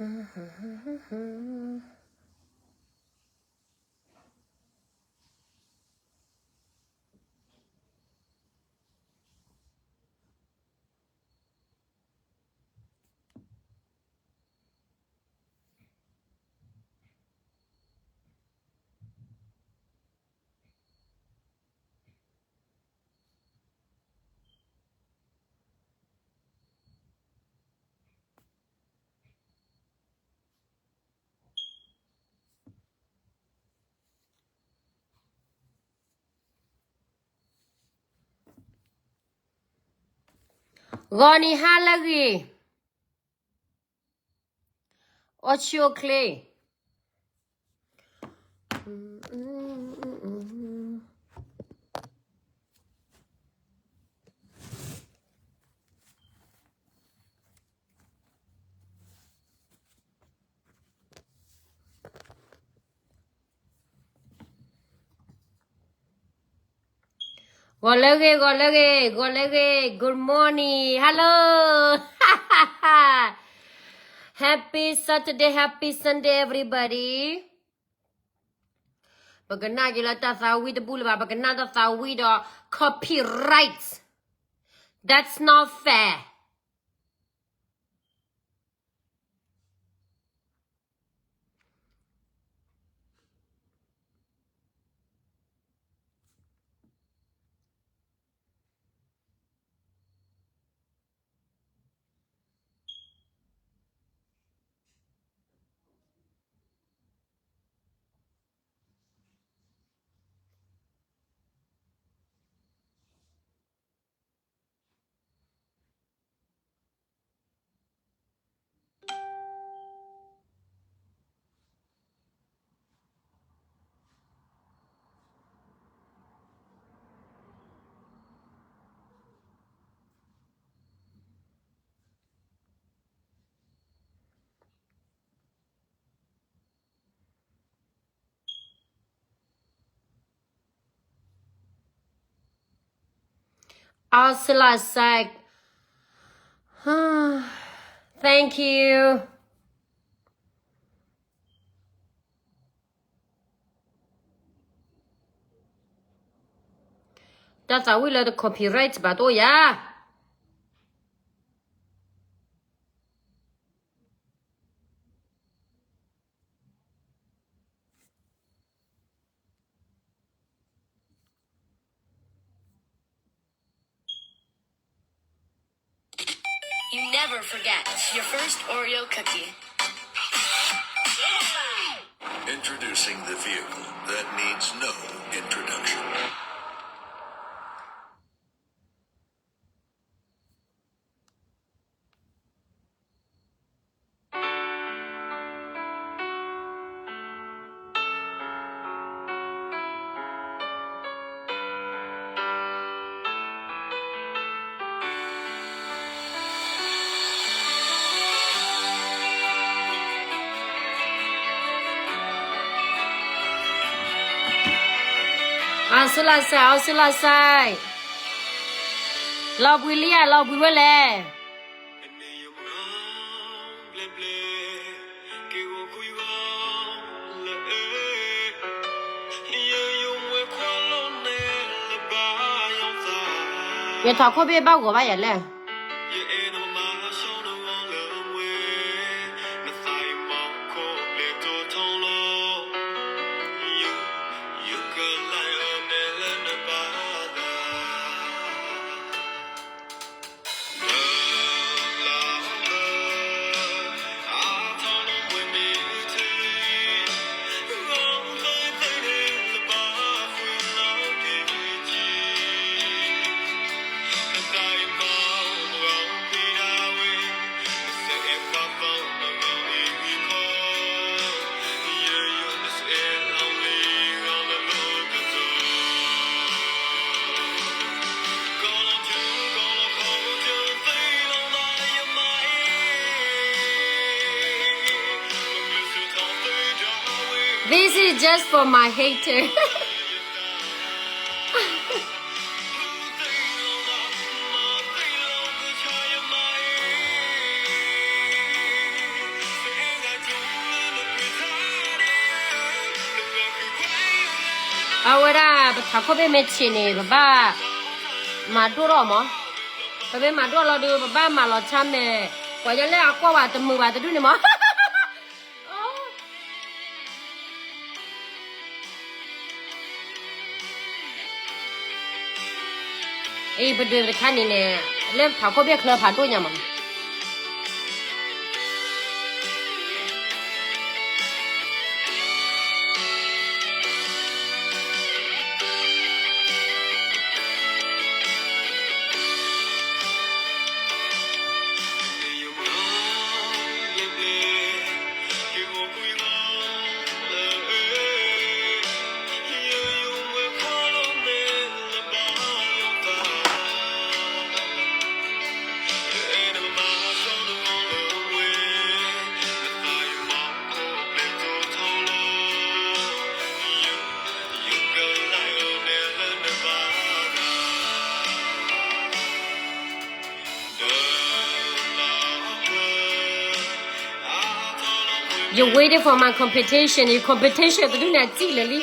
ဂီၤနံၤဟါလၢအဂ့ၤ, အိၣ်ဆူၣ်အိၣ်ချ့. ဂီၤလၢအဂ့ၤ, ဂီၤလၢအဂ့ၤ, ဂီၤလၢအဂ့ၤ, good morning, hello, happy Saturday, happy Sunday, everybody. ပကနၣ်က့ၤလၢတၢ်သးဝံၣ်တဘူၣ်လၢၤဘၣ်, ပကနၣ်တၢ်သးဝံၣ်ဒီး copyright, that's not fair. Awesome, like, thank you. တၢ်သးဝံၣ်လၢတ copyright ဘၣ်တအိၣ်ယၤ. You never forget your first Oreo cookie. Introducing the vehicle that needs no introduction. Awesome, like, awesome, like, လီၤဘှံးလံဧါ, လီၤဘှံးဝဲလဲၣ်. ယထီၣ်ခိၣ်ဘ့ၣ်ဘၣ်ဂီၤဘၣ်ယၤလဲၣ်. This is just for my hater. အဝဲဒၣ် ပထးခိၣ်ဘ့ၣ်မ့ၢ်ဆံးန့ၣ် ပဘၣ်မၤဒိၣ်ထီၣ်မး, ပမ့ၢ်မၤဒိၣ်လီၤဒီး ပဘၣ်မၤလီၤဆါမဲာ်, ပှၤယဲလၢအကွၢ်ဝဲတမုာ်ဘၣ်တဒူၣ်န့ၣ်မး. အံၤ ပဒွဲၣ်တခါန့ၣ်န့ၣ် လၢပထးခိၣ်ဘ့ၣ်ချၢဖးဒိၣ်ညါမး. You waiting for my competition, your competition တဒူၣ်န့ၣ်အစံၣ်လၢာ်လံ.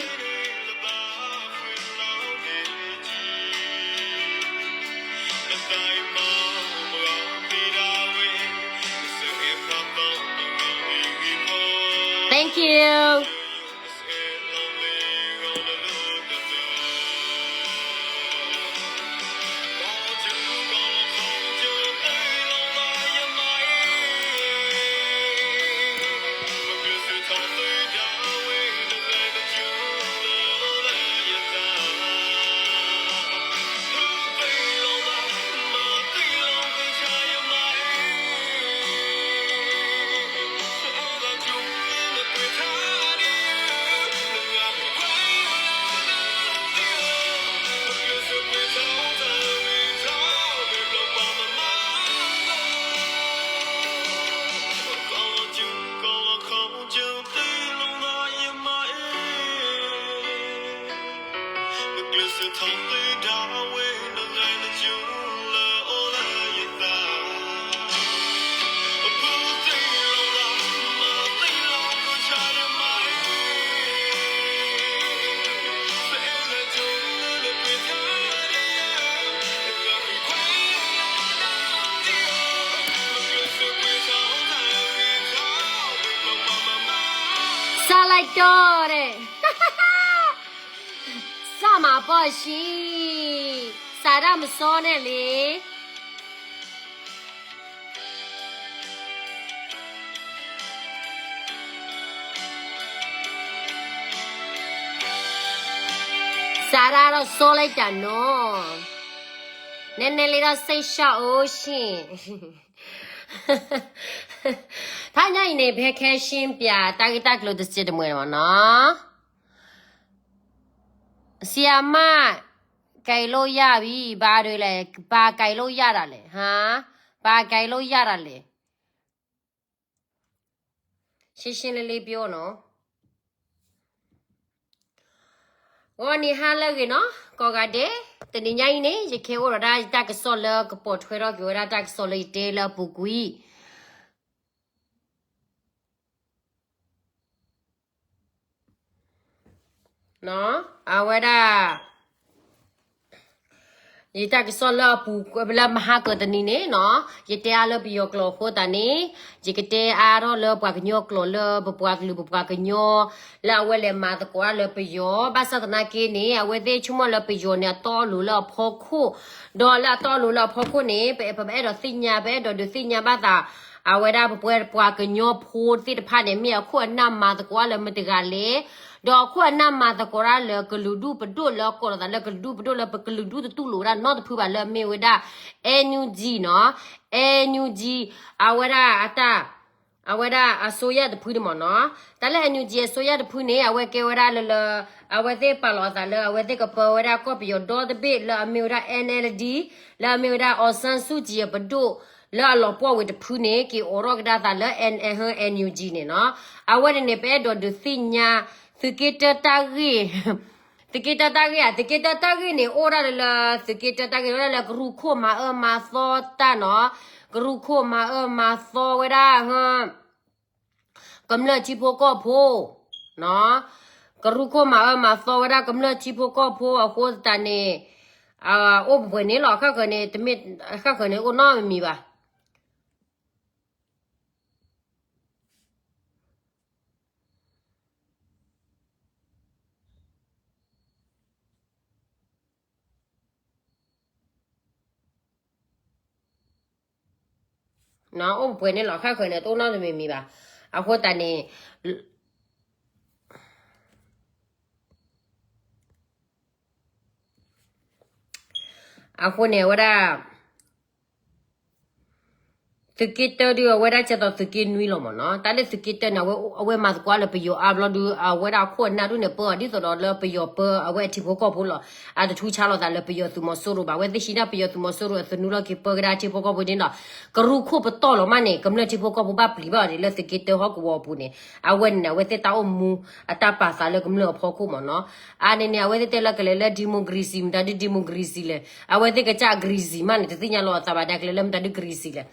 Thank you. စးလၢကၠီဒီး စၢ်မၤပီၢ်ဆံး, စးဒၣ်မစီန့ၣ်လံ. စးဒၣ်ဒီးစီလၢတၢ်နီၤ, နဲနဲလေးဒီးစိတ်ရှော့အိၣ်ရှ့ၣ်. ဖဲညါအံၤန့ၣ် ဖဲခဲရှင်းပြ တၢ်ဂ့ၢ်တၢ်ကျိၤတစဲးတမှဲၤမးနီၤ. ဆရာမ ကိုင်လို့ရပြီ ဘာတွေလဲ ဘာကိုင်လို့ရတာလဲ ဟါ ဘာကိုင်လို့ရတာလဲ ရှင်းရှင်းလင်းလင်းပြောနော်. ဂီၤနံၤဟါလၢအဂ့ၤနီၤ ကိးဂၤဒဲး, တနံၤညါအံၤန့ၣ် ယကဟဲအိၣ်ဒီးဒၣ်ယတၢ်ကစီၣ်လၢကပိာ်ထွဲထီၣ်က့ၤဝဲဒၣ်တၢ်ကစီၣ်လၢယတဲလၢအပူၤကွံာ် အဝဲဒၣ် ယတၢ်ကစီၣ်လၢအပူၤ လၢမဟါကတနံၤန့ၣ်နီၤ ယတဲအါလၢပယီၤကျိာ်အဃိသတးန့ၣ် ယကတဲအါထီၣ်လၢပှၤကညီကျိာ်လၢပပှၤကလုာ်ပပှၤကညီ လၢအဝဲလဲၤမၤသကိးတၢ်လၢပယီၤ ဘၣ်ဆၣ်သနာ်က့န့ၣ် အဝဲသ့ၣ်ဆိကမိၣ်လၢပယီၤန့ၣ် အတီအလိၤလၢအဖီခိၣ် ဒီးလၢအတီအလိၤလၢအဖီခိၣ်န့ၣ် ပ ပအဲၣ်ဒိးသ့ၣ်ညါ ပအဲၣ်ဒိးဒုးသ့ၣ်ညါဘၣ်သး အဝဲဒၣ်ပပှၤကညီဖိသ့ၣ်တဖၣ်န့ၣ် မ့ၢ်အခိၣ်အနၢ်မၤသကိးတၢ်လၢမတၤတဂၤလဲၣ်, ဒီးအခိၣ်အနၢ်မၤသကိးတၢ်လၢကလုာ်ဒူၣ်ပဒိၣ်လၢကိးလီၤသးလၢကလုာ်ဒူၣ်ပဒိၣ်လၢပကလုာ်ဒူၣ်တတူၢ်လိာ်ဝဲဒၣ်နီတဖုဘၣ်လၢအမ့ၢ်ဝဲဒၣ် NUG နီၤ, NUG အဝဲဒၣ်အတၢ် အဝဲဒၣ်အစိုးရတဖုန့ၣ်မ့ၢ်နီၤ, တၢ်လၢ NUG အစိုးရတဖုန့ၣ် အဝဲကဲဝဲဒၣ်လၢလၢ အဝဲသ့ၣ်ပာ်လီၤအသးလၢ အဝဲသ့ၣ်ကပၢဝဲဒၣ်ကီၢ်ပယီၤဒီတဘ့ၣ်လၢအမ့ၢ်ဝဲဒၣ် NLD လၢအမ့ၢ်ဝဲဒၣ် အောင်ဆန်းစုကြည် အပဒိၣ် လၢအလီၤပှီၢ်ဝဲတဖုန့ၣ် က့ၤအိးထီၣ်ကဒါသးလၢ NLD န့ၣ်နီၤ, အဝဲန့ၣ်န့ၣ် ပအဲၣ်ဒိးဒုးသ့ၣ်ညါ သုးက့တၢတၢ်ဂ့ၢ် သုးက့တၢတၢ်ဂ့ၢ်ဧါ, သုးက့တၢတၢ်ဂ့ၢ်န့ၣ် အိၣ်ဒၣ်လၢ သုးက့တၢတၢ်ဂ့ၢ် အိၣ်ဒၣ်လၢကရူၢ်ခိၣ်မၤအၢမၤသီတၢ်နီၤ, ကရူၢ်ခိၣ်မၤအၢမၤသီဝဲဒၣ် ကမျၢၢ်ထံဖိကီၢ်ဖိ နီၤ, ကရူၢ်ခိၣ်မၤအၢမၤသီဝဲဒၣ်ကမျၢၢ်ထံဖိကီၢ်ဖိအဃိသတးန့ၣ်, အိၣ်ပှဲၤန့ၣ်လီၤ. ဃၣ်ဃၢၤန့ၣ် တမ့ၢ်, ဃၣ်ဃၢၤန့ၣ်အိၣ်နီတမံၤဘၣ်. အိၣ်ပှဲၤန့ၣ်လီၤ. ဃၣ်ဃၢၤန့ၣ် တအိၣ်နီတမံၤမံၤဘၣ်. အဃိသတးန့ၣ်, အဃိန့ၣ် အဝဲဒၣ် သုးက့တၢဒုးအဝဲဒၣ်ကဲသိးသုးက့နွံလီၤမ့ၢ်နီၤ. တၢ်လၢသုးက့တၢန့ၣ် အဝဲမၤသကိးလၢပယီၤအါဘျီဒုး အဝဲဒၣ်အခိၣ်အနၢ်ဒုးန့ၣ် ပၢအီၤဒ်သိးဒီးလၢပယီၤပၢအဝဲအထံဖိကီၢ်ဖိလီၤ. အတထူဆါလိာ်သးလၢပယီၤသုးမီၤစိရိၤဘၣ်. အဝဲသ့ၣ်ဟံးန့ၢ်ပယီၤသုးမီၤစိရိၤအသနူလီၢ်ခံပၢကဒါထံဖိကီၢ်ဖိဒ်န့ၣ်ဒီး ကရူၢ်ခိၣ်ပတီၢ်လီၤမးန့ၣ် ကမျၢၢ်ထံဖိကီၢ်ဖိဘၣ်ပျံၤဘၣ်အီၤဒ်လၢသုးက့တၢဟီၣ်ကဝီၤအပူၤန့ၣ် အဝဲန့ၣ်န့ၣ် အဝဲသ့ၣ်တၢ်အိၣ်မူအတၢ်ပာ်သးလၢကမျၢၢ်အဖီခိၣ်မ့ၢ်နီၤ. အါန့ၣ်န့ၣ် အဝဲသ့ၣ်တဲလၢကလဲၤလၢ democracy မတၤဒု democracy လဲၣ်. အဝဲသ့ၣ်ကစၢ်အ democracy မးန့ၣ် တသ့ၣ်ညါလီၤအသးဘၣ်ဒၣ်ကလဲၤလၢမတၤဒု democracy လဲၣ်.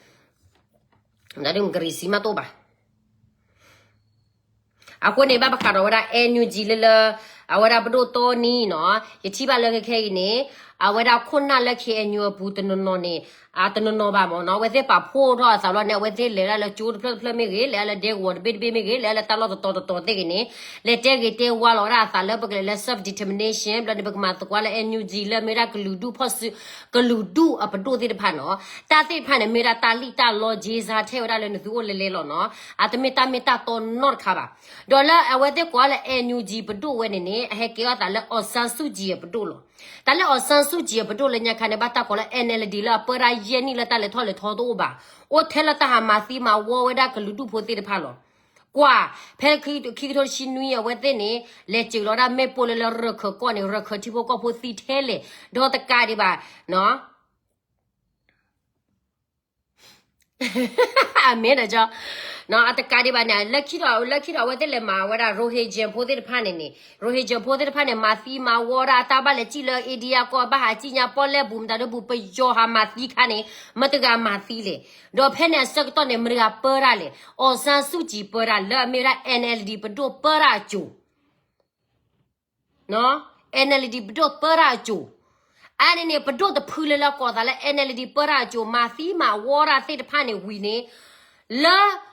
မတၤဒု democracy မးတအိၣ်ဘၣ်. အဃိန့ၣ် ဘၣ်ပဃးဒီးဝဲဒၣ် NUG လၢလၢ အဝဲဒၣ်ပဒိၣ်တီနံနီၤ, ယထံၣ်ဘၣ်လၢခဲခဲအံၤန့ၣ် အဝဲဒၣ်ခိၣ်နၢ်လၢ KNU အပူၤတနီၤနီၤန့ၣ် အတနီၤနီၤဘၣ်မ့ၢ်နီၤ, အဝဲသ့ၣ်ပာ်ဖှိၣ်ထီၣ်အသးလီၤန့ၣ် အဝဲသ့ၣ်လဲၤဒၣ်လၢကၠိတဖျၢၣ်တဖျၢၣ်မ့ၢ်ဂ့ၤ, လဲၤဒၣ်လၢဒဲကဝီၤတဘ့ၣ်တဘ့ၣ်မ့ၢ်ဂ့ၤ, လဲၤဒၣ်လၢတၢ်လီၢ်တတီၤတတီၤသ့ၣ်ဂ့ၤန့ၣ် လဲၤတဲဂ့ၤတဲဝါလီၤဝဲဒၣ်အသးလၢပကလဲၤလၢ self determination ဘျီန့ၣ် ပကမၤသကိးလၢ NUG လၢမ့ၢ်ဒၣ်ကလုာ်ဒူၣ်ဖီၣ်စု, ကလုာ်ဒူၣ်အပဒိၣ်သ့ၣ်တဖၣ်နီၤ. တၢ်သ့ၣ်တဖၣ်န့ၣ် မ့ၢ်ဒၣ်တၢ်လံၣ်တၢ်လီ က့စါထဲဝဲဒၣ်လၢနသုအိၣ်လဲၤလဲၤလီၤနီၤ. အတမ့ၢ်တၢ်မ့ၢ်တၢ်တီနီတခါဘၣ်. ဒီးလၢအဝဲသ့ၣ်ကိးလၢ NUG ပဒိၣ်ဝဲန့ၣ်န့ၣ် အဟဲကဲထီၣ်သးလၢ အောင်ဆန်းစုကြည် အပဒိၣ်လီၤ. တၢ်လၢ အောင်ဆန်းစုကြည် အပဒိၣ်လၢညါခါန့ၣ် ဘၣ်တၢ်ကိးလၢ NLD လၢအပၢတၢ်ယဲၢ်နံၣ်လၢတၢ်လဲၤထီၣ်လဲၤထီတအိၣ်ဘၣ်. အိၣ်ထဲလၢတၢ်ဟးမၤသံမၤဝီဝဲဒၣ်ကလုာ်ဒူၣ်ဖိသ့ၣ်တဖၣ်လီၤ. ကွၢ်, ဖဲခံကထိတဆံနွံအဝဲသ့ၣ်န့ၣ် လဲၤစၢၤလီၤဒၣ်မ့ၣ်ပိၢ်လၢလၢရခၢၣ်ကီၢ်န့ၣ် ရခၢၣ်ထံဖိကီၢ်ဖိသံထဲလဲၣ်, ဒီးတကးဒံးဘၣ်နီၤ အမ့ၢ်ဒီးကၠီ, အတကးဒံးဘၣ်န့ၣ် လၢခံဒီး လၢခံဒီးအဝဲသ့ၣ်လဲၤမၤဝဲဒၣ် Rohingya ဖိသ့ၣ်တဖၣ်န့ၣ်န့ၣ် Rohingya ဖိသ့ၣ်တဖၣ်န့ၣ် မၤသံမၤဝီဒၣ်အတၢ်ဘၣ်လဲၤစံၣ်လၢ India ကီၢ် ဘၣ်ဟးစံၣ်ညါပီၣ်လဲၣ်ပူၤ မတၤဒုပူၤ ပယီၤဟးမၤသံခါန့ၣ် မတဂၤမၤသံလဲၣ်. ဒီးဖဲန့ၣ်အဆၢကတီၢ်န့ၣ် မတဂၤပၢတၢ်လဲၣ်. အောင်ဆန်းစုကြည် ပၢတၢ်လၢအမ့ၢ်ဝဲဒၣ် NLD ပဒိၣ်ပၢတၢ်အစိၤ NLD ပဒိၣ်ပၢတၢ်အစိၤ, အါန့ၣ်န့ၣ် ပဒိၣ်တဖုလၢလၢကိးသးလၢ NLD ပၢတၢ်အစိၤ မၤသံမၤဝီတၢ်သ့ၣ်တဖၣ်န့ၣ်ဝံၤန့ၣ် လၢ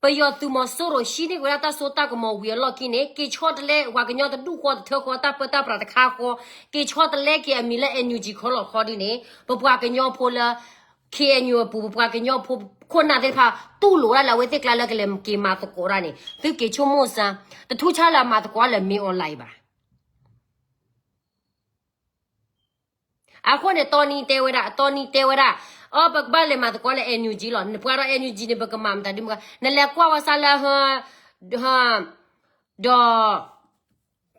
ပယီၤသုးမီၤစိရိၤဟံးန့ၢ်ဝဲဒၣ်တၢ်စိတၢ်ကမီၤဝံၤအလီၢ်ခံန့ၣ် က့ၤဆီတလဲပှၤကညီတဒူၣ်ဃီတထၢဃီ တၢ်ပၢတၢ်ပြးတခါဃီ, က့ၤဆီတလဲက့ၤအမံၤလၢ NUG ခီလီၤခီဒ်န့ၣ် ပပှၤကညီဖိလၢ KNU အပူၤ ပပှၤကညီဖိခိၣ်နၢ်သ့ၣ်တဖၣ် တူၢ်လိာ်ဒၣ်လၢအဝဲသ့ၣ်ကျါလၢကလဲၤက့ၤမၤသကိးတၢ်န့ၣ် သုက့ၤဆိကမိၣ်စၢ်, တထူးဆါလၢအမၤသကိးလၢမ့ၢ် online ဘၣ်. အဃိန့ၣ် တီနံတဲဝဲဒၣ်, တီနံတဲဝဲဒၣ်, အီ ပကဘၣ်လဲၤမၤသကိးလၢ NUG လီၤ. နပှၤဒီး NUG န့ၣ် ပကမၤမတၤဒ်မတၤ, နလဲၤကွၢ်ဝဲစၢ်လၢ ဒီး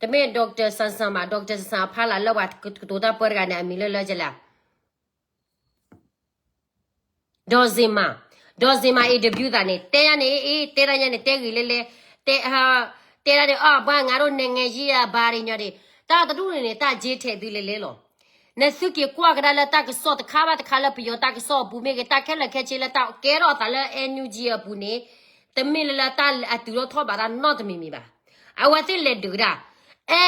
တမ့ၢ် doctor Sangsan ဘၣ်, doctor Sangsan အဖီလာ်လၢပှၤကတိၤတၢ်ပၢတဂၤန့ၣ် အမံၤလၢလၢကလဲၣ် ဒီးစ့မၤ, ဒီးစ့မၤ interview သးန့ၣ် တဲယၤန့ၣ် အ့ တဲဒၣ်ညါန့ၣ် တဲဂ့ၤလဲၣ်လဲၣ်, တဲ, တဲဒၣ်န့ၣ် အီ ပှၤငါတို့နိုင်ငံရေးအဘါဒ်ညီဒ်, တၢ်တဒူၣ်န့ၣ်န့ၣ် တၢ်က့ထဲးသုလဲၣ်လဲၣ်လီၤ. နသုက့ၤကွၢ်ကဒါလၢတၢ်ကစီၣ်တခါဘၣ်တခါလၢပယီၤတၢ်ကစီၣ်အပူၤမ့ၢ်ဂ့ၤ တၢ်ခဲလၢာ်ခဲဆ့လၢတၢ်ကဲထီၣ်အသးလၢ NUG အပူၤန့ၣ် တမ့ၢ်လၢလၢတၢ်အတုၤထီၣ်ထီၣ်ဘးတၢ်နီတမံၤမံၤဘၣ်. အဝဲသ့ၣ်လဲၤဒုးကဒါ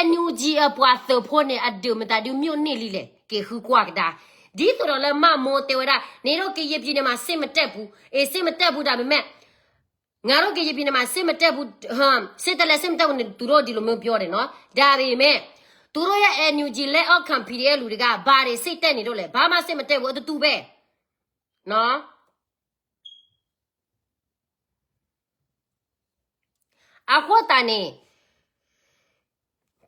NUG အပှၤသုးဖိန့ၣ် အဒုးမတၤဒုး မြို့နယ် လံလဲၣ် က့ၤဃုကွၢ်ကဒါ. ဒ်သိးဒီးလၢမၢ်မိၢ်တဲဝဲဒၣ် နေတို့ကရင်ပြည်နယ်မှာ စစ်မတက်ဘူး, အေး စစ်မတက်ဘူး ဒါပေမဲ့ ငါတို့ကရင်ပြည်နယ်မှာ စစ်မတက်ဘူး, စစ်တပ်လည်း စစ်မတက်ဘူး သူတို့ဒီလိုမျိုးပြောတယ်နော်, ဒါပေမဲ့ သူတို့ရဲ့ NUG လက်အောက်ခံ PDF လူတွေက ဘာတွေစစ်တပ်နေလို့လဲ, ဘာမှစစ်မတက်ဘူး, အတူတူပဲနော်. အဃိသတးန့ၣ်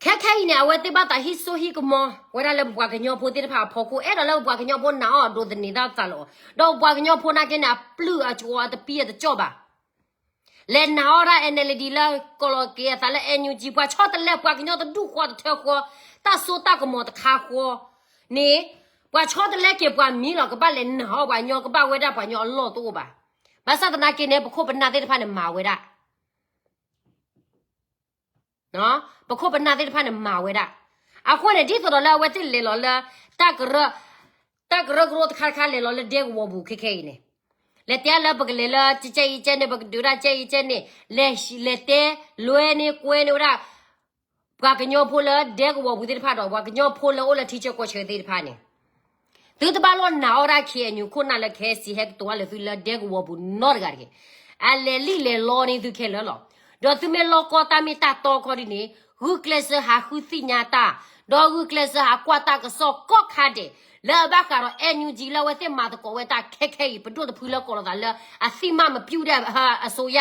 ခဲခဲအံၤန့ၣ် အဝဲသ့ၣ်ဘၣ်သးဟံးစိဟံးကမီၤဝဲဒၣ်လၢပပှၤကညီဖိသ့ၣ်တဖၣ်အဖီခိၣ်, အဲၣ်ဒိးလၢပပှၤကညီဖိနာ်အီၤအဒိးသန့ၤတၢ်သးလီၤ. ဒီးပပှၤကညီဖိနာ်က့န့ၣ် အပျုၢ်အကဝီၤအတပံအတကၠီၣ်ဘၣ်. လဲၤနာ်အီၤဒၣ် NLD လၢကိးလီၤက့ၤအသးလၢ NUG ပှၤဆီတလဲပှၤကညီတဒူၣ်ဃီတထၢဃီ, တၢ်စိတၢ်ကမီၤတခါဃီန့ၣ်, ပှၤဆီတလဲက့ၤပှၤမံၤလီၤ. ကဘၣ်လဲၤနာ်အီၤပှၤကညီ, ကဘၣ်ဝဲဒၣ်ပှၤကညီအလီၢ်တအိၣ်ဘၣ်. ဘၣ်ဆၣ်သနာ်က့န့ၣ် ပခိၣ်ပနၢ်သ့ၣ်တဖၣ်န့ၣ်မၤဝဲဒၣ် ပခိၣ်ပနၢ်သ့ၣ်တဖၣ်န့ၣ်မၤဝဲဒၣ်. အဃိန့ၣ် ဒ်သိးဒီးလၢအဝဲသ့ၣ်လဲၤလီၤလၢ တၢ်ကရၢ, တၢ်ကရၢကရိတခါတခါလဲၤလီၤလၢဒဲကဝီၤပူၤခဲခဲအံၤန့ၣ်, လဲၤတဲလၢပကလဲၤလၢကဲအံၤကဲန့ၣ်, ပကဒုးဒၣ်ကဲအံၤကဲန့ၣ်, လဲၤတဲလွဲန့ၢ်ကွဲန့ၢ်ဝဲဒၣ် ပှၤကညီဖိလၢဒဲကဝီၤပူၤသ့ၣ်တဖၣ်ဒီး ပှၤကညီဖိလၢအိၣ်လၢထံဆၢကီၢ်ဆၢသ့ၣ်တဖၣ်န့ၣ် သုတဘၣ်လီၤနာ်အီၣ်ဒၣ် ခ့ၣ်အဲၣ်ယူၣ် ခိၣ်နၢ်လၢ ခဲစံ ဟဲကတိၤဝဲလၢသုလၢဒဲကဝီၤပူၤနီတဂၤတဂ့ၤ. အလဲၤလံၣ်လဲၤလီန့ၢ်သုခဲလၢာ်လီၤ. ဒီးသုမ့ၢ်လီကီတၢ်မ့ၢ်တၢ်တီခီဒ်န့ၣ် ဂုာ်ကျဲးစၢးဟးဃုသ့ၣ်ညါတၢ်, ဒီးဂုာ်ကျဲးစၢးဟးကွၢ်တၢ်ကစီၣ်ကိးခါဒဲး လၢအဘၣ်ဃးဒီး NUG လၢအဝဲသ့ၣ်မၤသကိးဝဲတၢ်ခဲခဲအံၤ ပဒိၣ်တဖုလၢကိးလိာ်သးလၢ အသိမှတ်မပြုတဲ့ အစိုးရ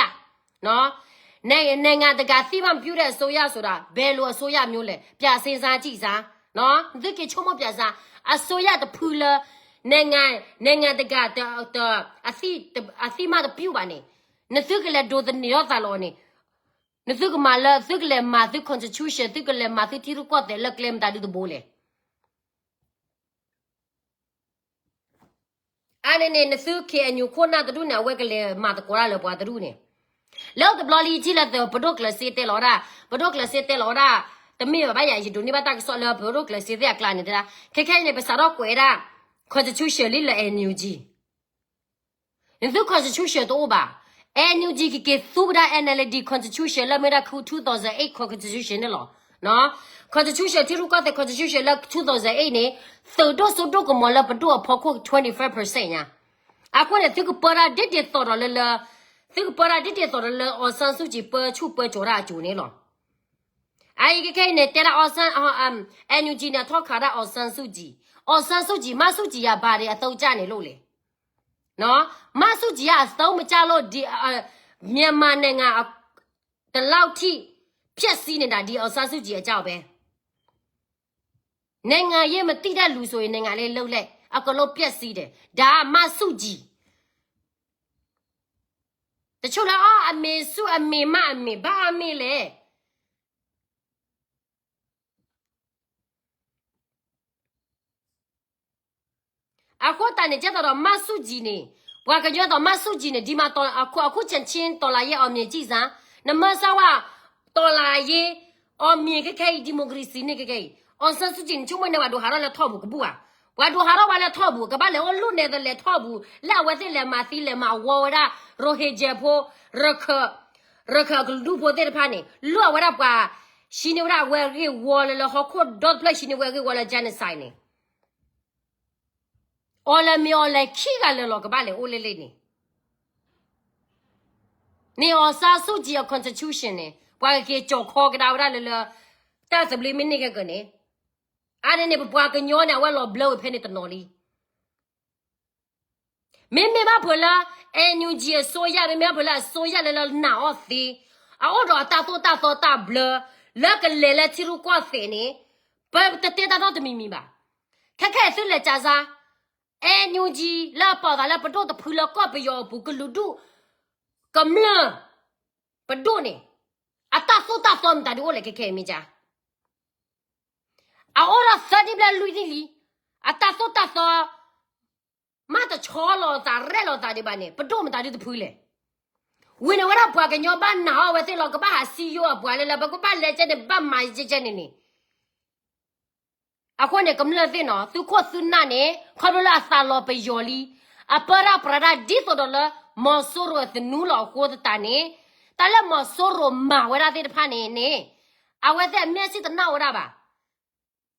နိုင်ငံတကာသိမှတ်မပြုတဲ့အစိုးရဆိုတာ ဘယ်လိုအစိုးရမျိုးလဲ ပြစင်းစားကြည့်စမ်း သုက့ၤဆိကမိၣ်ပြစမ်း အစိုးရတဖုလၢ နိုင်ငံတကာ အသိမှတ်တပြုတ်ဘၣ်န့ၣ် နသုကလဲၤဒိးသန့ၤထီၣ်သးလီၤန့ၣ် နသုကမၤလၢ သုကလဲၤမၤသု constitution သုကလဲၤမၤသုထံရူၢ်ကီၢ်သဲးလၢကျဲမတၤဒုတဘိလဲၣ်. အါန့ၣ်န့ၣ် နသု ခ့ၣ်အဲၣ်ယူၣ် ခိၣ်နၢ်တဒူၣ်န့ၣ် အဝဲကလဲၤမၤသကိးတၢ်လၢပှၤတဒူၣ်န့ၣ် လၢတဘျီလံ ထံၣ်လၢပဒိၣ်ကျဲးစ့တဲလီၤဒၣ် ပဒိၣ်ကျဲးစ့တဲလီၤဒၣ် တမ့ၢ်ဘၣ်ဘၣ်ယၤ ယဒိးန့ၢ်ဘၣ်တၢ်ကစီၣ်လၢပဒိၣ်ကျဲးစ့သ့ၣ်အကျါန့ၣ်တဲဒၣ် ခဲခဲအံၤန့ၣ် ပစးထီၣ်ကွဲးဒၣ် constitution လံလၢ NUG နသု constitution တအိၣ်ဘၣ်. NUG ကက့ၤသူဝဲဒၣ် NLD constitution လၢမ့ၢ်ဒၣ် two thousand eight constitution န့ၣ်လီၤ. constitution ထံရူၢ်ကီၢ်သဲး constitution လၢ two thousand eight န့ၣ် သုးဒိၣ်စိဒိၣ်ကမီၤလၢပဒိၣ်အဖီခိၣ် twenty-five percent ညါ. အဃိန့ၣ် သုကပၢတၢ်ဒ်ဒ်သိးဒီးလၢလၢ သုကပၢတၢ်ဒ်ဒ်သိးဒီးလၢ အောင်ဆန်းစုကြည် ပၢဆူၣ်ပၢစိးတၢ်အစိၤန့ၣ်လီၤ. အအံၤခဲခဲအံၤန့ၣ် တဲဒၣ် အောင်ဆန်း NUG န့ၣ် အထီၣ်ခးဒၣ် အောင်ဆန်းစုကြည်, အောင်ဆန်းစုကြည် မန်းစုကြည် ယၤဘၣ်ဒ်အသုံးကျနေလို့လဲၣ်. မန်းစုကြည် အသုံးမကျလို့ ဒီး မြန်မာနိုင်ငံ ဒီလောက်ထိ ပျက်စီးနေတာ ဒီ အောင်ဆန်းစုကြည် အကြောင်းပဲ. နိုင်ငံရေးမသိတဲ့လူဆိုရင် နိုင်ငံရေးလုပ်လက် အကုန်လုံးပျက်စီးတယ် ဒါက မန်းစုကြည်. တချို့လည်း အော် အမေစု အမေမ အမေ ဘာအမေလဲ အဃိသတးန့ၣ် ကဲသိးဒီး မန်းစုကြည်န့ၣ် ပှၤကညီသိး မန်းစုကြည်န့ၣ် ဒ်မး အခု အခု ချက်ချင်း တော်လှန်ရေး အောင်မြင်ကြည့်စမ်း နမ့ၢ်စၢ်ဝဲ တော်လှန်ရေး အောင်မြင် ခဲခဲအံၤ democracy န့ၣ် ခဲခဲအံၤ အောင်ဆန်းစုကြည်န့ၣ် ဆိကမိၣ်န့ၣ် ပှၤဒိးဟးထီၣ်လၢထီၣ်ပူၤကဘူၣ်ဧါ. ပှၤဒိးဟးထီၣ်ဝဲလၢထီၣ်ပူၤ ကဘၣ်လဲၤအိၣ်လၢ Netherlands ထီၣ်ပူၤ လၢအဝဲသ့ၣ်လဲၤမၤသံလဲၤမၤဝီဝဲဒၣ် ရိဟင်ဂျာဖိ ရခိုင် ရခိုင်ကလုာ်ဒူၣ်ဖိသ့ၣ်တဖၣ်န့ၣ် လၢအဝဲဒၣ်ပှၤဟံးန့ၢ်ဝဲဒၣ်အဝဲအဂ့ၢ်ဝီလၢလၢဟီၣ်ခိၣ်ဒီတဖျၢၣ် ဟံးန့ၢ်ဝဲအဂ့ၢ်ဝီလၢ genocide န့ၣ် အီၤလဲၤမ့ၢ်အီၤလဲၤခံဂၤလၢာ်လီၤ ကဘၣ်လဲၤအိၣ်လၢလၢန့ၣ် န့ၣ် အောင်ဆန်းစုကြည် အ constitution န့ၣ် ပှၤကက့ၤကၠီၣ်ခီကဒါဝဲဒၣ်လၢလၢ တၢ်သဘျ့မ့ၢ်န့ၢ်ကကၢန့ၣ် အါန့ၣ်န့ၣ် ပပှၤကညီန့ၣ် အဝဲလီၤဘျၢဝဲဖဲန့ၣ်တနီၤလံ. မ့မ့ၢ်ဘၣ်ဖဲလၢ NUG အစိုးရ မ့မ့ၢ်ဘၣ်ဖဲလၢအစိုးရလၢလၢနာ်အီၤသ့ အအိၣ်ဒီးအတၢ်သိၣ်တၢ်သီတၢ်ဘျၢ လၢကလဲၤလၢထံရူၢ်ကီၢ်သဲးန့ၣ် ပတတဲတၢ်နီတမံၤမံၤဘၣ်. ခဲခဲအံၤသုလဲၤကးစါ NUG လၢအပိာ်သးလၢပဒိၣ်တဖုလၢကီၢ်ပယီၤအပူၤ ကလုာ်ဒူၣ် ကမျၢၢ် ပဒိၣ်န့ၣ် အတၢ်သိၣ်တၢ်သီမတၤဒုအိၣ်လဲၣ် ခဲခဲအံၤမ့ၢ်ကါ အအိၣ်ဒီးသၢနံၣ်ဘျဲၣ်လွံၢ်နံၣ်လံ. အတၢ်သိၣ်တၢ်သီ မ့ၢ်တဆီလီၤသးရဲၣ်လီၤသးဒံးဘၣ်န့ၣ် ပဒိၣ်မတၤဒုတဖုလဲၣ်. ဝံၤန့ၣ်ဝဲဒၣ်ပှၤကညီဘၣ်နာ်အီၤဝဲသ့ၣ်လီၤ ကဘၣ်ဟးစံယိအပှၤလၢလၢ ပကဘၣ်လဲၤကဲန့ၣ် ဘၣ်မၤကဲကဲန့ၣ်န့ၣ် အဃိန့ၣ် ကမျၢၢ်သ့ၣ်နီၤ သုခိၣ်သုနၢ်န့ၣ် ခီဖျိလၢအသးလီၤပယီၤလံ အပၢတၢ်ပြးတၢ်ဒ်သိးဒီးလၢ မီၤစိရိၤအသနူလီၤအဃိသတးန့ၣ် တၢ်လၢမီၤစိရိၤမၤဝဲဒၣ်သ့ၣ်တဖၣ်န့ၣ်န့ၣ် အဝဲသ့ၣ်အမျက်စိတနာ်ဝဲဒၣ်ဘၣ်.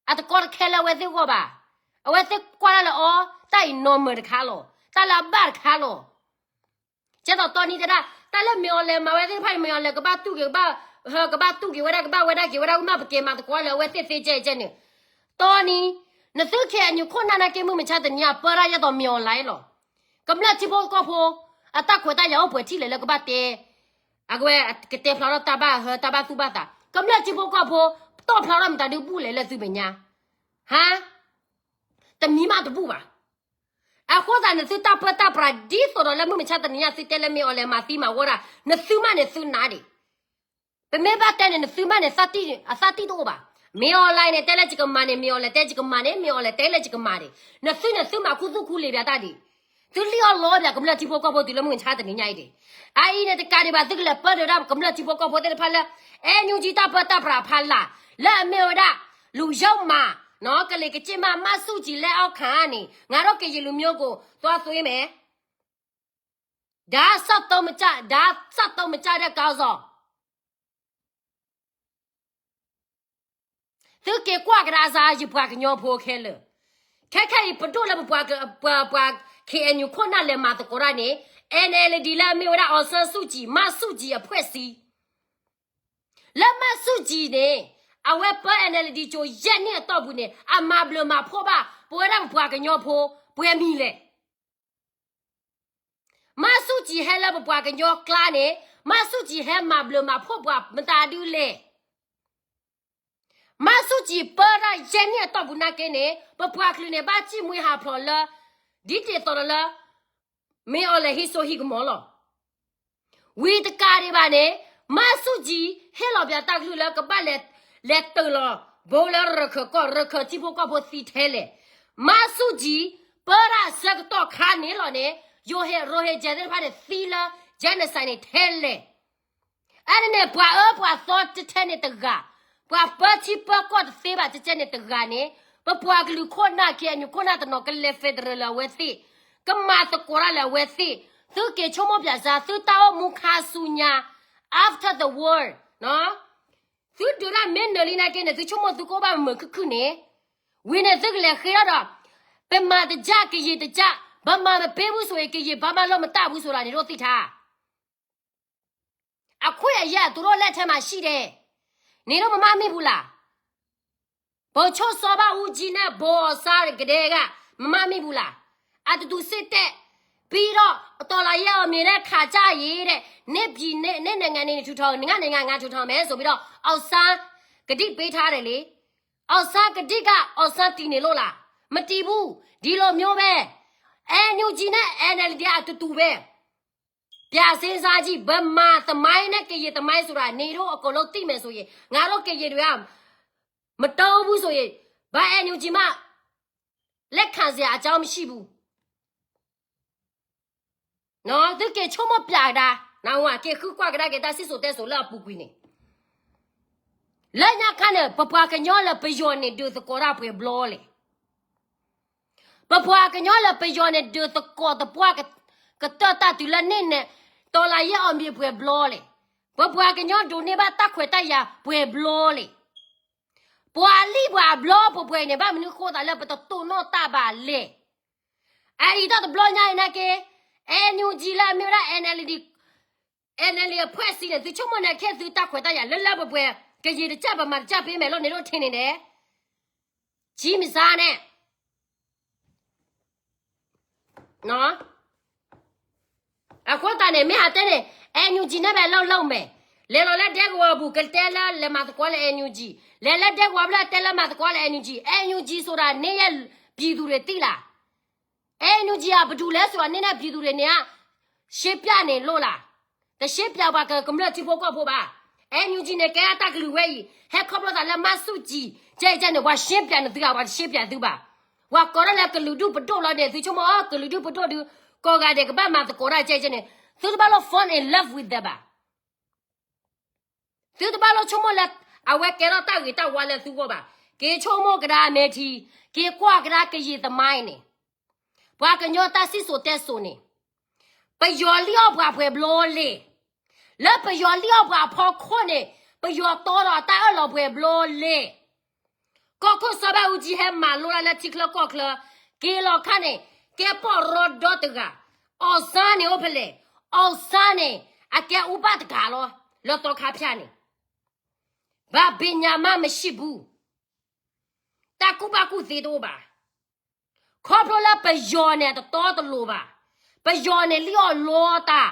အတကီတခဲလၢအဝဲသ့ၣ်အဂီၢ်ဘၣ်. အဝဲသ့ၣ်ကွၢ်တၢ်လၢအီၤ တၢ်အံၤ normal တခါလီၤ. တၢ်လၢအဘၣ်တခါလီၤ. ကဲသိးတီနံၤတဲဒၣ် တၢ်လၢမ့ၢ်အီၤလဲၤမၤဝဲသ့ၣ်တဖၣ်အံၤ မ့ၢ်အီၤလဲၤကဘၣ်တူၢ်က့ၤ ကဘၣ် ကဘၣ်တူၢ်က့ၤဝဲဒၣ် ကဘၣ်ဝဲဒၣ်က့ၤဝဲဒၣ် ကမၣ်ပကဲမၤသကိးလၢအဝဲသ့ၣ်သ့ကဲကဲန့ၣ် တီနံၤ နသု ခ့ၣ်အဲၣ်ယူၣ် ခိၣ်နၢ်နာ်က့ မုၢ်မဆါတနံၤညါ ပၢတၢ်ယဲသိးမ့ၢ်အီၤလဲၤလီၤ. ကမျၢၢ်ထံဖိကီၢ်ဖိ အတၢ်ခွဲးတၢ်ယာ်အိၣ်ပှဲၤထံၣ်လဲၣ်လၢကဘၣ်တဲ အဝဲကတဲဖျါထီၣ်တၢ်ဘၣ်ဟၢ တၢ်ဘၣ်သူၣ်ဘၣ်သး ကမျၢၢ်ထံဖိကီၢ်ဖိ တီၣ်ဖျါထီၣ်မတၤဒုဘူၣ်လဲၣ်လၢသုမဲာ်ညါ ဟါ တမံၤမးတဘူၣ်ဘၣ်. အဃိသတးန့ၣ် သုတၢ်ပၢတၢ်ပြးဒ်သိးဒီးလၢမုၢ်မဆါတနံၤညါ သုတဲလၢမ့ၢ်အီၤလဲၤမၤသံမၤဝီဒၣ် နသုမးန့ၣ်သုနာ်ဒံး ပမ့ၢ်ဘၣ်တဲန့ၣ် နသုမးန့ၣ် အသးတံၢ်တအိၣ်ဘၣ်. မ့ၢ်အီၤလဲၤန့ၣ် တဲလၢယကမၤန့ၣ် မ့ၢ်အီၤလဲၤတဲယကမၤန့ၣ် မ့ၢ်အီၤလဲၤတဲလၢယကမၤန့ၣ် နသုန့ၣ်သုမၤခူသူၣ်ခူလံာ်ပၠးတၢ်ဒံး သုလံၣ်အီၣ်လီပၠးကမျၢၢ်ထံဖိကီၢ်ဖိတုၤလၢမုၢ်မဆါတနံၤညါအံၤဒံး အအံၤန့ၣ်တကးဒံးဘၣ် သုကလဲၤပၢဒၣ်ဒၣ်ကမျၢၢ်ထံဖိကီၢ်ဖိသ့ၣ်တဖၣ်လၢ NUG တၢ်ပၢတၢ်ပြးဖးလာ် လၢအမ့ၢ်ဝဲဒၣ် လူယုံမး ကလ့ၤကစ့ၣ်မး မန်းစုကြည် လက်အောက်ခံန့ၣ် ငါတို့ကရင်လူမျိုးကို သွားသွင်းမယ် ဒါ စက်သုံးမကျ ဒါ စက်သုံးမကျတဲ့ ခေါင်းဆောင် သုက့ၤကွၢ်ကဒါစ့ၢ် ယပှၤကညီဖိခဲလၢာ်, ခဲခဲအံၤပဒိၣ်လၢပပှၤ ပှၤ ပှၤ K N U ခိၣ်နၢ်လဲၤမၤသကိးတၢ်န့ၣ် N L D လၢအမ့ၢ်ဝဲဒၣ် အောင်ဆန်းစုကြည် မန်းစုကြည် အဖွဲ့အစည်း လၢမန်းစုကြည်န့ၣ် အဝဲပၢ N L D ကၠိယဲၢ်နံၣ်အတီၢ်ပူၤန့ၣ် အမၤဘျုးမၤဖှိၣ်ဘၣ် ပဝဲဒၣ်ပပှၤကညီဖိ ပှဲၤမံၤလဲၣ်. မန်းစုကြည် ဟဲလၢပပှၤကညီကျါန့ၣ် မန်းစုကြည် ဟဲမၤဘျုးမၤဖှိၣ်ပှၤမတၤဒုလဲၣ်. မန်းစုကြည် ပၢတၢ်ယဲၢ်နံၣ်အတီၢ်ပူၤနာ်က့န့ၣ် ပပှၤကလုာ်န့ၣ် ဘၣ်စံၣ်မှံဟးဖျိးလၢ ဒ်သိးဒီးလၢ မ့ၢ်အီၤလဲၤဟံးစိဟံးကမီၤလီၤ. ဝံၤတကးဒံးဘၣ်န့ၣ် မန်းစုကြည် ဟ့ၣ်လီၤပှၤတၢ်ကလုၢ်လၢကဘၣ်လဲၤ လဲၤတ့ၢ်လီၤဘိလၢရခၢၣ်ကီၢ် ရခၢၣ်ထံဖိကီၢ်ဖိသံထဲလဲၣ်. မန်းစုကြည် ပၢတၢ်ဆၢကတီၢ်ခါန့ၣ်လီၤန့ၣ် ယိၤဟ့ၣ် ရိၣ်ဟ့ၣ်ကၠဲသ့ၣ်တဖၣ်န့ၣ် သံလၢ genocide န့ၣ်ထဲလဲၣ်. အန့ၣ်န့ၣ် ပှၤအၢပှၤသီတထဲန့ၣ်တဂၤ, ပှၤပၢထံပၢကီၢ်တသ့ဘၣ်တကဲန့ၣ်တဂၤန့ၣ် ပပှၤကလုာ်ခိၣ်နၢ် K N U ခိၣ်နၢ်တနီၤ ကလဲၤ federal လၢအဝဲသ့ၣ်, ကမၤသကိးတၢ်လၢအဝဲသ့ၣ်, သုက့ၤဆိကမိၣ်ပၠးစ့ၢ် သုတၢ်အိၣ်မူခါဆူညါ after the war သုဒုးတၢ်မ့ၢ်နၢၤလံနာ်က့န့ၣ် သုဆိကမိၣ်သုကအိၣ်ဘၣ်မုာ်မုာ်ခုၣ်ခုၣ်န့ၣ်, ဝံၤန့ၣ်သုကလဲၤဃ့ထီၣ်ဒီး ပမၤတကၢ် ကယံာ်တကၢ်, ဗမာမပေးဘူးဆိုရင် ကရင်ဘာမှလုပ်မတတ်ဘူးဆိုတာ နင်တို့သိထား အခွင့်အရေး သူတို့လက်ထဲမှာရှိတယ်. နင်တို့မမှတ်မိဘူးလား. ဗိုလ်ချုပ်စောဘဦးကြီးနဲ့ ဗိုလ်အောင်ဆန်းကတည်းက မမှတ်မိဘူးလား. အတူတူစစ်တပ် ပြီးတော့ တော်လှန်ရေးအောင်မြင်တဲ့ခါကျရင်တဲ့ နေပြည်နယ် နေနိုင်ငံတွေထူထောင် ငါနိုင်ငံငါထူထောင်မယ်ဆိုပြီးတော့ အောင်ဆန်းကတိပေးထားတယ်လေ. အောင်ဆန်းကတိက အောင်ဆန်းတည်နေလို့လား. မတည်ဘူး. ဒီလိုမျိုးပဲ NUG နဲ့ NLD အတူတူပဲ. ပြန်စဉ်းစားကြည့် ဗမာသမိုင်းနဲ့ ကရင်သမိုင်းဆိုတာ နေတို့အကုန်လုံးသိမယ်ဆိုရင် ငါတို့ကရင်တွေက မတုံဘူးဆိုရင် ဘာ NUG မှ လက်ခံစရာအကြောင်းမရှိဘူး. သုက့ၤဆိကမိၣ်ပျးကဒါ, နဝက့ၤဃုကွၢ်ကဒါက့ၤတၢ်စံၣ်စိၤတဲစိၤလၢအပူၤကွံာ်န့ၣ်, လၢညါခါန့ၣ် ပပှၤကညီလၢပယီၤန့ၣ် ဒုးသကိးတၢ်ပှဲၤဘျီလဲၣ်. ပပှၤကညီလၢပယီၤန့ၣ် ဒုးသကိးသပှၢ်ကတၢၢ်တၢ်တုၤလၢန့ၣ်န့ၣ် တော်လှန်ရေးအောင်မြင်ပှဲၤဘျီလဲၣ်. ပပှၤကညီဒိးန့ၢ်ဘၣ်တၢ်ခွဲးတၢ်ယာ်ပှဲၤဘျီလဲၣ်. ပှၤလံၣ်ပှၤဘျီပှဲၤပှဲၤအံၤန့ၣ် ဘၣ်မနုၤဃိသးလၢပတတိၢ်နီၣ်တၢ်ဘၣ်လဲၣ်. အအံၤတၢ်တဘျီညါအံၤနာ်က့ NUG လၢအမ့ၢ်ဝဲဒၣ် NLD, NLD အဖွဲ့အစည်းန့ၣ် သုဆိကမိၣ်န့ၣ် ခဲသုတၢ်ခွဲးတၢ်ယာ်လၢလၢပှဲၤပှဲၤ ကယံာ်တကၢ် ဗမာတကၢ် ပေးမယ်လို့ နင်တို့ထင်နေတယ်. ကြီးမစားနဲ့. အဃိသတးန့ၣ် မ့ၢ်ဟးတဲန့ၣ် NUG န့ၣ် ပဲလုပ်လုပ်မယ်. လဲၤလီၤလၢဒဲကဝီၤအပူၤ ကတဲလၢလဲၤမၤသကိးလၢ NUG, လဲၤလၢဒဲကဝီၤဖျၢၣ်တဲလၢမၤသကိးလၢ NUG, NUG ဆိုတာ နင်းရဲ့ပြည်သူတွေသိလား. NUG က ဘယ်သူလဲဆိုတာ နင်းနဲ့ပြည်သူတွေန့ၣ် ရှင်းပြနေလို့လား. တရှင်းပြပှၤကမျၢၢ်ထံဖိကီၢ်ဖိဘၣ်. NUG န့ၣ် ကဲတၢ်ကလုၢ်ဝဲအံၤ ဟဲခီဖျိသးလၢမန်းစုကြည် ကဲကဲန့ၣ် ပှၤရှင်းပြန့ၢ်သုဧါ, ပှၤတရှင်းပြသုဘၣ်. ပှၤကိးထီၣ်လၢကလုာ်ဒူၣ်ပဒိၣ်လီၤန့ၣ် သုဆိကမိၣ်အီၤ ကလုာ်ဒူၣ်ပဒိၣ်ဒုး ကိးဂၤဒဲးကဘၣ်မၤသကိးတၢ်ကဲကဲန့ၣ် သုတဘၣ်လိၣ် fall in love with them ဘၣ်. သုတဘၣ်လိၣ်ဆိကမိၣ်လၢ အဝဲကဲထီၣ်တၢ်ဂ့ၤတၢ်ဝါလၢသုဂီၢ်ဘၣ်. က့ၤဆိကမိၣ်ကဒါအမဲာ်ထံ, က့ၤကွၢ်ကဒါကယံာ်သမိုင်းန့ၣ်, ပှၤကညီတၢ်စံၣ်စိၤတဲစိၤန့ၣ်, ပယီၤလံၣ်အီၣ်ပှၤပှဲၤဘျီလဲၣ်. လၢပယီၤလံၣ်အီၣ်ပှၤအဖီခိၣ်န့ၣ်, ပယီၤတီဒီးတၢ်အၢၣ်လီၤပှဲၤဘျီလဲၣ်. ကီၢ်ခိၣ်စီၤဘၣ်အူကၠံဟဲမၤလိတၢ်လၢထံချၢကီၢ်ချၢ, က့ၤလီၤခါန့ၣ်, ကဲပီၣ်ရီဒီတဂၤ, အောင်ဆန်းန့ၣ်အိၣ်ဖဲလဲၣ်, အောင်ဆန်းန့ၣ် အကဲအူဘၣ်တဂၤလီၤ, လၢသီခါဖၠၣ်န့ၣ်, ဘာပညာမှမရှိဘူး, တၢ်ကူၣ်ဘၣ်ကူၣ်သ့တအိၣ်ဘၣ်. ခီဖျိလၢပယီၤန့ၣ် အတတီတလိၤဘၣ်. ပယီၤန့ၣ်လံၣ်အီၣ်လီတၢ်,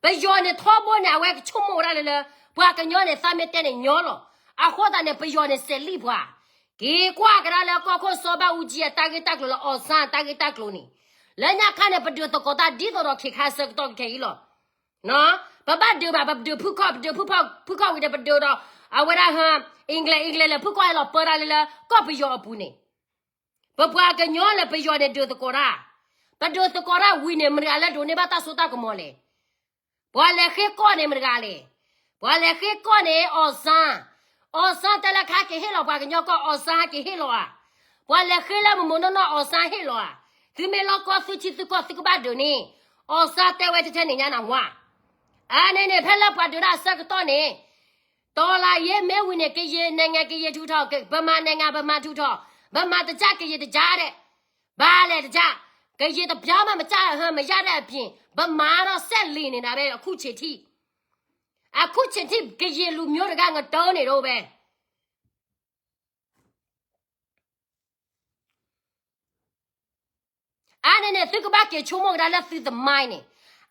ပယီၤန့ၣ်ထီဘိန့ၣ် အဝဲကဆိကမိၣ်ဝဲဒၣ်လၢလၢ ပှၤကညီန့ၣ် သးမ့ၢ်တဲန့ၣ်ညီလီၤ. အဃိသတးန့ၣ် ပယီၤန့ၣ်စဲးလံၣ်ပှၤ, က့ၤကွၢ်ကဒါလၢကီၢ်ခိၣ်စီၤဘၣ်အူကၠံအတၢ်ဂ့ၢ်တၢ်ကျိၤလၢ အောင်ဆန်း အတၢ်ဂ့ၢ်တၢ်ကျိၤန့ၣ်, လၢညါခါန့ၣ် ပဒုးသကိးတၢ်ဒ်သိးဒီးခ့ခါဆၢကတီၢ်ခဲအံၤလီၤ. ပဘၣ်ဒုးဘၣ် ပဒုးဖုၣ်ခီၣ် ပဒုးဖုၣ်ခီၣ် ဖုၣ်ခီၣ်ဝံၤဒီး ပဒုးဒီး အဝဲဒၣ် English English လဲၤဖုၣ်ခီၣ်ဟဲလီၤပၢတၢ်လၢလၢ ကီၢ်ပယီၤအပူၤန့ၣ်, ပပှၤကညီလၢပယီၤန့ၣ်ဒုးသကိးတၢ်, ပဒုးသကိးတၢ်ဝံၤန့ၣ် မတၤတဂၤလၢဒိးန့ၢ်ဘၣ်တၢ်စိတၢ်ကမီၤလဲၣ်. ပှၤလဲၤဃ့ကီၢ်န့ၣ် မတၤတဂၤလဲၣ်. ပှၤလဲၤဃ့ကီၢ်န့ၣ် အောင်ဆန်း, အောင်ဆန်း တဲလၢခါက့ၤဟ့ၣ်လီၤပှၤကညီကီၢ် အောင်ဆန်း ဟဲက့ၤဟ့ၣ်လီၤဧါ. ပှၤလဲၤဃ့လၢမုၢ်မုၢ်နီၢ်နီၢ် အောင်ဆန်း ဟ့ၣ်လီၤဧါ. သုမ့ၢ်လီၢ်ကီၢ်သုထံသုကီၢ် သုကဘၣ်ဒုးန့ၣ်, အောင်ဆန်း တဲဝဲထဲထဲန့ၣ်ညါနဝါ. အန့ၣ်န့ၣ် ဖဲလၢပှၤဒုးတၢ်အဆၢကတီၢ်န့ၣ်, တော်လှန်ရေး မ့ၢ်ဝံၤန့ၣ် ကရင်နိုင်ငံ ကရင်ထူထောင်, ဗမာနိုင်ငံ ဗမာထူထောင်, ဗမာတစ်ကျား ကရင်တစ်ကျားတဲ့, ဘာလဲတစ်ကျား, ကရင်တစ်ပြားမှ မကျန် မရတဲ့အပြင် ဗမာစစ်တပ် ဆက်လည်နေတာပဲ အခုချိန်ထိ, အခုချိန်ထိ ကရင်လူမျိုးတွေက ငတုံးနေတုန်းပဲ. အါန့ၣ်န့ၣ် သုကဘၣ်က့ၤဆိကမိၣ်ကဒါလၢသုသမိုင်းန့ၣ်,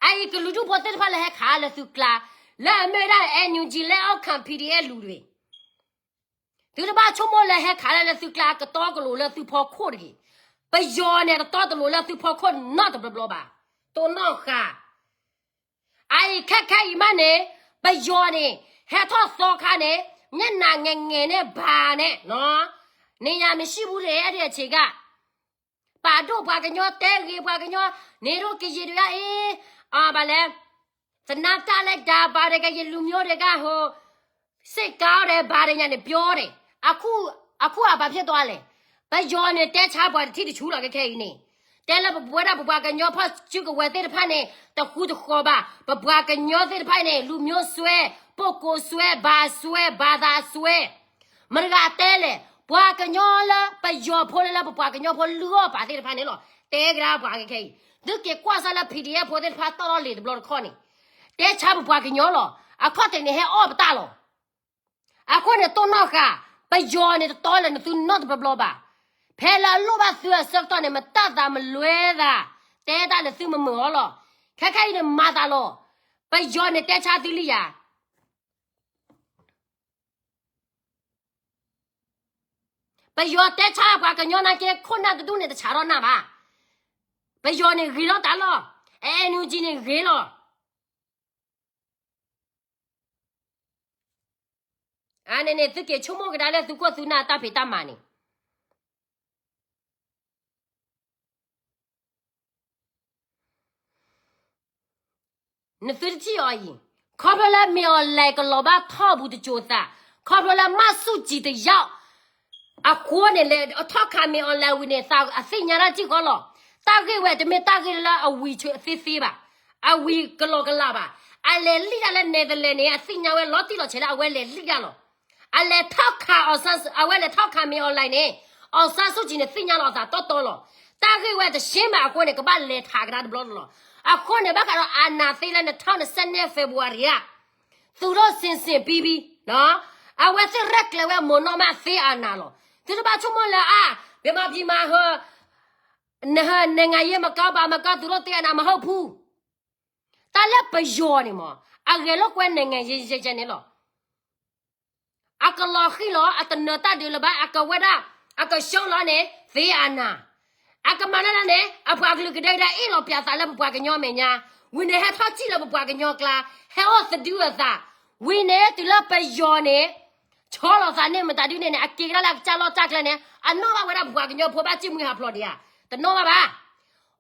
အအံၤကလုာ်ဒူၣ်ဖိသ့ၣ်တဖၣ်လၢဟဲခးလၢသုကျါ, လၢအမ့ၢ်ဝဲဒၣ် NUG လက်အောက်ခံ PDF လူတဂ့ၤ, သုတဘၣ်ဆိကမိၣ်လၢဟဲခးလၢသုကျါ ကတီကလိာ်လၢသုဖီခိၣ်တဂ့ၤ. ပယီၤန့ၣ် တတီတလိာ်လၢသုဖီခိၣ်နီတဘျီဘျီဘၣ်, တိၢ်နီၣ်ဃာ် အအံၤခဲခဲအံၤမးန့ၣ်, ပယီၤန့ၣ် ဟဲထီၣ်သီခါန့ၣ်, မျက်နှာငယ်ငယ်နဲ့ ဘာနဲ့, နေရာမရှိဘူးတဲ့ အဲ့ဒီအချိန်က, ပာ်ဒိၣ်ပှၤကညီ တဲဂ့ၤပှၤကညီ, နေတို့ကရင်တွေက အေး, ဘာလဲ, သနားတတ်လိုက်တာ ပါတယ် ကရင်လူမျိုးတွေက ဟို, စစ်ကောင်းတယ် ဘာတယ်ညာနဲ့ ပြောတယ်. အခု, အခုက ဘာဖြစ်သွားလဲ. ပယီၤန့ၣ် တဲဆါပှၤတထံၣ်တဆူၣ်လီၤ ခဲခဲအံၤန့ၣ်, တဲလၢပဝဲဒၣ်ပပှၤကညီ ဖီၣ်စုကဝဲၤသ့ၣ်တဖၣ်န့ၣ် တဃူတဃီၤဘၣ်, ပပှၤကညီသ့ၣ်တဖၣ်န့ၣ် လူမျိုးစွဲ, ပုဂ္ဂိုလ်စွဲ, ဘာစွဲ, ဘာသာစွဲ, မတဂၤတဲလဲၣ်, ပှၤကညီလၢပယီၤဖိလၢ လၢပပှၤကညီဖိလုၢ်အီၣ်ပာ်သ့ၣ်တဖၣ်န့ၣ်လီၤ. တဲကဒါပှၤခဲခဲအံၤ, သုက့ၤကွၢ်စၢ်လၢ PDF ဖိသ့ၣ်တဖၣ်တီၢ်ထီၣ်လံာ်တဘျီတခီၣ်န့ၣ်, တဲဆါပပှၤကညီလီၤ. အခီၣ်ထံးန့ၣ် ဟဲအီၣ်ပတၢ်လီၤ. အဃိန့ၣ် တိၢ်နီၣ်ဃာ်, ပယီၤန့ၣ် တတီလၢနသုနီတဘျီဘျီဘၣ်. ဖဲလၢအလိၣ်ဘၣ်သုအဆၢကတီၢ်န့ၣ် မတၤသးမလွဲသး, တဲတၢ်လၢသုမမုာ်အီၤလီၤ. ခဲခဲအံၤန့ၣ် မၤသးလီၤ. ပယီၤန့ၣ် တဲဆါသုလံယၤ. ပယီၤတဲဆါပှၤကညီနာ်က့ ခိၣ်နၢ်တဒူၣ်န့ၣ် တဆးထီၣ်နၢ်ဘၣ်. ပယီၤန့ၣ်ဂ့ၤလီၤတၢ်လီၤ. NUG န့ၣ်ဂ့ၤလီၤ. အါန့ၣ်န့ၣ် သုက့ၤဆိကမိၣ်ကဒါလၢသုခိၣ်သုနၢ်တၢ်ဖံးတၢ်မၤန့ၣ် နသုတထံၣ်အီၤအံၤ, ခီဖျိလၢမ့ၢ်အီၤလဲၤကလီၤဘၣ်ထီၣ်ပူၤတစိၤသး, ခီဖျိလၢမၢ်ဆူၣ်ကံၤတယီၣ်, အဃိန့ၣ်လဲၣ် အထီၣ်ခးမ့ၢ်အီၤလဲၤဝံၤန့ၣ် သးအသ့ၣ်ညါတၢ်ထံၣ်ဃီလီၤ. တၢ်ဂ့ၢ်ဝဲတမ့ၢ်တၢ်ဂ့ၢ်လၢအဝံၤဆၢသ့သ့ဘၣ်, အဝံၤကလီကလးဘၣ်. အလဲၤလံၣ်တၢ်လၢနဲၣ်သလဲၣ်န့ၣ် အသ့ၣ်ညါဝဲလီၤတံၢ်လီၤဆဲးလၢအဝဲလဲၤလံၣ်တၢ်လီၤ. အလဲၤထီၣ်ခး, အဝဲလဲၤထီၣ်ခးမ့ၢ်အီၤလဲၤန့ၣ်, အီၣ်ဆၣ်ဆူၣ်ကံၤန့ၣ် သ့ၣ်ညါလီၤအသးတီတီလီၤ. တၢ်ဂ့ၢ်ဝဲတရှဲမးအဃိန့ၣ် ကဘၣ်လဲၤထးကဒါတဘျီလီၤ. အဃိန့ၣ် ဘၣ်ဃးဒီးအာဏာသိမ်းလၢ နှစ်ထောင့်နှစ်ဆယ့်နှစ် ဖေဖော်ဝါရီလ သူတို့ဆင်ဆင်ပြီးပြီ, အဝဲသ့ၣ်ရဲၣ်ကျဲၤဝဲ မုံနီၢ်မး သိမ်းအာဏာလီၤ. သုတဘၣ်ဆိကမိၣ်လၢအါ, မြန်မာပြည်မှာ ဟို, နိုင်ငံရေးမကောင်း ဘာမကောင်း သူတို့သိမ်းအာဏာမဟုတ်ဘူး. တၢ်လၢပယီၤန့ၣ်မး အဂဲၤလိာ်ကွဲ နိုင်ငံရေး ယဲယဲန့ၣ်လီၤ. အကလီၤဃံၤလီၤ, အတနၢၤတၢ်ဒုးလၢၤဘၣ်, အကဝဲဒၣ်, အကရှုံးလီၤန့ၣ် သိမ်းအာဏာ, အကမၤတၢ်န့ၣ် အပှၤကလုာ်ကဒဲကဒဲ အ့ၣ်လိာ်ပျဲသးလၢ ပပှၤကညီမဲာ်ညါ, ဝံၤန့ၣ် ဟဲထီၣ်စံၣ်လၢပပှၤကညီကျါ, ဟဲအိၣ်သဒုအသး, ဝံၤန့ၣ် တုၤလၢပယီၤန့ၣ် ဆီလီၤသးန့ၣ် မတၤဒုန့ၣ်န့ၣ် အက့ၤကဒါလၢအကစၢ်လီၢ်တၢ်ကျဲန့ၣ် အနီၣ်ဘၣ်ဝဲဒၣ်ပပှၤကညီဖိဘၣ်စံၣ်မှံဟးဖျိးဒံးဧါ, တနီၣ်ဘၣ်ဘၣ်.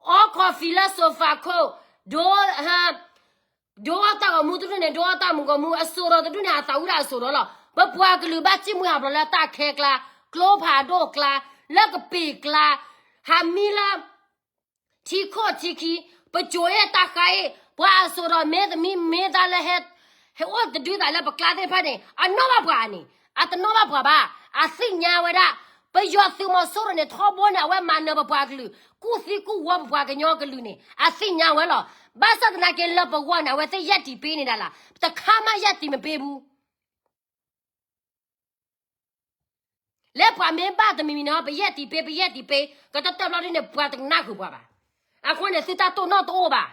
အီခီၣ်ဖံးလၢ sofa ခိၣ်, ဒိ ဒိအီၣ်တၢ်ဂီၤမူတဒူၣ်န့ၣ် ဒိအီၣ်တၢ်မူဂီၤမူ, အစိာ်ဒီးတဒူၣ်န့ၣ် အသးဝံၣ်ဒၣ်အစိာ်ဒီးလီၤ. ပပှၤကလုာ်ဘၣ်စံၣ်မှံဟးဖျိးလၢတၢ်ခဲကျါ, ကျိဖးဒိၣ်ကျါ, လၢကပ့ၤကျါ, ဟးမံလၢ ထံခိၣ်ထံခံ, ပစိၤအ့ၣ်တၢ်ဃါအ့ၣ်, ပှၤအစိာ်ဒီးမ့ၢ်သမံမ့ၢ်သးလၢဟဲ, ဟဲအိၣ်တဒုသးလၢပကျါသ့ၣ်တဖၣ်န့ၣ် အနီၣ်ဘၣ်ပှၤန့ၣ်, အတနီၣ်ဘၣ်ပှၤဘၣ်. အသ့ၣ်ညါဝဲဒၣ် ပယီၤသုးမီၤစိရိၤန့ၣ် ထီဘိန့ၣ် အဝဲမၤနၢၤပပှၤကလုာ်, ကူၣ်သံကူၣ်ဝီပပှၤကညီကလုာ်န့ၣ် အသ့ၣ်ညါဝဲလီၤ. ဘၣ်ဆၣ်သနာ်က့ လၢပဂီၢ်န့ၣ် အဝဲသ့ၣ်ရပ်တည်ပေးနေတာလား, တခါမှရပ်တည်မပေးဘူး. လၢပှၤမ့ၢ်ဘၣ်တမံၤမံၤန့ၣ် ပရပ်တည်ပေး, ပရပ်တည်ပေး, ကတၢၢ်တၢၢ်ဘျီဒ်န့ၣ် ပှၤတနၢ်ဃုာ်ပှၤဘၣ်. အဃိန့ၣ် သုတၢ်တိၢ်နီၣ်တအိၣ်ဘၣ်.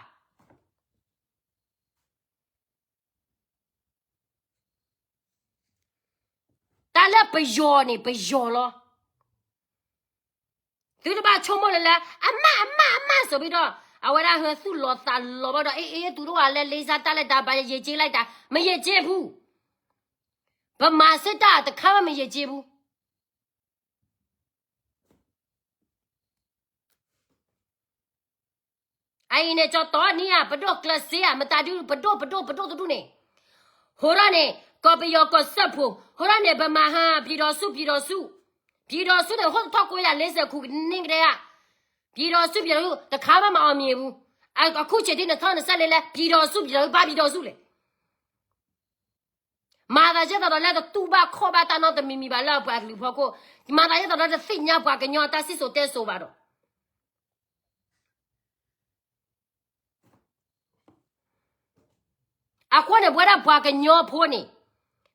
တၢ်လၢပယီၤန့ၣ် ပယီၤလီၤ. သုတဘၣ်ဆိကမိၣ်လၢလၢ အမၢ် အမၢ် အမၢ် ဆိုပြီးတော့ အဝဲဒၣ်ဟဲသူၣ်လီၤသးလီၤဘၣ်ဒီး အေး အေး သူတို့ကလည်း လေးစားတတ်လိုက်တာ ဘာ ယဉ်ကျေးလိုက်တာ မယဉ်ကျေးဘူး. ဗမာစစ်တပ် တခါမှ မယဉ်ကျေးဘူး. အံၤန့ၣ် ကၠီတီနံၤဧါ, ပဒိၣ်ကျၢၤစ့ဧါ, မတၤဒု ပဒိၣ် ပဒိၣ် ပဒိၣ်တဒူၣ်န့ၣ်, ဟိးထီၣ်န့ၣ် ကီၢ်ပယီၤကီၢ်စၢဖှိၣ်, ဟိးထီၣ်န့ၣ် ဗမာဟါ ပြည်ထောင်စု ပြည်ထောင်စု, ပြည်ထောင်စုန့ၣ် ဟိုးတထီၣ်ကိုးရာလေးဆယ်ခုနှစ်ကတည်းက ပြည်ထောင်စု ပြည်ထောင်စု တခါမှ မအောင်မြင်ဘူး. အခုချိန်ထိ နှစ်ထောင့်နှစ်ဆယ့်လေး လည်း ပြည်ထောင်စု ပြည်ထောင်စု ဘာ ပြည်ထောင်စု လဲၣ်. မၤသးဒ်သိးဒီးလၢတတူၢ်ဘၣ်ခီၣ်ဘၣ်တၢ်နီတမံၤမံၤဘၣ်လၢအပှၤကလုာ်ဖီခိၣ်, မၤသးဒ်သိးဒီးတသ့ၣ်ညါပှၤကညီတၢ်စံၣ်စိၤတဲစိၤဘၣ်ဒီး အဃိန့ၣ် ပဝဲဒၣ်ပှၤကညီဖိန့ၣ်,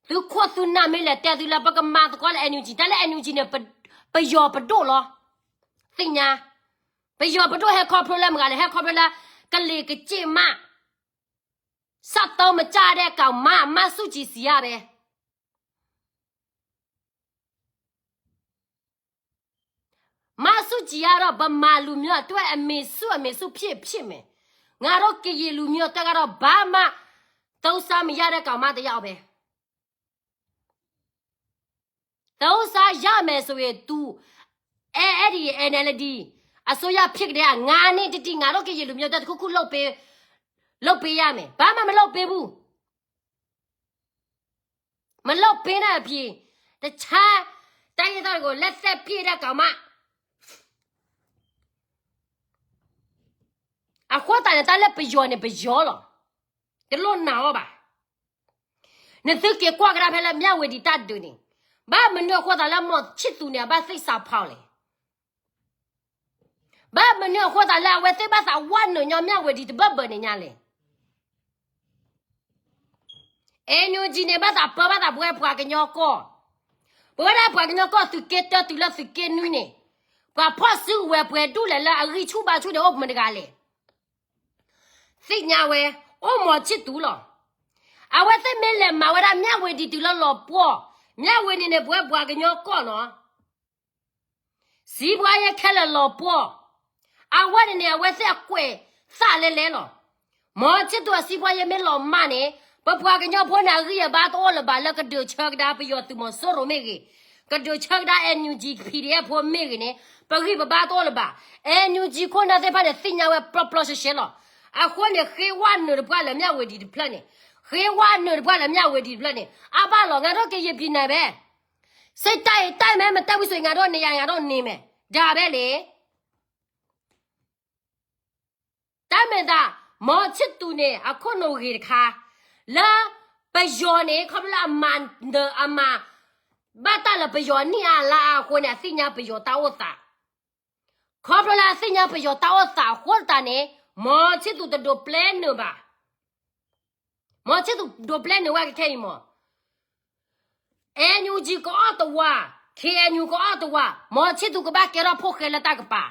သုခိၣ်သုနၢ်မ့ၢ်လဲၤတဲသုလၢပကမၤသကိးလၢ NUG, တၢ်လၢ NUG န့ၣ် ပယီၤပဒိၣ်လီၤ. သ့ၣ်ညါ, ပယီၤပဒိၣ်ဟဲခီဖျိလၢမတၤဂၤလဲၣ်, ဟဲခီဖျိလၢ ကလံၤကစ့ၣ်မး, စးတီမကၢ်ဒဲးကီးမး, မးဆူၣ်စံၤစံၤယါဘဲ မးဆူၣ်စံၤယါဒီးပမၤလူၤမံၤအီၤတွဲအမံၤဆူၣ်အမံၤဆူၣ်ဖျ့ဖျ့မဲာ်, ငါဒိးကယံာ်လူၤမံၤအီၤတဲကဒီး ဘၣ်မး, သုစါမယါဒဲးကီးမးတယါအီၤဘဲ သုစါယါမဲာ်စ့ၢ်ဂ့ၤ တူၢ်အဲၣ်အဲၣ်ဒ်အံၤ NLD အစိုးရဖြစ်ကတည်းက ငါန့ၣ်တတံၤ ငါဒိးကယံာ်လူၤမံၤအီၤတဲတခူၣ်ခူၣ် လုပ်ပေးရမယ်, ဘၣ်မးမလုပ်ပေးဘူး, မလုပ်ပေးနဲ့အပြင်, တခြားတိုင်းရင်းသားတွေကို လက်သတ်ပစ်တဲ့ကောင်မ, အဃိသတးန့ၣ် တၢ်လၢပယီၤန့ၣ် ပယီၤလီၤ. တလိၣ်နာ်အီၤဘၣ်. နသုက့ၤကွၢ်ကဒါဖဲလၢ မြဝတီ တၢ်ဒုးန့ၣ်, ဘၣ်မနုၤအဃိသတးလၢ မောင်ချစ်သူန့ၣ် အဘၣ်သ့ၣ်စးဖီလဲၣ်. ဘၣ်မနုၤအဃိသတးလၢ အဝဲသ့ၣ်ဘၣ်သးဝဲနုာ်ညီ မြဝတီ တဘၢၣ်ဘၢၣ်န့ၣ်ညါလဲၣ်. NUG န့ၣ် ဘၣ်သးပၢဘၣ်သးပှဲၤပှၤကညီကီၢ်, ပဝဲဒၣ်ပှၤကညီကီၢ်သုးက့တၢတုၤလၢသုးက့နွံန့ၣ်, ပှၤဖီၣ်စုကဝဲၤပှဲၤဒူၣ်လဲၣ်လၢအဂံၢ်ဆူၣ်ဘါဆူၣ်န့ၣ် အိၣ်မတဂၤလဲၣ်. သ့ၣ်ညါဝဲ, အိၣ် မောင်ချစ်သူ လီၤ. အဝဲသ့ၣ်မ့ၢ်လဲၤမၤဝဲဒၣ် မြဝတီ တုၤလၢလီၤပှီၢ်, မြဝတီ န့ၣ် ပဝဲပှၤကညီကီၢ်နီၤ စံးပှၤယဲခဲလၢာ်လီၤပှီၢ်, အဝဲန့ၣ်န့ၣ် အဝဲသ့ၣ်အကွဲးသးလဲၤလဲၤလီၤ. မောင်ချစ်သူ အစံးပှၤယဲမ့ၢ်လီၤမၢ်န့ၣ်, ပပှၤကညီဖိန့ၣ် အဂံၢ်အဘါတအိၣ်လၢၤဘၣ် လၢကဒုးဆၢကဒါပယီၤသုးမီၤစိရိၤမ့ၢ်ဂ့ၤ, ကဒုးဆၢကဒါ NUG PDF ဖိမ့ၢ်ဂ့ၤန့ၣ်, ပဂံၢ်ပဘါတအိၣ်လၢၤဘၣ်. NUG ခိၣ်နၢ်သ့ၣ်တဖၣ်န့ၣ် သ့ၣ်ညါဝဲပျီပျီရှဲရှဲလီၤ. အဃိန့ၣ် ဃ့ဝဲနုာ်တပှၢ်လၢ မြဝတီ တဖျၢၣ်န့ၣ်, ဃ့ဝဲနုာ်တပှၢ်လၢ မြဝတီ တဖျၢၣ်န့ၣ်, အါဘၣ်လီၤ ငါဒိးကယံာ်ပျံၤနၤဘဲ စစ်တပ် တိုက်မယ် မတိုက်ဘူးဆိုရင် ငါတို့နေရာ ငါတို့နေမယ် ဒါပဲလေ. တၢ်မဲာ်သး မောင်ချစ်သူ န့ၣ် အခိၣ်နူာ်ဂ့ၤတခါ, လၢပယီၤန့ၣ် ခီဖျိလၢအမၤနၢၤအမၤဘၣ်တၢ်လၢပယီၤနံၣ်အါလါအါအဃိန့ၣ် အသ့ၣ်ညါပယီၤတၢ်အိၣ်သး, ခီဖျိလၢအသ့ၣ်ညါပယီၤတၢ်အိၣ်သးအဃိသတးန့ၣ် မောင်ချစ်သူ တဒိးပျဲနုာ်ဘၣ်. မောင်ချစ်သူ ဒိးပျဲနုာ်ဝဲကခဲအံၤမး NUG ကအီၣ်တဝး, KNU ကအီၣ်တဝး, မောင်ချစ်သူ ကဘၣ်ကဲထီၣ်ဖိၣ်ဃဲလၢတၢ်ကပၤ.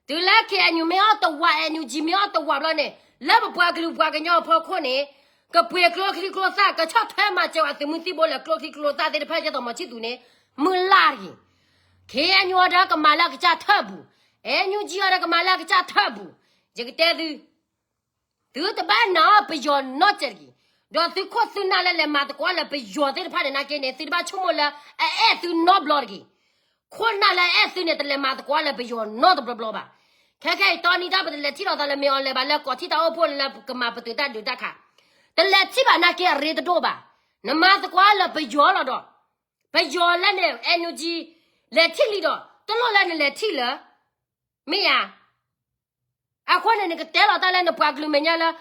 တုၤလၢ KNU မ့ၢ်အီၣ်တဝး, NUG မ့ၢ်အီၣ်တဝးဘျီန့ၣ်, လၢပပှၤကလုာ်ပှၤကညီအဖီခိၣ်န့ၣ်, ကပှ့ၤကျိချံကျိသၣ် ကဆီၣ်ထွဲမၤစၢၤအသုးမုၢ်သံၣ်ဘိလၢကျိချံကျိသၣ်သ့ၣ်တဖၣ် ဒ်သိး မောင်ချစ်သူ န့ၣ် မုၢ်လၢ်တဂ့ၤ. KNU အီၤဒီးကမၤလၢအကစၢ်ထၢၣ်ပူၤ, NUG အီၤဒီးကမၤလၢအကစၢ်ထၢၣ်ပူၤ, ယကတဲသု သုတဘၣ်နာ်အီၤပယီၤနီတစဲးတဂ့ၤ. ဒီးသုခိၣ်သုနၢ်လၢလဲၤမၤသကိးလၢပယီၤသ့ၣ်တဖၣ်န့ၣ် နာ်က့န့ၣ် သုတဘၣ်ဆိကမိၣ်လၢအအဲၣ်သုနီတဘျီတဂ့ၤ. ခိၣ်နၢ်လၢအအဲၣ်သုန့ၣ် တလဲၤမၤသကိးလၢပယီၤနီတဘျီဘျီဘၣ်. ခဲခဲအံၤ တီနံၤတၢ် ပတလဲၤထံၣ်လိာ်သးလၢ မ့ၢ်အီၤလဲၤဘၣ်လၢကီၢ်ထံတၢ်အိၣ်ဖှိၣ်လၢကမၤပတုာ်တၢ်ဒုးတၢ်ခး, တလဲၤထံၣ်ဘၣ်နာ်က့အရ့တဒိၣ်ဘၣ်. နမၤသကိးလၢပယီၤလီၤဒီး, ပယီၤလၢန့ၣ် NUG လဲၤထံၣ်လံဒီး တလိၣ်လၢနလဲၤထံၣ်လၢ မ့ၢ်ဧါ. အဃိန့ၣ် နကတဲလီၤတၢ်လၢနပှၤကလုာ်မဲာ်ညါလၢ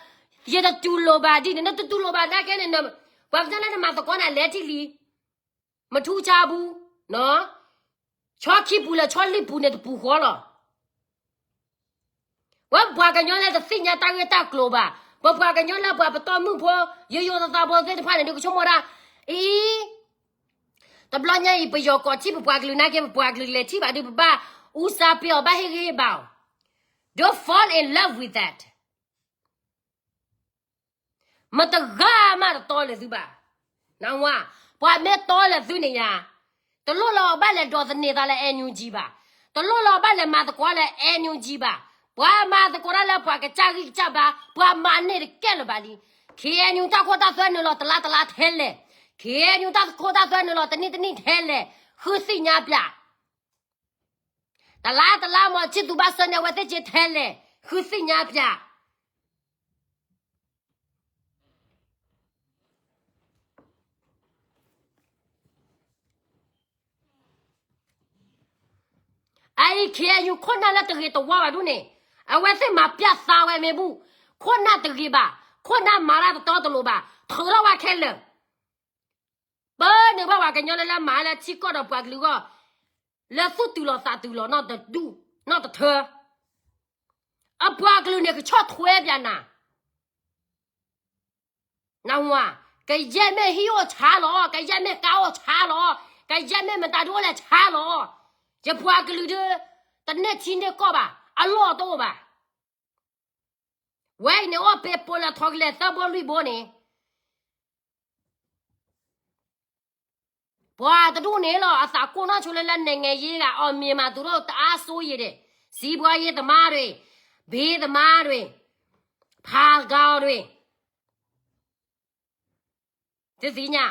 ယတတူၢ်လိာ်ဘၣ်ဒ်န့ၣ်, နတတူၢ်လိာ်ဘၣ်နာ်က့န့ၣ်, ပှၤကညီလၢနမၤသကိးန့ၣ် လဲၤထံၣ်လံ, မထူးဆါဘူး, ဆီခံပူၤလၢဆီလွံၢ်ပူၤန့ၣ်တပူၤဃီလီၤ. ပပှၤကညီလၢတသ့ၣ်ညါတၢ်ဂ့ၢ်တၢ်ကျိၤဘၣ်, ပပှၤကညီလၢပှၤပတီၢ်မုၣ်ဖိ ယိယိသးသးဖိသ့ၣ်တဖၣ်န့ၣ် ဒုးကဆိကမိၣ်ဒၣ်, အံၤ တဘျီညါအံၤ ပယီၤကီၢ်ထံၣ်ပပှၤကလုာ်နာ်က့ ပပှၤကလုာ်လဲၤထံၣ်ဘၣ်ဒီး ပဘၣ်အူစါပ့ၤအီၤ ဘၣ်ဟ့ၣ်ဂံၢ်ဟ့ၣ်ဘါအီၤ, don't fall in love with that. မတဂၤမးတတီလၢၤသုဘၣ်. နဝါ, ပှၤမ့ၢ်တီလၢၤသုန့ၣ်ယါ, တလိၣ်လၢအဘၣ်လဲၤဒိးသန့ၤသးလၢ NUG ဘၣ်, တလိၣ်လၢအဘၣ်လဲၤမၤသကိးလၢ NUG ဘၣ်. ပှၤမၤသကိးတၢ်လၢပှၤကစၢ်ဂံၢ်ကစၢ်ဘါ, ပှၤမၤန့ၢ်တကဲလၢၤဘၣ်လံ. KNU တၢ်ခိတၢ်သွဲနုာ်လီၤတလါတလါထဲလဲၣ်, KNU တၢ်ခိတၢ်သွဲနုာ်လီၤတနံၣ်တနံၣ်ထဲလဲၣ်, ဃုသ့ၣ်ညါပျး တလါတလါ မောင်ချစ်သူ ဘၣ်ဆၢန့ၢ်အဝဲသ့ၣ်က့ထဲလဲၣ်, ဃုသ့ၣ်ညါပျး. အအံၤ KNU ခိၣ်နၢ်လၢတဂ့ၤတဝါဘၣ်ဒ်န့ၣ်, အဝဲသ့ၣ်မၤပျးသးဝဲမ့ၢ်ဘူၣ်, ခိၣ်နၢ်တဂ့ၤဘၣ်, ခိၣ်နၢ်မၤတၢ်တတီတလိၤဘၣ်, ထုးထီၣ်ဝဲခဲလၢာ်, ပၢနုာ်ဘၣ်ပှၤကညီလၢလၢမၤလၢထံကီၢ်ဒီးပှၤကလုာ်အဂီၢ်, လၢသူၣ်တုၤလီၤသးတုၤလီၤနီတဒူၣ်နီတထၢ, အပှၤကလုာ်န့ၣ်ကဆီၣ်ထွဲပၠးနၤ နဝၤ, ကယဲၢ်မ့ၢ်ဟံၣ်အိၣ်ဆါလီၤ, ကယဲၢ်မ့ၢ်ကါအိၣ်ဆါလီၤ, ကယဲၢ်မ့ၢ်မတၤဒုအိၣ်လဲၣ်ဆါလီၤ, ယပှၤကလုာ်ဒု တန့ၢ်ထံန့ၢ်ကီၢ်ဘၣ်, အလီၢ်တအိၣ်ဘၣ်. ဝဲအံၤန့ၣ်အိၣ်ပ့ၤပိာ်လၢထီကလဲၤသၢဘိလွံၢ်ဘိန့ၣ်, ပှၤတဒူၣ်န့ၣ်လီၤ အသးကိၢ်နီၣ်ဆိလၢလၢ နိုင်ငံရေးက အောင်မြင်မှာ သူတို့တအားစိုးရိမ်တယ်, စီးပွားရေးသမားတွေ, ဘီသမားတွေ, ဖာကောင်တွေ, တသ့ၣ်ညါ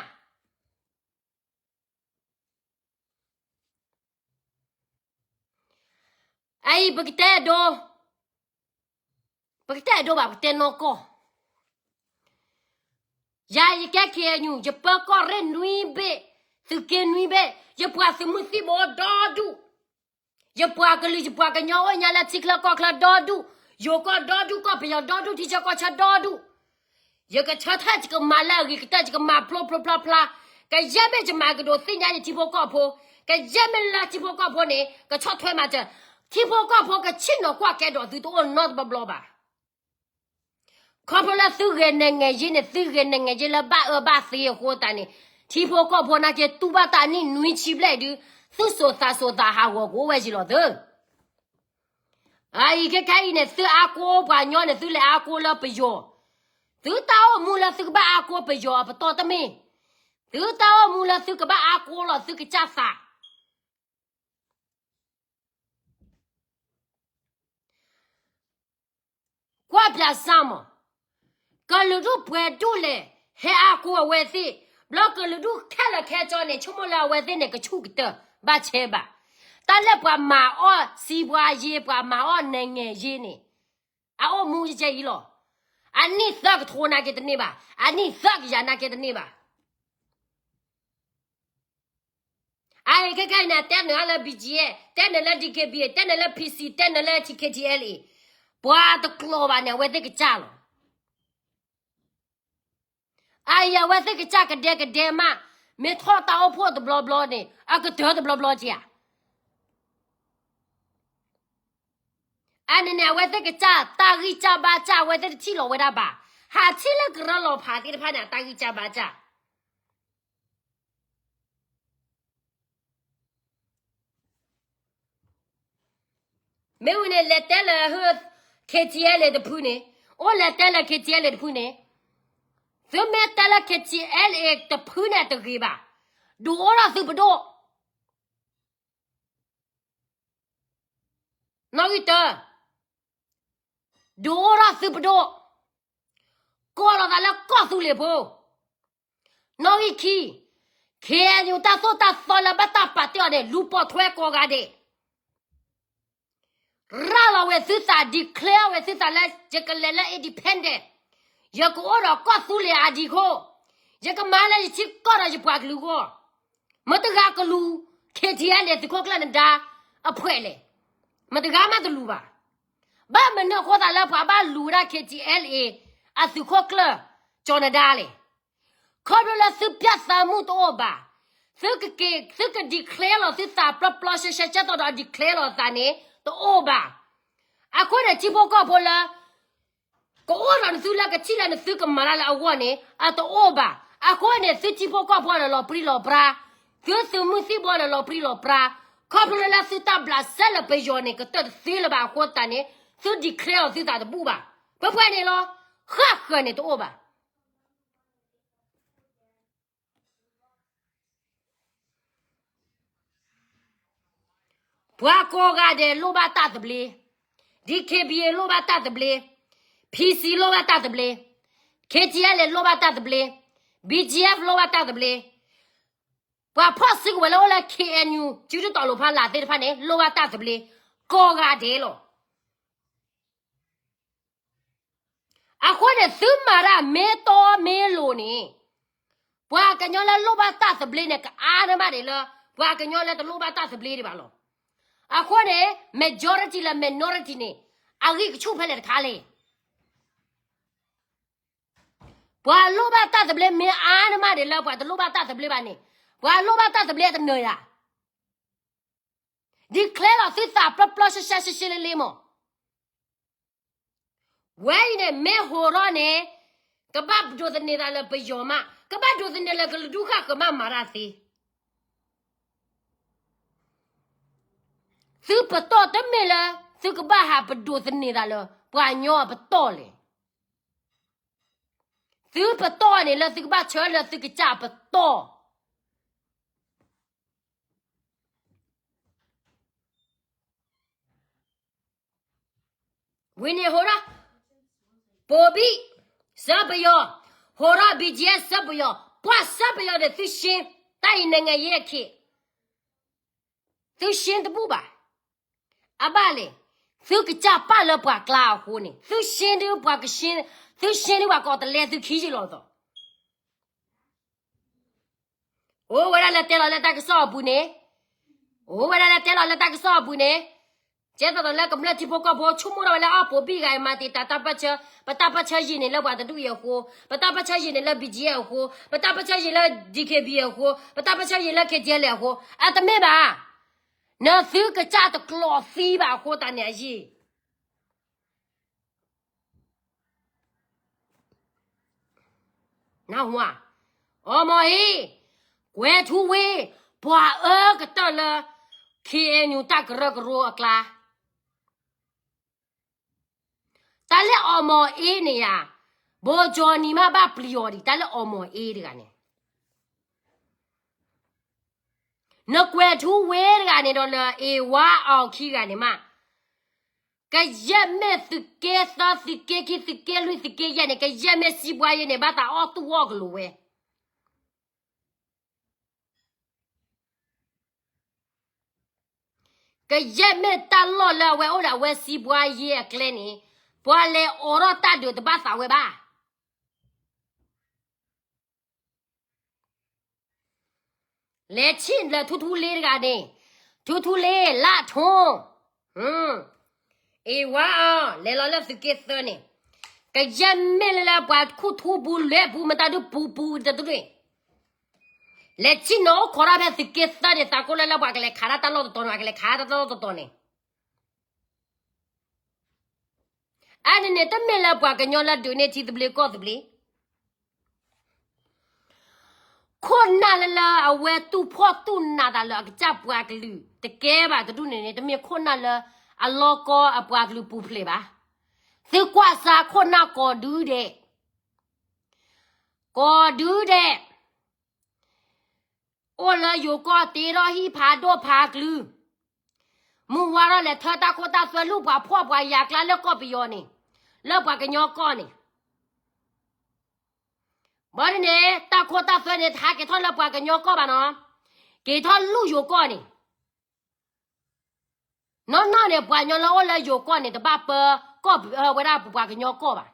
အအံၤ ပကတဲအဒိ, ပကတဲအဒိဘၣ် ပကတဲနီၢ်ကီၢ်, ယၤယကဲ KNU ယပၢကီၢ်ရ့ၣ်နွံဘ့ၣ်, သုးက့နွံဘ့ၣ်, ယပှၤသုးမုၢ်သံၣ်ဘိဒီဒူၣ်, ယပှၤကလုာ် ယပှၤကညီအိၣ်ညါလၢထံချၢကီၢ်ချၢဒီဒူၣ်, ယိၤကီၢ်ဒီဒူၣ် ကီၢ်ပယီၤဒီဒူၣ် ထံဆၢကီၢ်ဆၢဒီဒူၣ်, ယကဆၢထၢၣ် ယကမၤလၢအဂ့ၤကတၢၢ် ယကမၤဖျိဖျိဖျါဖျါ, ကယဲၢ်မ့ၢ်ယမၤကဒိးသ့ၣ်ညါယထံဖိကီၢ်ဖိ, ကယဲၢ်မ့ၢ်လၢထံဖိကီၢ်ဖိန့ၣ် ကဆီၣ်ထွဲမၤစၢၤ, ထံဖိကီၢ်ဖိကဆ့ၣ်နီၤကွၢ်ကဲဒီးသုတအိၣ်နီတဘျီဘျီဘၣ်. ခီဖျိလၢသုဂဲၤ နိုင်ငံရေး န့ၣ် သုဂဲၤ နိုင်ငံရေး လၢဘၣ်အၢဘၣ်သီအဃိသတးန့ၣ်, ထံဖိကီၢ်ဖိနာ်က့တူၢ်ဘၣ်တၢ်နံၣ်နွံဆံဘျဲၣ်ဒု, သုစိာ်သးစိာ်သးဟးဂီၤကအိၣ်ဝဲယံၤလီၤသု. အအံၤခဲခဲအံၤန့ၣ် သုအါကိးပှၤညီန့ၣ် သုလဲၤအါကိးလၢပယီၤ, သုတၢ်အိၣ်မူလၢသုကဘၣ်အါကိးပယီၤအပတီၢ်တမ့ၢ်, သုတၢ်အိၣ်မူလၢသုကဘၣ်အါကိးလီၤသုကစၢ်သး ကွၢ်ပၠးစၢ်မး, ကလုာ်ဒူၣ်ပှဲၤဒူၣ်လဲၣ် ဟဲအါကိးအဝဲသ့ၣ်, ဘျီကလုာ်ဒူၣ်ခဲလၢာ်ခဲဆ့န့ၣ် ဆိကမိၣ်လၢအဝဲသ့ၣ်န့ၣ် ကဆူၣ်ကတၢၢ်ဘၣ်ဆဲးဘၣ်. တၢ်လၢပှၤမၤအီၣ် စီးပွားရေး ပှၤမၤအီၣ် နိုင်ငံရေး န့ၣ် အအိၣ်မူကဲအံၤလီၤ. အနံၣ်သၢကထိနာ်က့တန့ၢ်ဘၣ်, အနံၣ်သၢကယၤနာ်က့တန့ၢ်ဘၣ်. အအံၤခဲခဲအံၤန့ၣ် တဲနုာ်လၢ BGF, တဲနုာ်လၢ DKBA, တဲနုာ်လၢ PC, တဲနုာ်လၢ KTLA, ပှၤတကျိၤဘၣ်န့ၣ် အဝဲသ့ၣ်ကစၢ်လီၤ. အအံၤအဝဲသ့ၣ်ကစၢ်ကဒဲကဒဲမး, မ့ၢ်ထီၣ်တၢ်အိၣ်ဖှိၣ်တဘျီဘျီန့ၣ် အကတၢၢ်တဘျီဘျီက့ဧါ. အန့ၣ်န့ၣ် အဝဲသ့ၣ်ကစၢ်တၢ်ဂံၢ်စၢ်ဘါစၢ် အဝဲသ့ၣ်တထံၣ်လီၤဝဲဒၣ်ဘၣ်. ဟးထံၣ်လၢကရၢလီၤဖးသ့ၣ်တဖၣ်န့ၣ် အတၢ်ဂံၢ်စၢ်ဘါစၢ် မ့ၢ်ဝံၤန့ၣ် လဲၤတဲလၢ KTLA တဖုန့ၣ်, အိၣ်လဲၤတဲလၢ KTLA တဖုန့ၣ်, သုမ့ၢ်တဲလၢ KTLA တဖုန့ၣ်တဂ့ၤဘၣ်, ဒုးအိၣ်ထီၣ်သုပဒိၣ် နီၣ်ဂံၢ်တၢ, ဒုးအိၣ်ထီၣ်သုပဒိၣ်, ကိးလီၤသးလၢကီၢ်သူလ့ၤဖိ, နီၣ်ဂံၢ်ခံ, KNU တၢ်သိၣ်တၢ်သီလၢဘၣ်တၢ်ပာ်တ့ၢ်အီၤန့ၣ် လူၤပိာ်ထွဲကိးဂၤဒဲး ရၤလီၤဝဲသုသး declare ဝဲသုသးလၢ ယကလဲၤလၢ independent, ယကအိၣ်ဒီးကီၢ်သူလ့ၤအဒံးခိၣ်, ယကမၤလၢယထံကီၢ်ဒီးယပှၤကလုာ်အဂီၢ်, မတၤတဂၤကလူၤ KTLA သုးခိၣ်ကျၢၢ်နဒါအဖှဲးလဲၣ်, မတၤတဂၤမးတလူၤဘၣ်. ဘၣ်မနုၤအဃိသတးလၢပှၤဘၣ်လူၤဝဲဒၣ် KTLA အသုးခိၣ်ကျၢၢ် ကၠီၤနဒါလဲၣ်. ခီဖျိလၢသုပျၢ်သးမုၢ်တအိၣ်ဘၣ်, သုကက့ၤ သုက declare လီၤသုသးပျီပျီရှဲရှဲ ကဲသိးဒီး declare လီၤသးန့ၣ် တအိၣ်ဘၣ်. အဃိန့ၣ် ထံဖိကီၢ်ဖိလၢ ကအိၣ်ဒီးနသုလၢကထံၣ်လၢနသုကမၤတၢ်လၢအဂီၢ်န့ၣ် အတအိၣ်ဘၣ်. အဃိန့ၣ် သုထံဖိကီၢ်ဖိန့ၣ်လီၤပြံလီၤပြါ, သုသုးမုၢ်သံၣ်ဘိန့ၣ်လီၤပြံလီၤပြါ, ခီဖျိလၢသုတၢ်ဘျးစဲလၢပယီၤန့ၣ် ကတၢၢ်တသ့လၢၤဘၣ်အဃိသတးန့ၣ် သု declare လီၤသုသးတဘူၣ်ဘၣ်. ပှဲၤပှဲၤန့ၣ်လီၤ, ဃၣ်ဃၢၤန့ၣ်တအိၣ်ဘၣ်. ပှၤကိးဂၤဒဲးလိၣ်ဘၣ်တၢ်သဘျ့, DKBA လိၣ်ဘၣ်တၢ်သဘျ့, PC လိၣ်ဘၣ်တၢ်သဘျ့, KTLA လိၣ်ဘၣ်တၢ်သဘျ့, BGF လိၣ်ဘၣ်တၢ်သဘျ့, ပှၤဖီၣ်စုကဝဲၤလၢအိၣ်လၢ KNU စုတတီၤလိာ်ဖးလၢ်သ့ၣ်တဖၣ်န့ၣ် လိၣ်ဘၣ်တၢ်သဘျ့ ကိးဂၤဒဲးလီၤ. အဃိန့ၣ် သုမၤတၢ်မ့ၢ်တီမ့ၢ်လိၤန့ၣ် ပှၤကညီလၢလိၣ်ဘၣ်တၢ်သဘျ့န့ၣ် ကအါန့ၢ်မးဒံးလၢ ပှၤကညီလၢတလိၣ်ဘၣ်တၢ်သဘျ့ဒံးဘၣ်လီၤ. အဃိန့ၣ် majority လၢ minority န့ၣ် အဂံၢ်ကဆူၣ်ဖဲလဲၣ်တခါလဲၣ်. ပှၤလိၣ်ဘၣ်တၢ်သဘျ့မ့ၢ်အါန့ၢ်မးဒံးလၢပှၤတလိၣ်ဘၣ်တၢ်သဘျ့ဘၣ်န့ၣ်, ပှၤလိၣ်ဘၣ်တၢ်သဘျ့တနၢၤယၤ, declare လီၤသုသးပျီပျီရှဲရှဲရှဲရှဲလ့လ့မး. ဝဲအံၤန့ၣ် မ့ၢ်ဟိးထီၣ်န့ၣ် ကဘၣ်ဒိးသန့ၤသးလၢပယီၤမး, ကဘၣ်ဒိးသန့ၤလၢကလုာ်ဒူၣ်ဃၣ်ဃၢၤမးမၤတၢ်သ့. သုပတီၢ်တမ့ၢ်လၢ သုကဘၣ်ဟးပဒိးသန့ၤသးလၢ ပှၤကညီအပတီၢ်လဲၣ်. သုပတီၢ်န့ၣ်လၢသုကဘၣ်ဆၢလၢသုကစၢ်ပတီၢ် ဝံၤန့ၣ်ဟိးထီၣ် ပိာ်ဘံၣ် ဆၢပယီၤ, ဟိးထီၣ် ဘံၣ်ကၠံ ဆၢပယီၤ, ပှၤဆၢပယီၤဒီးသုရှ့, တၢ်အံၤ နိုင်ငံရေး အခ့, သုရှ့တဘူၣ်ဘၣ်. အဘၣ်လဲၣ်, သုကစၢ်ပာ်လၢပှၤကျါအဃိန့ၣ် သုရှ့ဒုပှၤကရှ့, သုရှ့ဒုပှၤကီၢ်တလဲသုခံယံာ်လီၤသိး အိၣ်ဝဲဒၣ်လၢတဲလီၤလၢတၢ်ကစီၣ်အပူၤန့ၣ်, အိၣ်ဝဲဒၣ်လၢတဲလီၤလၢတၢ်ကစီၣ်အပူၤန့ၣ်, ကဲသိးသိးလၢကမျၢၢ်ထံဖိကီၢ်ဖိဆိကမိၣ်ထီၣ်ဝဲလၢအီၣ်ပိာ်ဘံၣ်ဂၤအံၤမၤတံာ်တာ်တၢ်ပၢၢ်ဆၢ, ပတၢ်ပၢၢ်ဆၢယံာ်န့ၣ်လၢပှၤတဒူၣ်အံၤအဃိ, ပတၢ်ပၢၢ်ဆၢယံာ်န့ၣ်လၢ ဘံၣ်ကၠံ အဃိ, ပတၢ်ပၢၢ်ဆၢယံာ်လၢ DKBA အဃိ, ပတၢ်ပၢၢ်ဆၢယံာ်လၢ KTLA အဃိ, အတမ့ၢ်ဘၣ်, နသုကစၢ်တကျိးသံဘၣ်အဃိသတးန့ၣ်အယံာ် နၢ်ဟူဧါ, အီမီၤအ့, ကွဲၤထူဝ့, ပှၤအၢကတၢၢ်လၢ KNU တၢ်ကရၢကရိအကျါ, တၢ်လၢအီမီၤအ့န့ၣ်ယါ, ဘိကၠီနံၤမးဘၣ်ပျံၤအီၤဒံး တၢ်လၢအီမီၤအ့တဂၤန့ၣ် နကွဲၤထူဝ့တဂၤန့ၣ်ဒီးလၢအ့ဝါအီၤခံဂၤန့ၣ်မး, ကယဲၢ်မ့ၢ်သုးက့သၢ သုးက့ခံ သုးက့လွံၢ် သုးက့ယဲၢ်န့ၣ် ကယဲၢ်မ့ၢ်စံးဘှါယဲန့ၣ် ဘၣ်သးအီၣ်တူၢ်အီၣ်ကလိာ်ဝဲ ကယဲၢ်မ့ၢ်တၢ်လီၢ်လၢအဝဲအိၣ်ဒီးအဝဲစံးဘှါယဲအကျဲန့ၣ်, ပှၤလဲၤအိးထီၣ်တၢ်ဒုးတဘၣ်သးဝဲဘၣ်. လဲၤဆံၣ်လၢထူထူလ့တဂၤန့ၣ်, ထူထူလ့ လၢထူ, အ့ဝါအီၤ လဲၤလီၤလၢသုးက့သၢန့ၣ်, ကယဲၢ်မ့ၢ်လၢပှၤခူၣ်ထူပူၤလဲၤပူၤ မတၤဒုပူၤပူၤတဒူၣ်န့ၣ်, လဲၤဆံၣ်နီၤအိၣ်ခိးထီၣ်ဖဲသုးက့သၢန့ၣ် သးကိးလၢလၢပှၤကလဲၤခးတၢ်တၢ်လီၢ်တတီၤန့ၣ် ပှၤကလဲၤခးတၢ်တၢ်လီၢ်တတီၤန့ၣ် အန့ၣ်န့ၣ် တမ့ၢ်လၢပှၤကညီလၢဒုးန့ၢ်ထံသဘျ့ကီၢ်သဘျ့, ခိၣ်နၢ်လၢလၢအဝဲတူၢ်ဖှီၣ်တူၢ်နးသးလၢအကစၢ်ပှၤကလုာ်တကဲဘၣ်တဒူၣ်န့ၣ်န့ၣ် တမ့ၢ်ခိၣ်နၢ်လၢအလီၢ်ကီအပှၤကလုာ်ပူၤဖျဲးဘၣ်. သုကွၢ်စၢ်ခိၣ်နၢ်ကီၤဒုဒဲး, ကီၤဒုဒဲး အိၣ်လၢယိၤကီၢ်တ့ထီၣ်ဟံၣ်ဖးဒိၣ်ဖးကလုာ်, မုၢ်ဝါထီၣ်လဲၤထၢတၢ်ခိၣ်တၢ်သွဲလူၢ်ပှၤဖှီၣ်ပှၤယာ်ကျါလၢကီၢ်ပယီၤန့ၣ်, လၢပှၤကညီကီၢ်န့ၣ်, ဘၣ်ဒ်န့ၣ် တၢ်ခိၣ်တၢ်သွဲန့ၣ် တဟးက့ၤထီၣ်လၢပှၤကညီကီၢ်ဘၣ်နီၤ, က့ၤထီၣ်လူၢ်ယိၤကီၢ်န့ၣ် နီၢ်နီၢ်န့ၣ် ပှၤကညီလၢအိၣ်လၢယိၤကီၢ်န့ၣ် တဘၣ်ပၢကီၢ်ဝဲဒၣ်ပှၤကညီကီၢ်ဘၣ်.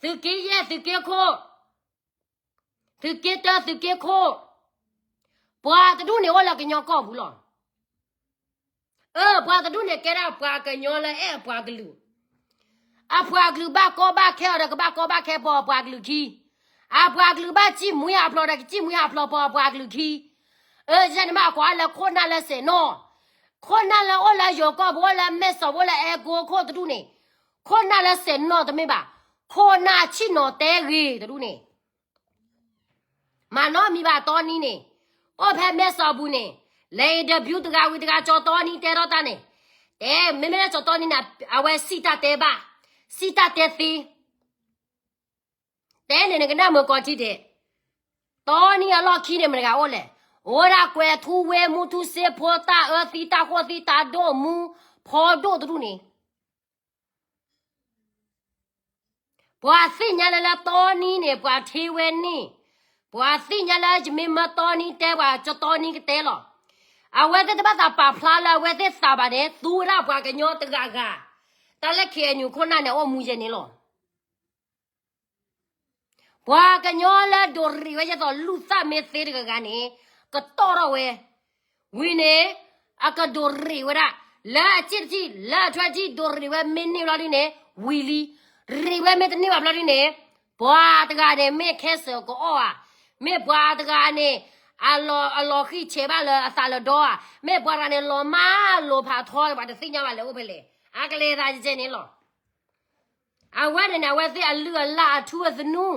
သုးက့ယဲၢ် သုးက့ခိၣ်, သုးက့တၢ သုးက့ခိၣ်, ပှၤတဒူၣ်န့ၣ်အိၣ်လၢကညီကီၢ်ပူၤလီၤ. အၢ ပှၤတဒူၣ်န့ၣ်ကဲဒၣ်ပှၤကညီလၢအဲၣ်အပှၤကလုာ်, အပှၤကလုာ်ဘၣ်ကီဘၣ်ခဲအီၤဒီး ကဘၣ်ကီဘၣ်ခဲပိာ်အပှၤကလုာ်ခံ, အပှၤကလုာ်ဘၣ်စံၣ်မှံဟးဖျိးဒီး ကစံၣ်မှံဟးဖျိးပိာ်အပှၤကလုာ်ခံ. အၢ ယဲန့ၣ်မ့ၢ်အကိးလၢခိၣ်နၢ်လၢစဲးနီၢ်, ခိၣ်နၢ်လၢအိၣ်လၢယိၤကီၢ်ပူၤ အိၣ်လၢမဲၢ်စီး အိၣ်လၢအဲကိခိၣ်တဒူၣ်န့ၣ်, ခိၣ်နၢ်လၢစဲးနီၢ်တမ့ၢ်ဘၣ်, ခိၣ်နၢ်ဆံၣ်နီၤတဲဂ့ၤတဒူၣ်န့ၣ် မၤနီတမံၤဘၣ်တီနံၤန့ၣ်, အိၣ်ဖဲမဲၢ်စီးပူၤန့ၣ်, လဲၤအံၤ interview တဂၤဝံၤတဂၤ ကၠီတီနံၤတဲထီၣ်တၢ်န့ၣ်, တဲမ့မ့ၢ်လၢကၠီတီနံၤန့ၣ် အဝဲစံၣ်တၢ်တဲဘၣ်, စံၣ်တၢ်တဲသ့, တဲန့ၣ်နကနၣ်မုာ်ကီးထံတဲ, တီနံၤအလီၢ်ခံန့ၣ် မတဂၤအိၣ်လဲၣ်, အိၣ်ဒၣ်ကွဲၤထူဝ့ မူထူစ့ဖိ တၢ်အၢသံ တၢ်ဃိၣ်သံ တၢ်ဒိၣ်မူ ဖီဒိၣ်တဒူၣ်န့ၣ် ပှၤသ့ၣ်ညါလၢလၢတီနံၤန့ၣ် ပှၤထံဝဲန့ၣ်, ပှၤသ့ၣ်ညါလၢယမ့ၢ်မၢတီနံၤတဲပှၤ ကၠီတီနံၤကတဲလီၤ. အဝဲသ့ၣ်တဘၣ်သးပာ်ဖျါလၢအဝဲသ့ၣ်သးဘၣ်န့ၣ် သူဝဲဒၣ်ပှၤကညီတဂၤဂၤ, တၢ်လၢ KNU ခိၣ်နၢ်န့ၣ် အိၣ်မူယဲန့ၣ်လီၤ. ပှၤကညီလၢဒိးရ့ၣ်ဝဲယဲသိးလူၢ်သၣ်မ့ၢ်သ့တဂၤဂၤန့ၣ်, ကတီၢ်ထီၣ်ဝဲ, ဝံၤန့ၣ်, အကဒိးရ့ၣ်ဝဲဒၣ်, လၢအစ့ၣ်တထံၣ် လၢအထွဲတထံၣ် ဒိးရ့ၣ်ဝဲမ့ၢ်န့ၢ်ဘျီဒ်န့ၣ်, ဝံၤလံ, ရံးဝဲမ့ၢ်တန့ၢ်ဘၣ်ဘျီဒ်န့ၣ်, ပှၤတဂၤန့ၣ် မ့ၢ်ခဲစၢၣ်ကအီၣ်ဧါ, မ့ၢ်ပှၤတဂၤန့ၣ် အလီၤဃံၢ်ဆဲးဘၣ်လၢအသးလၢဒီဧါ, မ့ၢ်ပှၤတဂၤန့ၣ် လီၤမၢ်လိာ်ဖးထီ ပှၤတသ့ၣ်ညါဘၣ်လဲၣ်အိၣ်ဖဲလဲၣ်, အကလဲၤသးကဲန့ၣ်လီၤ. အဝဲန့ၣ်န့ၣ် အဝဲသ့ၣ်အလုၢ်အလၢ်အထူအသနူ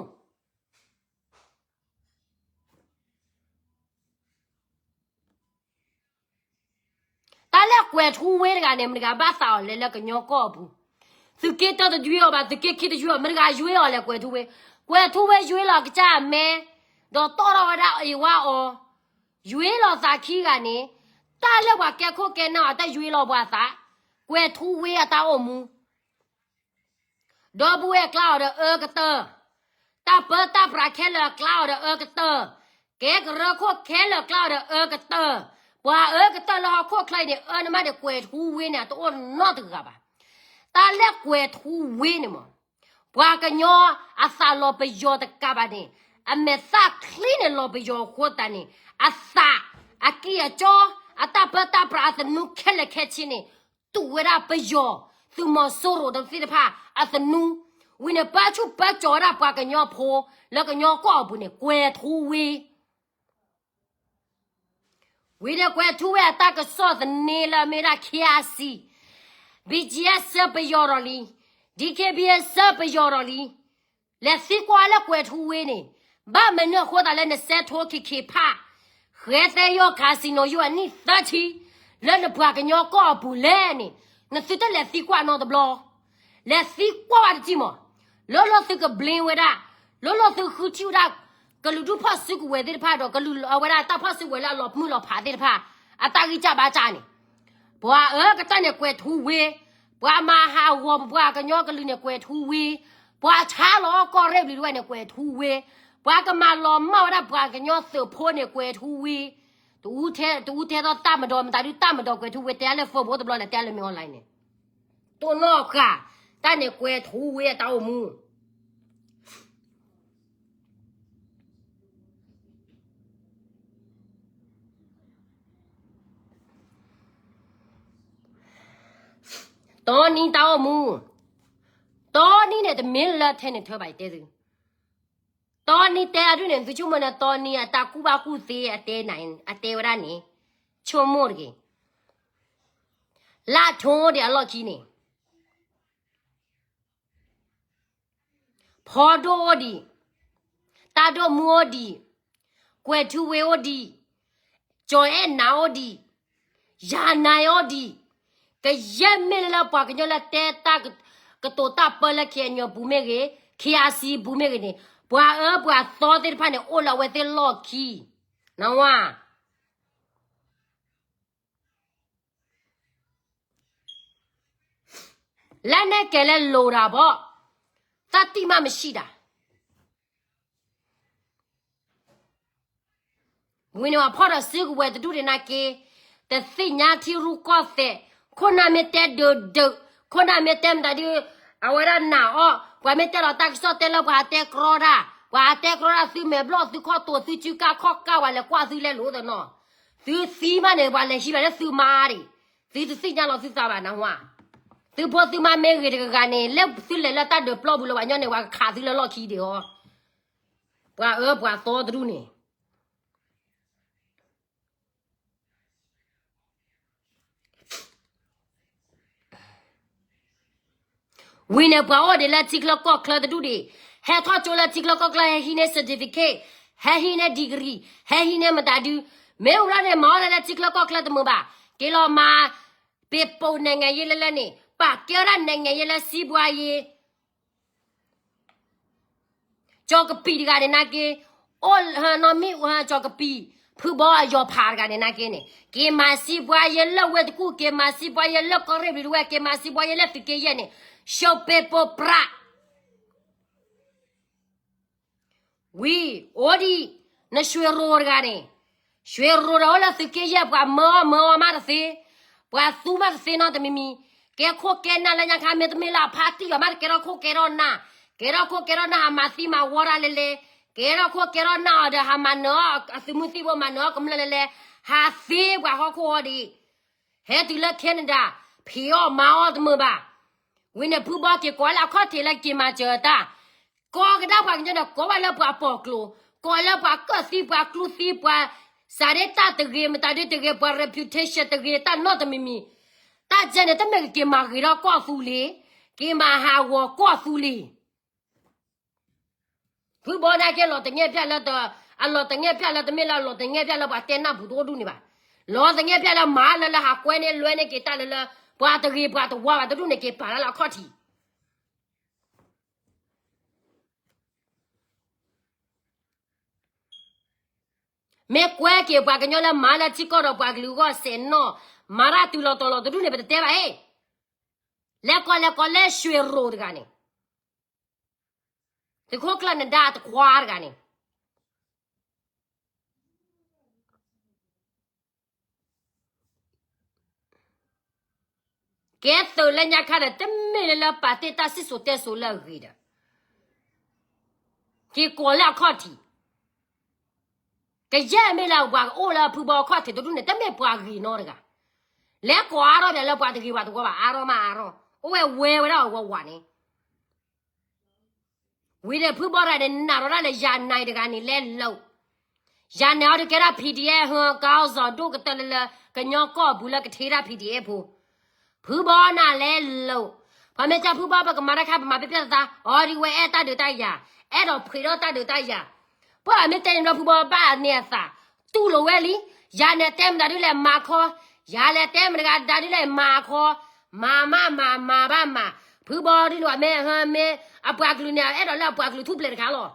တၢ်လၢကွဲၤထူဝ့တဂၤန့ၣ် မတၤတဂၤဘၣ်သးအီၤလဲၣ်လၢကညီကီၢ်အပူၤ, သုးက့တၢတယွ့အီၤဘၣ်, သုးက့ခံတယွ့အီၤ, မတၤတဂၤယွ့အီၤလဲၣ်ကွဲၤထူဝ့, ကွဲၤထူဝ့ယွ့လီၤကစၢ်အမဲ, ဒီးတီၣ်ထီၣ်ဝဲဒၣ်အ့ၣ်ဝါအီၤ, ယွ့လီၤသးခံဂၤန့ၣ်, တၢ်လၢပှၤကဲခိၣ်ကဲနၢ်အီၤတၢ်ယွ့လီၤပှၤသး, ကွဲၤထူဝ့အတၢ်အိၣ်မူ ဒီပုၢ်ဝဲၢ်အကျါအီၤဒီးအၢကတၢၢ်, တၢ်ပၢတၢ်ပြးခဲလၢာ်အကျါအီၤဒီးအၢကတၢၢ်, ကဲကရၢခိၣ်ခဲလၢာ်အကျါအီၤဒီးအၢကတၢၢ်, ပှၤအၢကတၢၢ်လၢဟီၣ်ခိၣ်ချၢအံၤန့ၣ် အၢနမးန့ၣ်ကွဲၤထူဝ့န့ၣ် အတအိၣ်နီတဂၤဘၣ်. တၢ်လၢကွဲၤထူဝ့န့ၣ်မး, ပှၤကညီအသးလီၤပယီၤတကးဘၣ်န့ၣ်, အမဲာ်သၣ်ချံန့ၣ်လီၤပယီၤအဃိသတးန့ၣ်, အသး, အကံၢ်အကီ, အတၢ်ပၢတၢ်ပြးအသနူခဲလၢာ်ခဲဆ့န့ၣ် တူၢ်ဝဲဒၣ်ပယီၤ, သုးမီၤစိရိၤတသ့ၣ်တဖၣ်အသနူ, ဝံၤန့ၣ်ပၢဆူၣ်ပၢကၠီၤဝဲဒၣ်ပှၤကညီဖိ, လၢကညီကီၢ်အပူၤန့ၣ် ကွဲၤထူဝ့ ဝံၤန့ၣ်ကွဲၤထူဝ့အတၢ်ကစီၣ်သန့လၢအမ့ၢ်ဒၣ် KIC, BGF ဆၢပယီၤဒီးလံ, DKBA ဆၢပယီၤဒီးလံ, လဲၤသံကွၢ်လၢကွဲၤထူဝ့န့ၣ်, ဘၣ်မနုၤအဃိသတးလၢနစဲးထိခံခံဖး, ဃဲသဲယီၢ် casino ယိၣ်အနံၣ်သၢဆံ, လၢနပှၤကညီကီၢ်အပူၤလဲၣ်န့ၣ်, နသုတလဲၤသံကွၢ်နီတဘျီ, လဲၤသံကွၢ်ဝဲတထံၣ်မး, လၢလီၤသုကဘျ့ဝဲဒၣ်, လၢလီၤသုဃုထံၣ်ဝဲဒၣ်, ကလုာ်ဒူၣ်ဖီၣ်စုကဝဲၤသ့ၣ်တဖၣ်ဒီး ကလုာ်အဝဲဒၣ်တၢ်ဖီၣ်စုကဝဲၤလၢအလီၤမုၢ်လီၤဖးသ့ၣ်တဖၣ်, အတၢ်ဂံၢ်စၢ်ဘါစၢ်န့ၣ်, ပှၤအၢကတၢၢ်န့ၣ်ကွဲၤထူဝ့, ပှၤမၤဟးဂီၤပှၤကညီကလုာ်န့ၣ်ကွဲၤထူဝ့, ပှၤဆါလီၤကီၢ်ရ့ၣ်ဘျံၤတဝဲန့ၣ်ကွဲၤထူဝ့, ပှၤကမၤလီၤမၢ်ဝဲဒၣ်ပှၤကညီသုးဖိန့ၣ်ကွဲၤထူဝ့, တအူထဲ, တအူထဲသိးတၢ်မဒီး မတၤဒုတၢ်မဒီးကွဲၤထူဝ့ တဲလၢ Facebook တဘျီလဲၣ် တဲလၢမ့ၢ် online န့ၣ်, တိၢ်နီၣ်ဃာ်, တၢ်န့ၣ်ကွဲၤထူဝ့အတၢ်အိၣ်မူ တီနံတၢ်အိၣ်မူ, တီနံန့ၣ်တမ့ၢ်လၢထဲန့ၣ်ထၢဘၣ်ယတဲသု, တီနံတဲအဒုန့ၣ် သုဆိကမိၣ်န့ၣ် တီနံအတၢ်ကူၣ်ဘၣ်ကူၣ်သ့အတဲနၤ အတဲဝဲဒၣ်န့ၣ်, ဆိကမိၣ်တဂ့ၤ, လၢထိဒံးအလီၢ်ခံန့ၣ် ဖီဒိၣ်အိၣ်ဒံး, တၢ်ဒိၣ်မူအိၣ်ဒံး, ကွဲၤထူဝ့အိၣ်ဒံး, ကၠီၤအဲၣ်နၤအိၣ်ဒံး, ယၤနၤအိၣ်ဒံး, ကယဲၢ်မ့ၢ်လၢပှၤကညီလၢတဲတၢ်က, ကတိၤတၢ်ပၢလၢ KNU ပူၤမ့ၢ်ဂ့ၤ, KIC ပူၤမ့ၢ်ဂ့ၤန့ၣ်, ပှၤအၢပှၤသီသ့ၣ်တဖၣ်န့ၣ် အိၣ်လၢအဝဲသ့ၣ်လီၢ်ခံ, နဝါ လက်နက်ကိုင်လည်း လိုတာပေါ့, သတ္တိမှ မရှိတာ. ဝံၤန့ၣ် ပှၤဖီၣ်ဒီးစုကဝဲၤတဒူၣ်ဒံးနာ်က့, တသ့ၣ်ညါထံရူၢ်ကီၢ်သဲး, ခိၣ်နၢ်မ့ၢ်တဲဒုးဒုး, ခိၣ်နၢ်မ့ၢ်တဲမတၤဒုး, အဝဲဒၣ်နာ်အီၤ, ပှၤမ့ၢ်တဲလီၤတၢ်ကစီၣ်တဲလၢပှၤဟးတဲကြီတၢ်, ပှၤဟးတဲကြီတၢ် သုမဲာ်ဘျီၣ်သုခီၣ်တိာ်သုစုကါခီၣ်ကါ ပှၤလဲၤကွၢ်သုလဲၤလိာ်သနီၤ, သုသံမးန့ၣ် ပှၤလဲၤဟံးဘၣ်လၢသုမါဒံး, သုတသ့ၣ်ညါလီၤသုသးဘၣ်နဟါ, သုဖိသုမါမ့ၢ်ဂ့ၤတဂၤဂၤန့ၣ် လၢသုလဲၤလၢတၢ်ဒုးပျီပူၤလၢပှၤညီန့ၣ် ပှၤကခးသုလၢလီၢ်ခံဒံးအီၤ, ပှၤအၢပှၤသီတဒူၣ်န့ၣ် ဝံၤန့ၣ် ပှၤအိၣ်ဒံးလၢထံချၢကီၢ်ချၢတဒူၣ်ဒံး, ဟဲထီၣ်ကၠိလၢထံချၢကီၢ်ချၢ ဟဲဟံးန့ၢ် certificate, ဟဲဟံးန့ၢ် degree, ဟဲဟံးန့ၢ်မတၤဒု, မ့ၢ်ဝံၤလီၤန့ၣ် မၤအီၣ်လၢလၢထံချၢကီၢ်ချၢတမုာ်ဘၣ်, က့ၤလီၤမၤ ပ့ၤပိာ် နိုင်ငံရေး လၢလၢန့ၣ် ပာ်ကဲဝဲဒၣ် နိုင်ငံရေး လၢ စီးပွားရေး ကၠီၤကပံာ်တဂၤန့ၣ်နာ်က့, အိၣ်နီၢ်မံၣ်အူဟၣ် ကၠီၤကပံာ် ဖုဘီအယီၤဖးတဂၤန့ၣ်နာ်က့န့ၣ် က့ၤမၤစံးပှၤယဲလၢဝ့ၢ်တကူၣ်, က့ၤမၤစံးပှၤယဲလၢကီၢ်ရ့ၣ်ဘျံၤတဝဲၢ်, က့ၤမၤစံးပှၤယဲလၢသုးက့ယဲၢ်န့ၣ်, ရှုံးပဲပိပြး ဝံၤ အိၣ်ဒံး နရွှေရိတဂၤန့ၣ်, ရွှေရိဒီးအိၣ်လၢသုးက့ယဲၢ် ပှၤမၢအီၣ်မၢအီမးတသ့, ပှၤသူမးတသ့နီတမံၤမံၤ, ကဲခိၣ်ကဲနၢ်လၢညါခါ မ့တမ့ၢ်လၢအဖါတံၢ်အီၤမး တကဲထီၣ်ခိၣ်ကဲထီၣ်နၢ်, ကဲထီၣ်ခိၣ်ကဲထီၣ်နၢ် ဟးမၤသံမၤဝီတၢ်လဲၣ်လဲၣ်, ကဲထီၣ်ခိၣ်ကဲထီၣ်နၢ်အီၤဒီး ဟးမၤနၢၤအီၣ်အသုးမုၢ်သံၣ်ဘိ မၤနၢၤအီၣ်ကမျၢၢ်လဲၣ်လဲၣ်, ဟးသ့ပှၤဟီၣ်ခိၣ်အီၤဒံး, ဟဲတုၤလၢ Canada ဖံးအီၣ်မၤအီၣ်တမုာ်ဘၣ်. ဝံၤန့ၣ်ဖုဘီက့ၤကိးလၢအခီၣ်ထံးလၢက့ၤမၤစၢၤတၢ်, ကိးကဒါပှၤကညီန့ၣ် ကိးဘၣ်လၢပှၤပိာ်ကျိၤ, ကိးလၢပှၤကၢၣ်သံ ပှၤကျူသံ ပှၤစးဒ့တၢ်တဂ့ၤ မတၤဒုတဂ့ၤ ပှၤ reputation တဂ့ၤ တၢ်နီတမံၤမံၤ, တၢ်ကဲန့ၣ် တမ့ၢ်က့ၤမၤဂ့ၤထီၣ်ကီၢ်သူလ့ၤ, က့ၤမၤဟးဂီၤကီၢ်သူလ့ၤ ဖုဘီန့ၣ်က့လီၤသငဲၣ်ပျၢ်လၢ, အလီၤသငဲၣ်ပျၢ်လၢတမ့ၢ်လၢအလီၤသငဲၣ်ပျၢ်လၢပှၤတဲနၢ်ပူၤတအိၣ်ဒူၣ်န့ၣ်ဘၣ်. လီၤသငဲၣ်ပျၢ်လၢမၤလၢလၢဟးကွဲန့ၢ်လွဲန့ၢ်က့ၤတၢ်လၢလၢ ပှၤတဂ့ၤပှၤတဝါဘၣ်တဒူၣ်န့ၣ် က့ၤပာ်လၢလၢအခီၣ်ထံး မ့ၢ်ကွဲက့ၤပှၤကညီလၢမၤလၢထံကီၢ်ဒီးပှၤကလုာ်အဂီၢ်စဲးနီၣ်, မၤတၢ်တုၤလီၤတီၤလီၤတဒူၣ်န့ၣ် ပတတဲဘၣ်အ့ၣ်. လဲၤကိးလဲၤကိးလၢ ရွှေရူ တဂၤန့ၣ်, သုးခိၣ်ကျၢၢ်နဒါတခွါတဂၤန့ၣ် ကဲသုးလၢညါခါဒီး တမ့ၢ်လၢလၢပာ်တ့ၢ်တၢ်စံၣ်စိၤတဲစိၤလၢအဂ့ၤဒီး က့ၤကိးလၢအခီၣ်ထံး, ကယဲၢ်မ့ၢ်လၢပှၤကအိၣ်လၢဖုဘီအခီၣ်ထံးတဒူၣ်န့ၣ် တမ့ၢ်ပှၤဂ့ၤနီတဂၤ, လဲၤကိးအါထီၣ်ပၠးလၢပှၤတဂ့ၤပှၤတဝါဘၣ် အါထီၣ်မးအါထီၣ်, အိၣ်ဝဲဝဲဝဲဒၣ်အဝဲဝးန့ၣ် ဝံၤန့ၣ်ဖုဘီတဂၤန့ၣ် နာ်ထီၣ်ဒၣ်လၢယၤနဲတဂၤန့ၣ်လဲၤလိာ်, ယၤနဲအီၤဒုးကဲဒၣ် P D F ဟၢကီၢ်စီၤဒိၣ်ကတၢၢ်လၢလၢ ကညီကီၢ်ပူၤလၢကထံၣ်ဒၣ် P D F ဖိ, ဖုဘီနၤလဲၤလိာ်, ပှၤမ့ၢ်တဲဖုဘီပကမၤတၢ်ခါ ပမၤပျဲၣ်ပျဲၣ်သးသး အီၤဒုးဝဲအဲၣ်တၢ်ဒုးတၢ်ယၤ, အဲၣ်ဒိးဖှ့းထီၣ်တၢ်ဒုးတၢ်ယၤ, ပှၤမ့ၢ်တဲန့ၣ်ဘျီဖုဘီဘၣ်န့ၢ်အသး, တူၢ်လိာ်ဝဲလံ, ယၤနဲတဲမတၤဒုးလဲၣ်မၤခီ, ယၤလဲၤတဲမတၤဒုးလဲၣ်မၤခီ, မၤမးမၤမၤဘၣ်မၤ, ဖုဘီဒုးန့ၣ်မ့ၢ်, မ့ၢ်အပှၤကလုာ်န့ၣ် အဲၣ်ဒိးလၢအပှၤကလုာ်ထူၣ်ဖျဲးတခါလီၤ,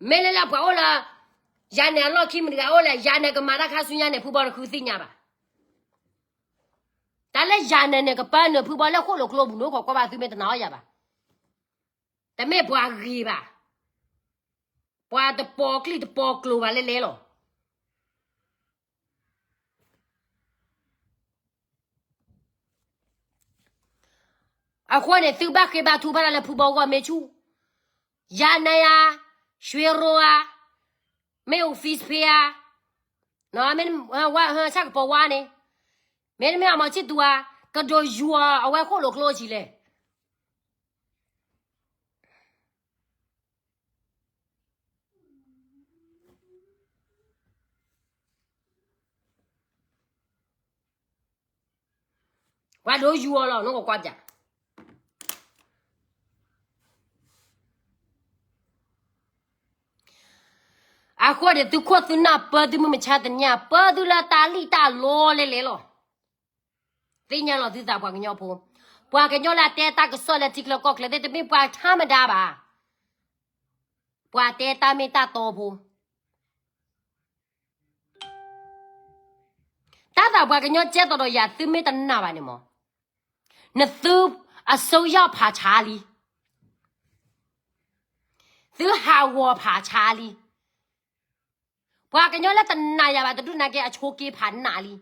မ့ၢ်လၢလၢပှၤအိၣ်လၢ ယၤနဲအလီၢ်ခံမတၤတဂၤအိၣ်လဲၣ်, ယၤနဲကမၤတၢ်ခါဆူညါန့ၣ် ဖုဘီတဃုသ့ၣ်ညါဘၣ်. တၢ်လၢယၤနဲန့ၣ် ကပၢနုာ်ဖုဘီလၢဃိၣ်လိာ်ကျိပူၤန့ၣ် ခိးကွၢ်ဘၣ်သုမ့ၢ်တနာ်အီၤယၤဘၣ်, တမ့ၢ်ပှၤဂ့ၤဘၣ်, ပှၤတပီၤကျံၣ်တပီၤကျိၤဘၣ်လဲၣ်လဲၣ်လီၤ. အဃိန့ၣ် သုဘၣ်ဃ့ဘါထုကဖၣ်တၢ်လၢဖုဘီဂီၢ်မ့ၢ်ဆူၣ်, ယၤနဲဧါ, ရွှေရူဧါ, မ့ၢ် office ဖဲဧါ, မ့ၢ်ဆၣ်ကပီၤဝါန့ၣ်, မ့တမ့ၢ်အမီၤဆံၣ်သူဧါ, ကဒိးယူၤအီၤအဝဲဃိၣ်လိာ်ကျိဆံးလဲၣ်. ပှၤဒိးယူၤအီၤလီၤ နကွၢ်ပၠး. အဃိန့ၣ် သုခိၣ်သုနၢ်ပၢသုမုၢ်မဆါတနံၤ ပၢသုလၢတၢ်လံၣ်တၢ်လီလဲၤလဲၤလီၤ. သ့ၣ်ညါလီၤသုသးပှၤကညီဖိ, ပှၤကညီလၢအတဲတၢ်ကစီၣ်လၢထံချၢကီၢ်ချၢသ့ၣ် တမ့ၢ်ပှၤထါမဒါဘၣ်. ပှၤတဲတၢ်မ့ၢ်တၢ်တီဖိ တၢ်သးပှၤကညီကဲသိးဒီးယၤ သုမ့ၢ်တနာ်ဘၣ်န့ၣ်မး, နသုအစိယီၢ်ဖးဆါလံ, သုဟးဂီၤဖးဆါလံ. ပှၤကညီလၢတနာ်ယၤဘၣ်တဒူၣ်နာ်က့ အဆိးက့ဖးနးလံ.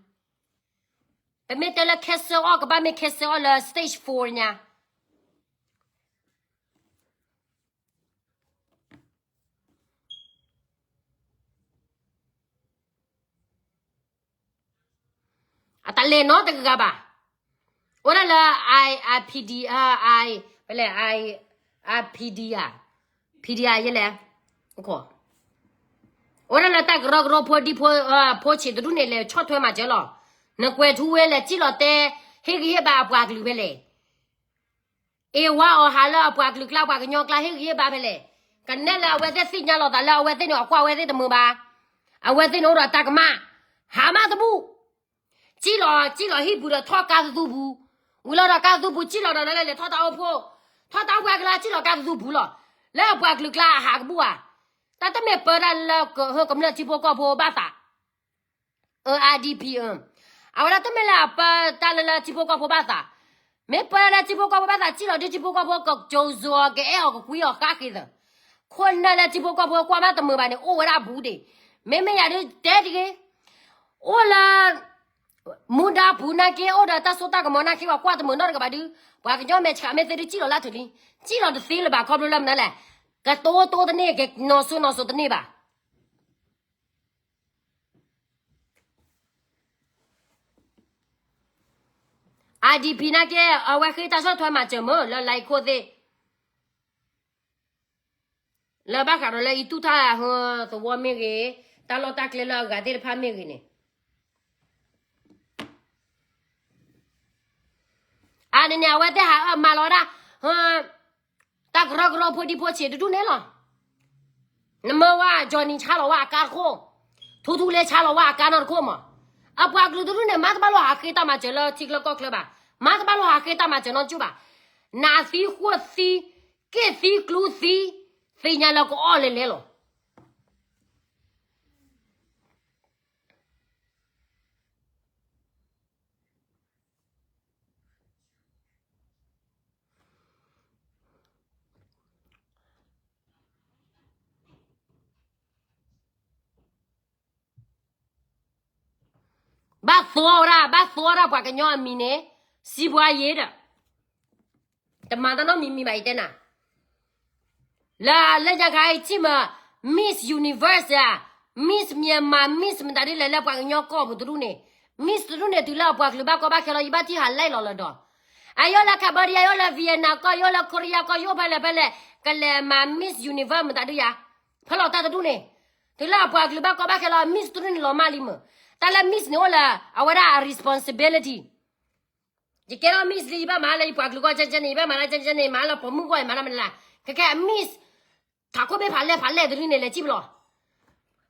ပမ့ၢ်တဲလၢ cancer အီၣ် ကဘၣ်မ့ၢ် cancer အီၣ်လၢ stage four ညါ. အတလဲၤနီတဂၤဘၣ်. အိၣ်ဒၣ်လၢ I, IPD, I, ဖဲလဲၣ် I, IPD ဧါ, PD ဧါ ယဲလဲၣ်, အိၣ်ဒၣ်လၢတၢ်ကရၢကရိဖိဒံဖိ, ဖိဆံးတဒူၣ်န့ၣ် လဲၤဆီၣ်ထွဲမၤစၢၤလီၤ. နကွဲးထူဝဲလဲၤစံၣ်လီၤတဲ ဟ့ၣ်ဂံၢ်ဟ့ၣ်ဘါအပှၤကလုာ်ဖဲလဲၣ်. အ့ဝါအီၤဟးလၢအပှၤကလုာ်ကျါ ပှၤကညီကျါ ဟ့ၣ်ဂံၢ်ဟ့ၣ်ဘါဖဲလဲၣ်. ကနဲလၢအဝဲသ့ၣ်သ့ၣ်ညါလီၤသးလၢအဝဲသ့ၣ်န့ၣ် အကွၢ်ဝဲသ့ၣ်တမုာ်ဘၣ်. အဝဲသ့ၣ်န့ၣ်အိၣ်ဒီးတၢ်ကမၣ်, ဟးမးတဘူၣ်. စံၣ်လီၤ, စံၣ်လီၤဟံၣ်ပူၤဒီးထီၣ်ကါသသူပူၤ, ဝံၤလီၤဒီးကါသသူပူၤ စံၣ်လီၤဒီးလၢလဲၤထီၣ်တၢ်အိၣ်ဖှိၣ်, ထီၣ်တၢ်အိၣ်ဖှိၣ်အကလါ စံၣ်လီၤကါသသူပူၤလီၤ. လၢအပှၤကလုာ်ကျါအဟးကဘူၣ်ဧါ. တၢ်တမ့ၢ်ပၢတၢ်လၢကမျၢၢ်ထံဖိကီၢ်ဖိဘၣ်သး အ IDP, အဝဲဒၣ်တမ့ၢ်လၢအပၢတၢ်လၢလၢထံဖိကီၢ်ဖိဘၣ်သး, မ့ၢ်ပၢလၢထံဖိကီၢ်ဖိဘၣ်သး စံၣ်လီၤဒုးထံဖိကီၢ်ဖိကကၠိၤစိၤအီၤ ကအဲၣ်အီၤကကွံအီၤဃါဃ့သၢ, ခိၣ်နၢ်လၢထံဖိကီၢ်ဖိကွၢ်မးတမုာ်ဘၣ်န့ၣ် အိၣ်ဝဲဒၣ်ဘူးဒံး, မ့မ့ၢ်ယၤဒုးတဲတဂ့ၤ, အိၣ်လၢ မူဒါပူၤနာ်က့ အိၣ်ဒီးတၢ်စိတၢ်ကမီၤနာ်က့ ပှၤကွၢ်တမုာ်နီတဂၤဘၣ်ဒုး, ပှၤကညီမဲာ်ဆှးမ့ၢ်သ့ဒုးစံၣ်လီၤလၢထူၣ်လံ, စံၣ်လီၤတသ့လၢၤဘၣ်ခီဖျိလၢမနုၤလဲၣ်, ကတိၤတိၤတန့ၢ် ကနီၢ်စိနီၢ်စိတန့ၢ်ဘၣ်. IDP နာ်က့ အဝဲဃ့တၢ်ဆီၣ်ထွဲမၤစၢၤမ့ၢ် လၢလၢခိၣ်သ့ၣ် လၢဘၣ်ဃးဒီးလၢအံၤတူၢ်တၢ်ဟၢသဝီမ့ၢ်ဂ့ၤ, တၢ်လီၢ်တၢ်ကျဲလၢအဂၤသ့ၣ်တဖၣ်မ့ၢ်ဂ့ၤန့ၣ်, အန့ၣ်န့ၣ် အဝဲသ့ၣ်ဟးအၢမၤလီၤဝဲဒၣ် တၢ်ကရၢကရိဖိဒံဖိဆံးတဒူၣ်န့ၣ်လီၤ. နမ့ၢ်ဝဲ Johnny ဆါလီၤဝဲအကါတခိၣ်, ထူထူလ့ဆါလီၤဝဲအကါနီတခိၣ်မး, အပှၤကလုာ်တဒူၣ်န့ၣ် မၤတဘၣ်လိာ်ဟးဃ့တၢ်မၤစၢၤလၢထံကျၢကီၢ်ချၢဘၣ်, မၤတဘၣ်လိာ်ဟးဃ့တၢ်မၤစၢၤနီတစူၣ်ဘၣ်, နးသံဃိၣ်သံ, က့ၣ်သံကျူသံ, သ့ၣ်ညါလၢကအီၣ်လဲၤလဲၤလီၤ. ဘၣ်သီဝဲဒၣ်, ဘၣ်သီဝဲဒၣ်ပှၤကညီအမံၤန့ၣ်, စံးပှၤယ့ဒီး, တမၤတၢ်နီတမံၤမံၤဘၣ်အံၤတဲနၤ, လၢလၢညါခါအံၤထံၣ်မး, Miss Universe ဧါ, Miss Myanmar, Miss မတၤဒ်လဲၣ်လၢပှၤကညီကီၢ်ပူၤတဒူၣ်န့ၣ်, Miss တဒူၣ်န့ၣ် တုၤလၢအပှၤကလုာ်ဘၣ်ကီဘၣ်ခဲလီၤ ယဘၣ်ထံၣ်ဟးလဲလီၤလၢဒီး, အယိၣ်လၢ Cambodia, ယိၣ်လၢ Vietnam ကီၢ်, ယိၣ်လၢ Korea ကီၢ်, ယိၣ်ဖဲလဲၣ်ဖဲလဲၣ်, ကလဲၤမၤ Miss Universe မတၤဒ်ယါ, ဖဲလီၤတၢ်တဒူၣ်န့ၣ်, တုၤလၢအပှၤကလုာ်ဘၣ်ကီဘၣ်ခဲလီၤ Miss တဒူၣ်န့ၣ်လီၤမၢ်လံမး, တၢ်လၢ Miss န့ၣ်အိၣ်လၢ အဝဲဒၣ်အ responsibility ယကဲထီၣ် Miss လံ ယဘၣ်မၤလၢယပှၤကလုာ်ဂီၢ်ကဲကဲန့ၣ်, ယဘၣ်မၤလၢကဲကဲန့ၣ်, မၤလၢပိာ်မုၣ်ဂီၢ် ယမၤလၢမနုၤလဲၣ်, ခဲကဲ Miss ထးခိၣ်ဘ့ၣ်ဖးလဲၢ်ဖးလဲၢ်တဒူၣ်န့ၣ် လဲၤစံၣ်ပလီၢ်,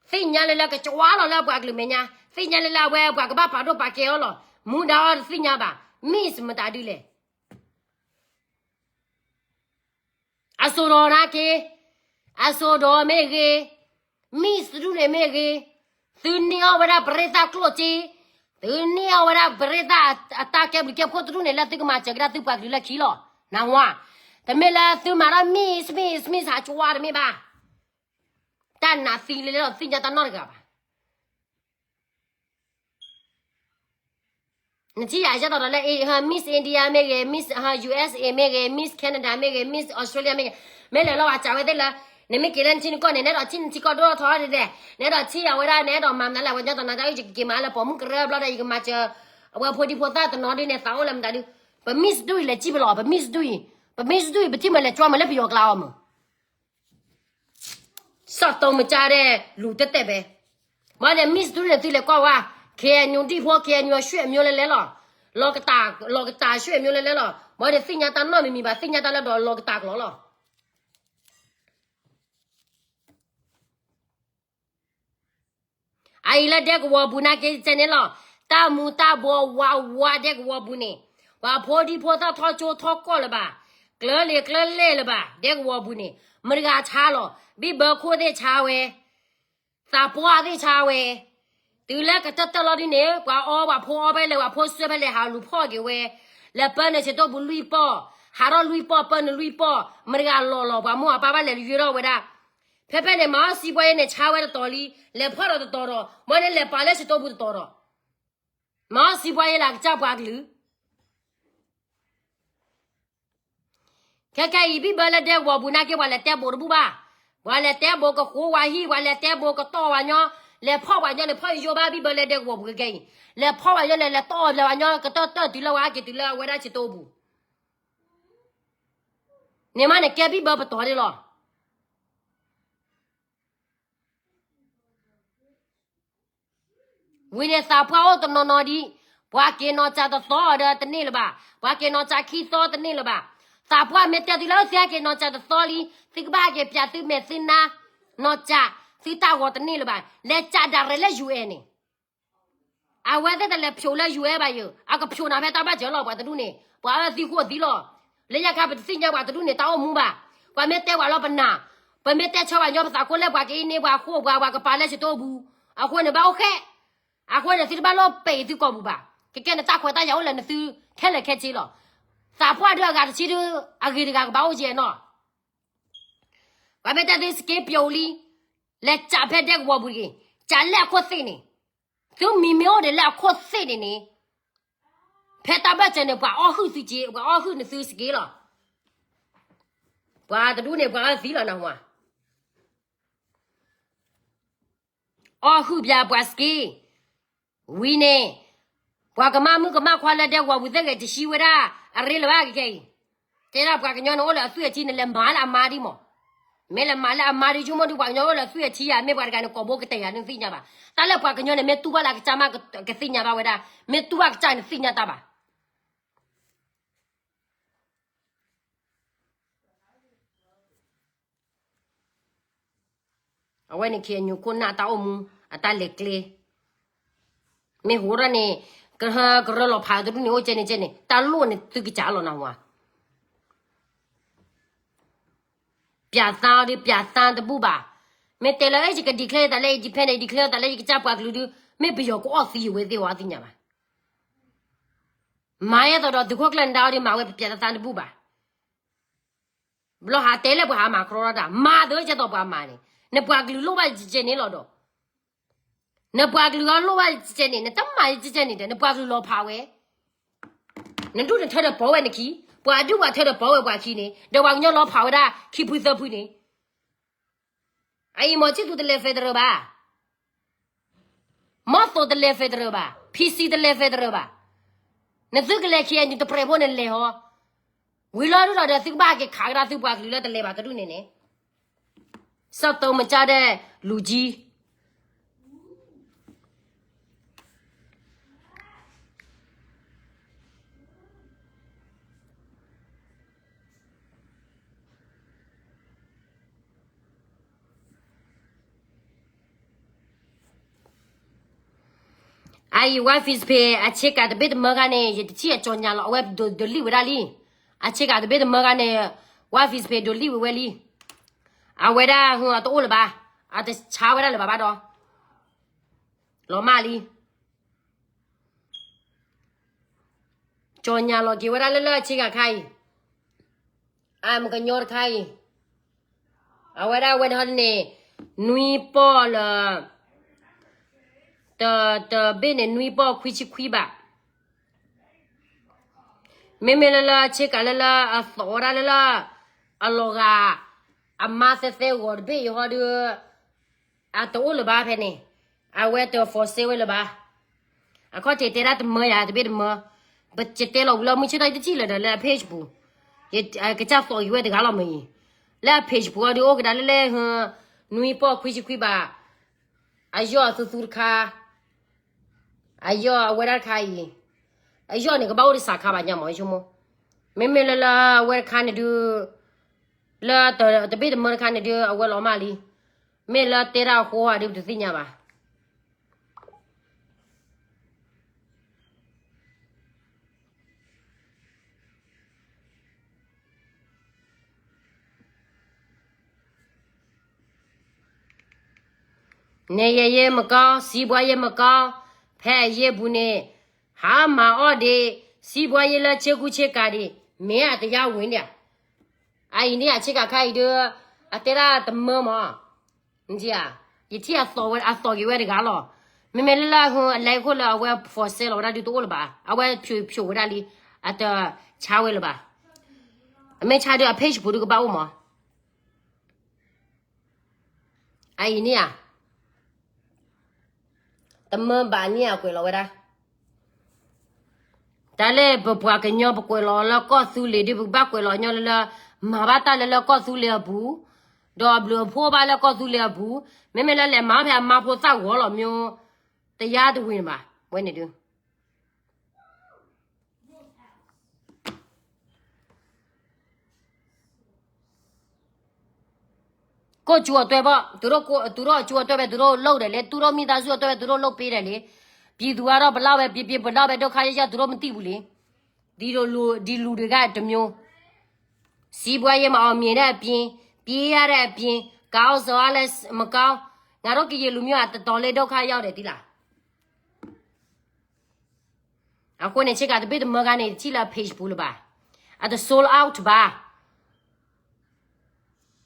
သ့ၣ်ညါလၢလၢကကဝါလီၤလၢအပှၤကလုာ်မဲာ်ညါ, သ့ၣ်ညါလၢလၢအဝဲပှၤကဘၣ်ပာ်ဒိၣ်ပာ်ကဲအီၤလီၤ, မူဒါအီၤတသ့ၣ်ညါဘၣ်, Miss မတၤဒ်လဲၣ် အစိၤဒီးနာ်က့, အစိၤဒီးမ့ၢ်ဂ့ၤ, Miss တဒူၣ်န့ၣ်မ့ၢ်ဂ့ၤ, သုန့ၢ်အီၣ်ဝဲဒၣ်ပရ့သၣ်ကျိၣ်စ့, သုန့ၢ်အီၣ်ဝဲဒၣ်ပရ့သၣ်အတၢ်ကဲဘျုးကဲဖှိၣ်တဒူၣ်န့ၣ် လၢသုကမၤစၢၤကဒါသုပှၤကလုာ်လၢခံလီၤ, နၢ်ဟူဧါ, တမ့ၢ်လၢသုမၤထီၣ် Miss, Miss, Miss ဟးကဝါတမ့ၢ်ဘၣ်, တၢ်နးသံလၢလၢသ့ၣ်ညါတၢ်နီတဂၤဘၣ်. နထံၣ်ယၤယဲၢ်တီၤဒီးလၢ Miss India မ့ၢ်ဂ့ၤ, Miss USA မ့ၢ်ဂ့ၤ, Miss Canada မ့ၢ်ဂ့ၤ, Miss Australia မ့ၢ်ဂ့ၤ, မ့ၢ်လဲၤလီၤဝဲစံးဝဲသ့ၣ်လၢ, နမ့ၢ်က့ၤလၢနထံနကီၢ်န့ၣ် နအဲၣ်ဒိးထံၣ်နထံကီၢ်ဒိၣ်ထီၣ်ဒ်လဲၣ်, နအဲၣ်ဒိးထံၣ်အဝဲဒၣ် နအဲၣ်ဒိးမၤမနုၤလဲၣ်, ဝဲညီတီၤနၤတၢ်အံၤ ယကက့ၤမၤလၢပိာ်မုၣ်ကရၢဘျီဒီး ယကမၤစၢၤ အဝဲဖိဒံဖိသၣ်တနီၤဒ်န့ၣ် သးအိၣ်လၢမတၤဒု, ပ Miss ဒူၣ်အံၤလဲၤစံၣ်ပလီၢ်, ပ Miss ဒူၣ်အံၤ, ပ Miss ဒူၣ်အံၤ ပထံၣ်မးလဲၤကၠီမးလၢပယီၤကျါအီၤမး စီၣ်တိမကၢ်ဒဲးလူၤတဲတဲာ်ဖဲ, မ့ၢ်န့ၣ် Miss ဒူၣ်န့ၣ် သုလဲၤကွၢ်ဝဲ, KNU ဒံၣ်ဖိ KNU အရွှေ့အမျိုးလဲၤလဲၤလီၤ, လီၤကတၢ်, လီၤကတၢ်ရွှေ့အမျိုးလဲၤလဲၤလီၤ, မ့ၢ်န့ၣ်သ့ၣ်ညါတၢ်နီတမံၤမံၤဘၣ်, သ့ၣ်ညါတၢ်လၢဒီးလီၤကတၢ်ကျိၤလီၤ. အအံၤလၢဒဲကဝီၤပူၤနာ်က့တစဲးန့ၣ်လီၤ, တၢ်မူၤတၢ်ဘှီးဝးဝးဒဲကဝီၤပူၤန့ၣ်, ပှၤဖိဒံဖိသၣ်ထီၣ်ကၠိထီၣ်ကီၢ်လၢၤဘၣ်, ကျၢၤလံၤကျၢၤလဲၢ်လၢၤဘၣ်, ဒဲကဝီၤပူၤန့ၣ်, မတၤဂၤဆါလီၤ, ဘံၣ်ဘၢခိၣ်သ့ၣ်ဆါဝဲ, သးပှၢ်သ့ၣ်ဆါဝဲ, တုၤလၢကတၢၢ်တၢၢ်လီၤဒ်န့ၣ် ပှၤအီပှၤဖိအီဖဲလဲၣ် ပှၤဖိဆှၢဖဲလဲၣ် ဟးလူၤဖီၣ်က့ၤဝဲ, လဲၤပၢနုာ်ဆၢတိၢ်ပူၤလွံၢ်ပီၢ်, ဟးထီၣ်လွံၢ်ပီၢ် ပၢနုာ်လွံၢ်ပီၢ်, မတၤဂၤလီၤလီၤ ပှၤမိၢ်အပၢ်ဘၣ်လဲၤယုၢ်ထီၣ်ဝဲဒၣ်, ဖဲဖဲန့ၣ် မၤအီၣ်စံးပှၤယဲန့ၣ် ဆါဝဲတတီၤလံ, လဲၤဖီၣ်ဒီးတတီၤဒီး မ့ၢ်န့ၣ်လဲၤပာ်လၢဆၢတိၢ်ပူၤတတီၤဒီး မၤအီၣ်စံးပှၤယဲလၢအကစၢ်ပှၤကလုာ် ခဲခဲအံၤ ဘံၣ်ဘၢလၢဒဲကဝီၤပူၤနာ်က့ ပှၤလဲၤတဲဘိးတဘူၣ်ဘၣ်, ပှၤလဲၤတဲဘိးကဃိဝဲဟံၣ်, ပှၤလဲၤတဲဘိးကတီၢ်ဝဲညီ, လဲၤဖီၣ်ပှၤညီန့ၣ် ဖီၣ်ယိယိဘၣ် ဘံၣ်ဘၢလၢဒဲကဝီၤပူၤခဲခဲအံၤ, လဲၤဖီၣ်ပှၤညီန့ၣ် လဲၤတီၢ်ဝဲပှၤညီ ကတၢၢ်တၢၢ်တုၤလၢဝဲဟဲက့ၤတုၤလၢအဝဲဒၣ်ဆၢတိၢ်ပူၤ, န့ၣ်မးန့ၣ်ကဲဘံၣ်ဘၢပတီၢ်ဒၣ်လီၤ. ဝံၤန့ၣ်သးပှၢ်အိၣ်တနီၤနီၤဒံး, ပှၤက့ၤနီၢ်စၢ်တသီဒီးတန့ၢ်လၢၤဘၣ်, ပှၤက့ၤနီၢ်စၢ်ခံသီတန့ၢ်လၢၤဘၣ်, သးပှၢ်မ့ၢ်တဲသုလၢသုဟဲက့ၤနီၢ်စၢ်တသီလံ, သုကဘၣ်ဟဲက့ၤပၠးသုမဲာ်သုနါ, နီၢ်စၢ်, သုတၢ်ဂီၤတန့ၢ်လၢၤဘၣ်, လဲၤစးဒၣ်ရဲၣ်လၢ UN န့ၣ် အဝဲသ့ၣ်တလဲၤဖျိးလၢ UN ဘၣ်ယဲ, အကဖျိးနၤဖဲတၢ်ဘၣ်စၢၤလီၤ ပှၤတဒူၣ်န့ၣ်, ပှၤအၢသံဃိၣ်သံလီၤ. လၢညါခါပတသ့ၣ်ညါပှၤတဒူၣ်န့ၣ် တၢ်အိၣ်မူဘၣ်. ပှၤမ့ၢ်တဲပှၤလီၤပနာ်, ပမ့ၢ်တဲဆၢပှၤညီပသးခိၣ်လဲၣ် ပှၤကအံးန့ၢ်ပှၤဃိၣ်ပှၤ ပှၤကပာ်လၢဆၢတိၢ်ပူၤ, အဃိန့ၣ်ဘၣ်အိၣ်ဃဲ, အဃိန့ၣ်သုတဘၣ်လိၣ်ပဲာ်အံၤသုကိာ်ပူၤဘၣ်. ကကဲန့ၣ်တၢ်ခွဲးတၢ်ယာ်အိၣ်လၢနသုခဲလၢာ်ခဲဆ့လီၤ. သးပှၢ်ဒုးအဂၤတဆံဒုး အဂ့ၤတဂၤကဘၣ်အိၣ်ကဲနီၤ ပှၤမ့ၢ်တဲသုစက့ပျိးလံ, လဲၤစးဖဲဒဲကဝီၤပူၤတဂ့ၤ, စးလၢအခိၣ်သ့ၣ်န့ၣ်, သုမံၤမ့ၢ်အိၣ်ဒံးလၢအခိၣ်သ့ၣ်န့ၣ်န့ၣ်, ဖဲတၢ်ဘၢၣ်စၢၤန့ၣ် ပှၤအီၣ်ဟုၣ်သုစ့, ပှၤအီၣ်ဟုၣ်နသုစက့လီၤ. ပှၤတဒူၣ်န့ၣ် ပှၤအီၣ်သံလီၤနဟါ, အီၣ်ဟုၣ်ပှၤပှၤစက့, ဝံၤန့ၣ်, ပှၤကမၣ်မုၣ်ကမၣ်ခွါလၢဒဲကဝီၤပူၤသ့ၣ်ဂ့ၤ တဆံဝဲဒၣ်အရ့လၢၤဘၣ်ကကဲအံၤ, တဲဒၣ်ပှၤကညီန့ၣ်အိၣ်လၢအသွံၣ်အထံ နလဲၤမၤလၢအမါဒ်မး, မ့ၢ်လဲၤမၤလၢအမါဒ်ဆိကမိၣ်ဒုး ပှၤကညီအိၣ်လၢအသွံၣ်အထံဧါ, မ့ၢ်ပှၤတဂၤန့ၣ် ကိာ်ဘိကတဲာ်ယၤ နသ့ၣ်ညါဘၣ်, တၢ်လၢပှၤကညီန့ၣ် မ့ၢ်တူၢ်ဘၣ်လၢအကစၢ်မး ကသ့ၣ်ညါဘၣ်ဝဲဒၣ်, မ့ၢ်တူၢ်ဘၣ်ကစၢ်န့ၣ် သ့ၣ်ညါတၢ်ဘၣ်. အဝဲန့ၣ် KNU ခိၣ်နၢ်အတၢ်အိၣ်မူ အတၢ်လဲၤကျဲ, မ့ၢ်ဟူထီၣ်န့ၣ် ကရၢလီၤဖးတဒူၣ်န့ၣ် အိၣ်ကဲန့ၣ်ကဲန့ၣ် တၢ်လိၣ်န့ၣ်သုကစၢ်လီၤနၢ်ဟူဧါ. ပျးသန်းအီၤဒီး ပျးသန်းတဘူၣ်ဘၣ်. မ့ၢ်တဲလၢ အဲ ယက declare သးလၢ independent, declare သးလၢယကစၢ်ပှၤကလုာ်ဒုး မ့ၢ်ပယီၤကအီၣ်သံယဝဲသ့ၣ်ဝဲသ့ၣ်ညါဘၣ်. မၤယဲသိးဒီးသုးခိၣ်ကျၢၢ်နဒါအီၤဒီး မၤဝဲပျးသန်းတဘူၣ်ဘၣ်. ဘျီဟးတဲလၢပှၤဟးမၤကြီတၢ် မၤသၢကဲသိးပှၤမၤန့ၣ် နပှၤကလုာ်လိၣ်ဘၣ်ယကဲန့ၣ်လီၤဒီး နပှၤကလုာ်အီၤလိၣ်ဘၣ်ယကဲန့ၣ် နတမၤယကဲန့ၣ်ဒီး နပှၤကလုာ်လီၤဖးဝဲ, နဒူၣ်နထၢဒီးပိာ်ဝဲနခံ, ပှၤဒူၣ်ပှၤထၢဒီးပိာ်ဝဲပှၤခံန့ၣ် ဒီးပှၤကညီလီၤဖးဝဲဒၣ်ခံဖုသၢဖုန့ၣ်, အအံၤမီၤဆံသူတလဲၤ federal ဘၣ်, မီၤသိးတလဲၤ federal ဘၣ်, PC တလဲၤ federal ဘၣ်, နသုကလဲၤခံနတပြဲးဖိနလဲၤဟီ, ဝံၤလီၤဒုဒီး သုကဘၣ်က့ၤခးကဒါသုပှၤကလုာ်လၢတလဲၤဘၣ်တဒူၣ်န့ၣ်န့ၣ် စက်သုံးမကျတဲ့လူကြီး. အအံၤ ဝါဖံးစပ့ၤ အဆ့ကၤတဘ့ၣ်တမၢခါန့ၣ် ယတထံၣ်အကၠီညါလီၤ အဝဲဒိးလံၣ်ဝဲဒၣ်လံ. အဆ့ကၤတဘ့ၣ်တမၢခါန့ၣ် ဝါဖံးစပ့ၤဒိးလံၣ်ဝဲဝဲလံ. အဝဲဒၣ်ဟူအတအိၣ်လၢၤဘၣ်, အတဆါဝဲဒၣ်လၢၤဘၣ်ဘၣ်ဒီး လီၤမၢ်လံ. ကၠီညါလီၤက့ၤဝဲဒၣ်လၢလၢအဆ့ကၤခါအံၤ, အမကညီတခါအံၤ, အဝဲဒၣ်ဝဲန့ၣ်ဟီန့ၣ် နွံပီၢ်လၢ တ တဘ့ၣ်န့ၣ် နွံပီၢ်ခွံဆံခွံဘး. မ့မ့ၢ်လၢလၢအဆ့ကၤလၢလၢအသီၣ်ဝဲဒၣ်လၢလၢ အလီၤဂာ် အမါသဲသဲဂီၤတဘ့ၣ်အံၤဟီဒီး အတအိၣ်လၢၤဘၣ်ဖဲန့ၣ်, အဝဲတ for sale ဝဲလၢၤဘၣ်. အခီၣ်ထံးတဲဒၣ်တမၢယၤတဘ့ၣ်တမၢ, ပတဲလီၤဝံၤလၢမုၢ်ဆ့ၣ်ထီၣ်တထံၣ်လၢၤဒီးလၢအ page ပူၤ, ကစၢ်သီၣ်က့ၤဝဲတဂၤလီၤမ့ၢ်အံၤ, လၢအ page ပူၤအီၤဒီးအိၣ်ကဒါလၢလဲၣ်, နွံပီၢ်ခွံဆံခွံဘး, အယီၢ်အသူသူတခါ အယီၢ်အဝဲဒၣ်တခါအံၤ, အယီၢ်န့ၣ်ကဘၣ်အိၣ်တစးခါဘၣ်ညါမး ယဆိကမိၣ်, မ့မ့ၢ်လၢလၢအဝဲတခါန့ၣ်ဒုး, လၢတဘ့ၣ်တမၢတခါန့ၣ်ဒုး အဝဲလီၤမၢ်လံ, မ့ၢ်လၢတဲဒၣ်အဃိဧါဒုး ပတသ့ၣ်ညါဘၣ်. န့ၣ်ယဲယဲမကီ, စံးဘှါယဲမကီ, ဖဲအယဲပူၤန့ၣ်, ဟးမၤအီၣ်ဒံး, စံးဘှါယဲလၢဆ့ကူဆ့ကၤဒံး, မ့ၢ်အတယါဝံၤဒံးဧါ. အအံၤန့ၣ် အဆ့ကၤခါအံၤဒုး, အတဲဒၣ်တမၢမး, ယထံၣ်အသီၣ်က့ၤဝဲတဂၤလီၤ. မ့မ့ၢ်လၢလၢအလဲၤခိၣ်လၢအဝဲ for sale လီၤဝဲဒၣ်ဒုးတအိၣ်လၢၤဘၣ်, အဝဲဖျိဖျိဝဲဒၣ်လံ, အတဆါဝဲလၢၤဘၣ်. အမ့ၢ်ဆါဒုးအ page ပူၤဒုးကဘၣ်အိၣ်မး. အအံၤန့ၣ်ဧါ, တမၢဘၣ်န့ၣ်အကွဲးလီၤဝဲဒၣ်. တၢ်လၢပပှၤကညီပကွဲးလီၤလၢကီၢ်သူလ့ၤဒုး ပကဘၣ်ကွဲးလီၤညီလၢလၢ မၤဘၣ်တၢ်လၢလၢကီၢ်သူလ့ၤအပူၤ, ဒီးအဘျုးအဖှိၣ်ဘၣ်လၢကီၢ်သူလ့ၤအပူၤ, မ့မ့ၢ်လၢလဲၤမၤဖဲအမါဖိသၣ်ဂီၤလီၤမ့ၢ်, တယါတဝံၤန့ၣ်ဘၣ်, ဝဲန့ၣ်ဒုး ကိၣ်ကၠူအီၤတွဲဘၣ်, တုၤထီၣ်ကၠူအီၤတွဲဘၣ်, တုၤထီၣ်လိၣ်ဒဲးလံ, တုၤထီၣ်မံသးစုအီၤတွဲဘၣ်, တုၤထီၣ်လိၣ်ပ့ဒဲးလံ. ပြည်သူကတော့ ဘယ်လောက်ပဲ ပျေးပျေး ဘယ်လောက်ပဲ ဒုက္ခရောက်ရောက် သူတို့မသိဘူးလံ. ဒီလူတွေ ဒီလူတွေက တစ်မျိုး, စီးပွားရေးမအောင်မြင်တဲ့အပြင်, ပြေးရတဲ့အပြင်, ခေါင်းဆောင်ကလည်းမကောင်း, ငါတို့ကရင်လူမျိုးက တော်တော်လေး ဒုက္ခရောက်တယ် သိလား. အဃိန့ၣ် ဆ့ကၤတဘ့ၣ်တမၢခါန့ၣ် တထံၣ်လၢ page ပူၤလၢၤဘၣ်. အတ sold out ဘၣ်.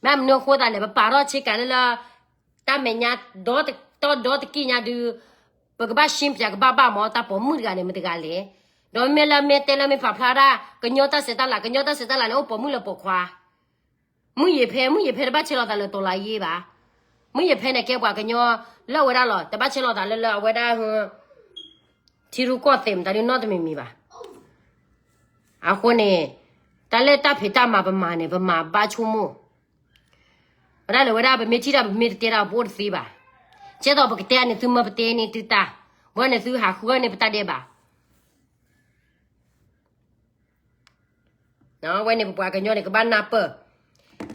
မ့ၢ်မနုၤအဃိသတးလဲၣ်, ပပာ်ထီၣ်ဆ့ကၤလၢလၢ တၢ်မဲာ်ညါ ဒီတက့ၢ်ညါဒုး ပကဘၣ်ရှင်းပြ ကဘၣ်ဘၣ်မး တၢ်ပိာ်မုၣ်တဂၤန့ၣ် မတၤတဂၤလဲၣ်. ဒီးမ့ၢ်လၢမ့ၢ်တဲလၢမ့ၢ်ဖးဖျါဒၣ် ကညီတၢ်ဆဲးတၢ်လၤ, ကညီတၢ်ဆဲးတၢ်လၤန့ၣ် အိၣ်ပိာ်မုၣ်လၢပိာ်ခွါ. မုၢ်ယ့ၤဖဲ, မုၢ်ယ့ၤဖဲတဘၣ်ဆဲးလီၤသးလၢ တော်လှန်ရေး ဘၣ်. မုၢ်ယ့ၤဖဲန့ၣ် ကဲပှၤကညီလၢအဝဲဒၣ်လီၤ, တဘၣ်ဆဲးလီၤသးလၢလၢအဝဲဒၣ် ထံရူၢ်ကီၢ်သဲးမတၤဒုးနီတမံၤမံၤဘၣ်. အဃိန့ၣ် တၢ်လၢတၢ်ဖံးတၢ်မၤပမၤန့ၣ် ပမၤဘၣ်ဆိကမိၣ် ဝဲဒၣ်လၢဝဲဒၣ်ပမ့ၢ်ထံၣ်တၢ်ပမ့ၢ်တတဲတၢ်ပအိၣ်တသ့ဘၣ်. ကဲသိးပကတဲန့ၣ် သုမၢပတဲန့ၢ်သုတၢ်, ဘၣ်န့ၣ်သုဟးဃုန့ၢ်ပတၢ်ဒဲးဘး ဝဲန့ၣ်ပပှၤကညီန့ၣ် ကဘၣ်နၢ်ပၢၢ်.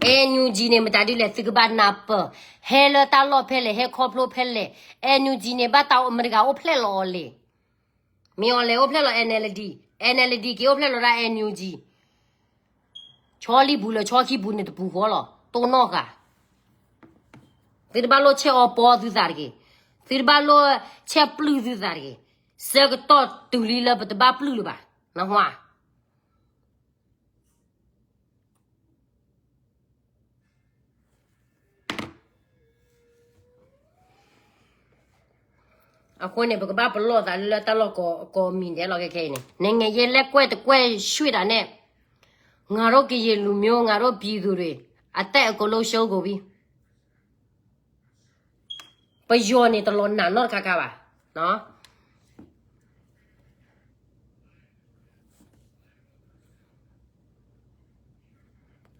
အဲၣ်ယူၣ်ကၠံန့ၣ် မတၤဒ်လဲၣ် သုကဘၣ်နၢ်ပၢၢ်. ဟဲလၢတၢ်လီၢ်ဖဲလဲၣ် ဟဲခီဖျိဖဲလဲၣ်, အဲၣ်ယူၣ်ကၠံန့ၣ် ဘၣ်တၢ်အိၣ်မတၤတဂၤအိၣ်ဖျဲၣ်လီၤအီၤလဲၣ်. မ့ၢ်အီၤလဲၣ်အိၣ်ဖျဲၣ်လီၤ NLD, NLD က့ၤအိၣ်ဖျဲၣ်လီၤဒၣ် အဲၣ်ယူၣ်ကၠံ. ဆီလံပူၤလၢဆီခံပူၤန့ၣ်တပူၤဃီလီၤ တိၢ်နီၣ်ဃာ်. သုတဘၣ်လိၣ်ဆဲးအီပီသုသးတဂ့ၤ, သုတဘၣ်လိၣ်ဆဲးပျုၢ်သုသးတဂ့ၤ. ဆၢကတီၢ်တုၤလံလၢပတဘၣ်ပျုၢ်လၢၤဘၣ်, နၢ်ဟူဧါ. အဃိန့ၣ် ပကဘၣ်ပလီၢ်သးလၢတၢ်လီၢ်ကိးမံၤဒဲးလီၤ ခဲခဲအံၤန့ၣ် နိုင်ငံရေးလက်ကွက်တကွက်ရွှေ့တာနဲ့ ငါတို့ကရင်လူမျိုး ငါတို့ပြည်သူတွေ အသက်အကုန်လုံးဆုံးကုန်ပြီ. ပယီၤန့ၣ်တလီၤနာ်နီတခါခါဘၣ်.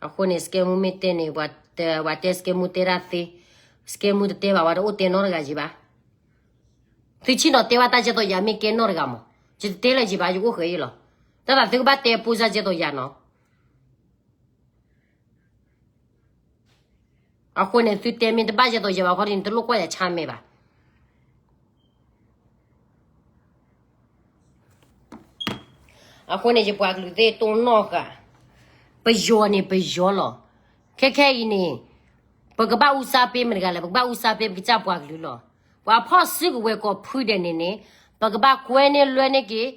အဃိန့ၣ် စကဲမူမ့ၢ်တဲန့ၣ် ပှၤတဲစကဲမူတဲတၢ်သ့, စကဲမူတတဲဘၣ် ပှၤတအိၣ်တဲနီတဂၤယံၤဘၣ်. သုဆ့ၣ်နီၤတဲဘၣ်တၢ်ကဲသိးယၤမ့ၢ်ကဲနီတဂၤမး, ယတတဲလၢၤယံၤဘၣ် ယအိၣ်ဃဲၤအံၤလီၤ. တၢ်သးသုကဘၣ်တဲပူစၢ်ကဲသိးယၤနီၤ. အဃိန့ၣ် သုတဲမ့ၢ်တဘၣ်ယဲသိးယဲဘၣ်ခီဒ်န့ၣ် တလိၣ်ကွၢ်ယၤဆါမဲာ်ဘၣ်. အဃိန့ၣ် ယပှၤကလုာ်သ့ၣ်တိၢ်နီၣ်ဃာ်, ပယီၤန့ၣ်ပယီၤလီၤ. ခဲခဲအံၤန့ၣ် ပကဘၣ်အူစၢ်ပ့မတဂၤလဲၣ်, ပကဘၣ်အူစၢ်ပ့ပကစၢ်ပှၤကလုာ်လီၤ. ပှၤဖီၣ်စုကဝဲၤကိးဖုဒဲးန့ၣ်န့ၣ် ပကဘၣ်ကွဲန့ၢ်လွဲန့ၢ်က့ၤ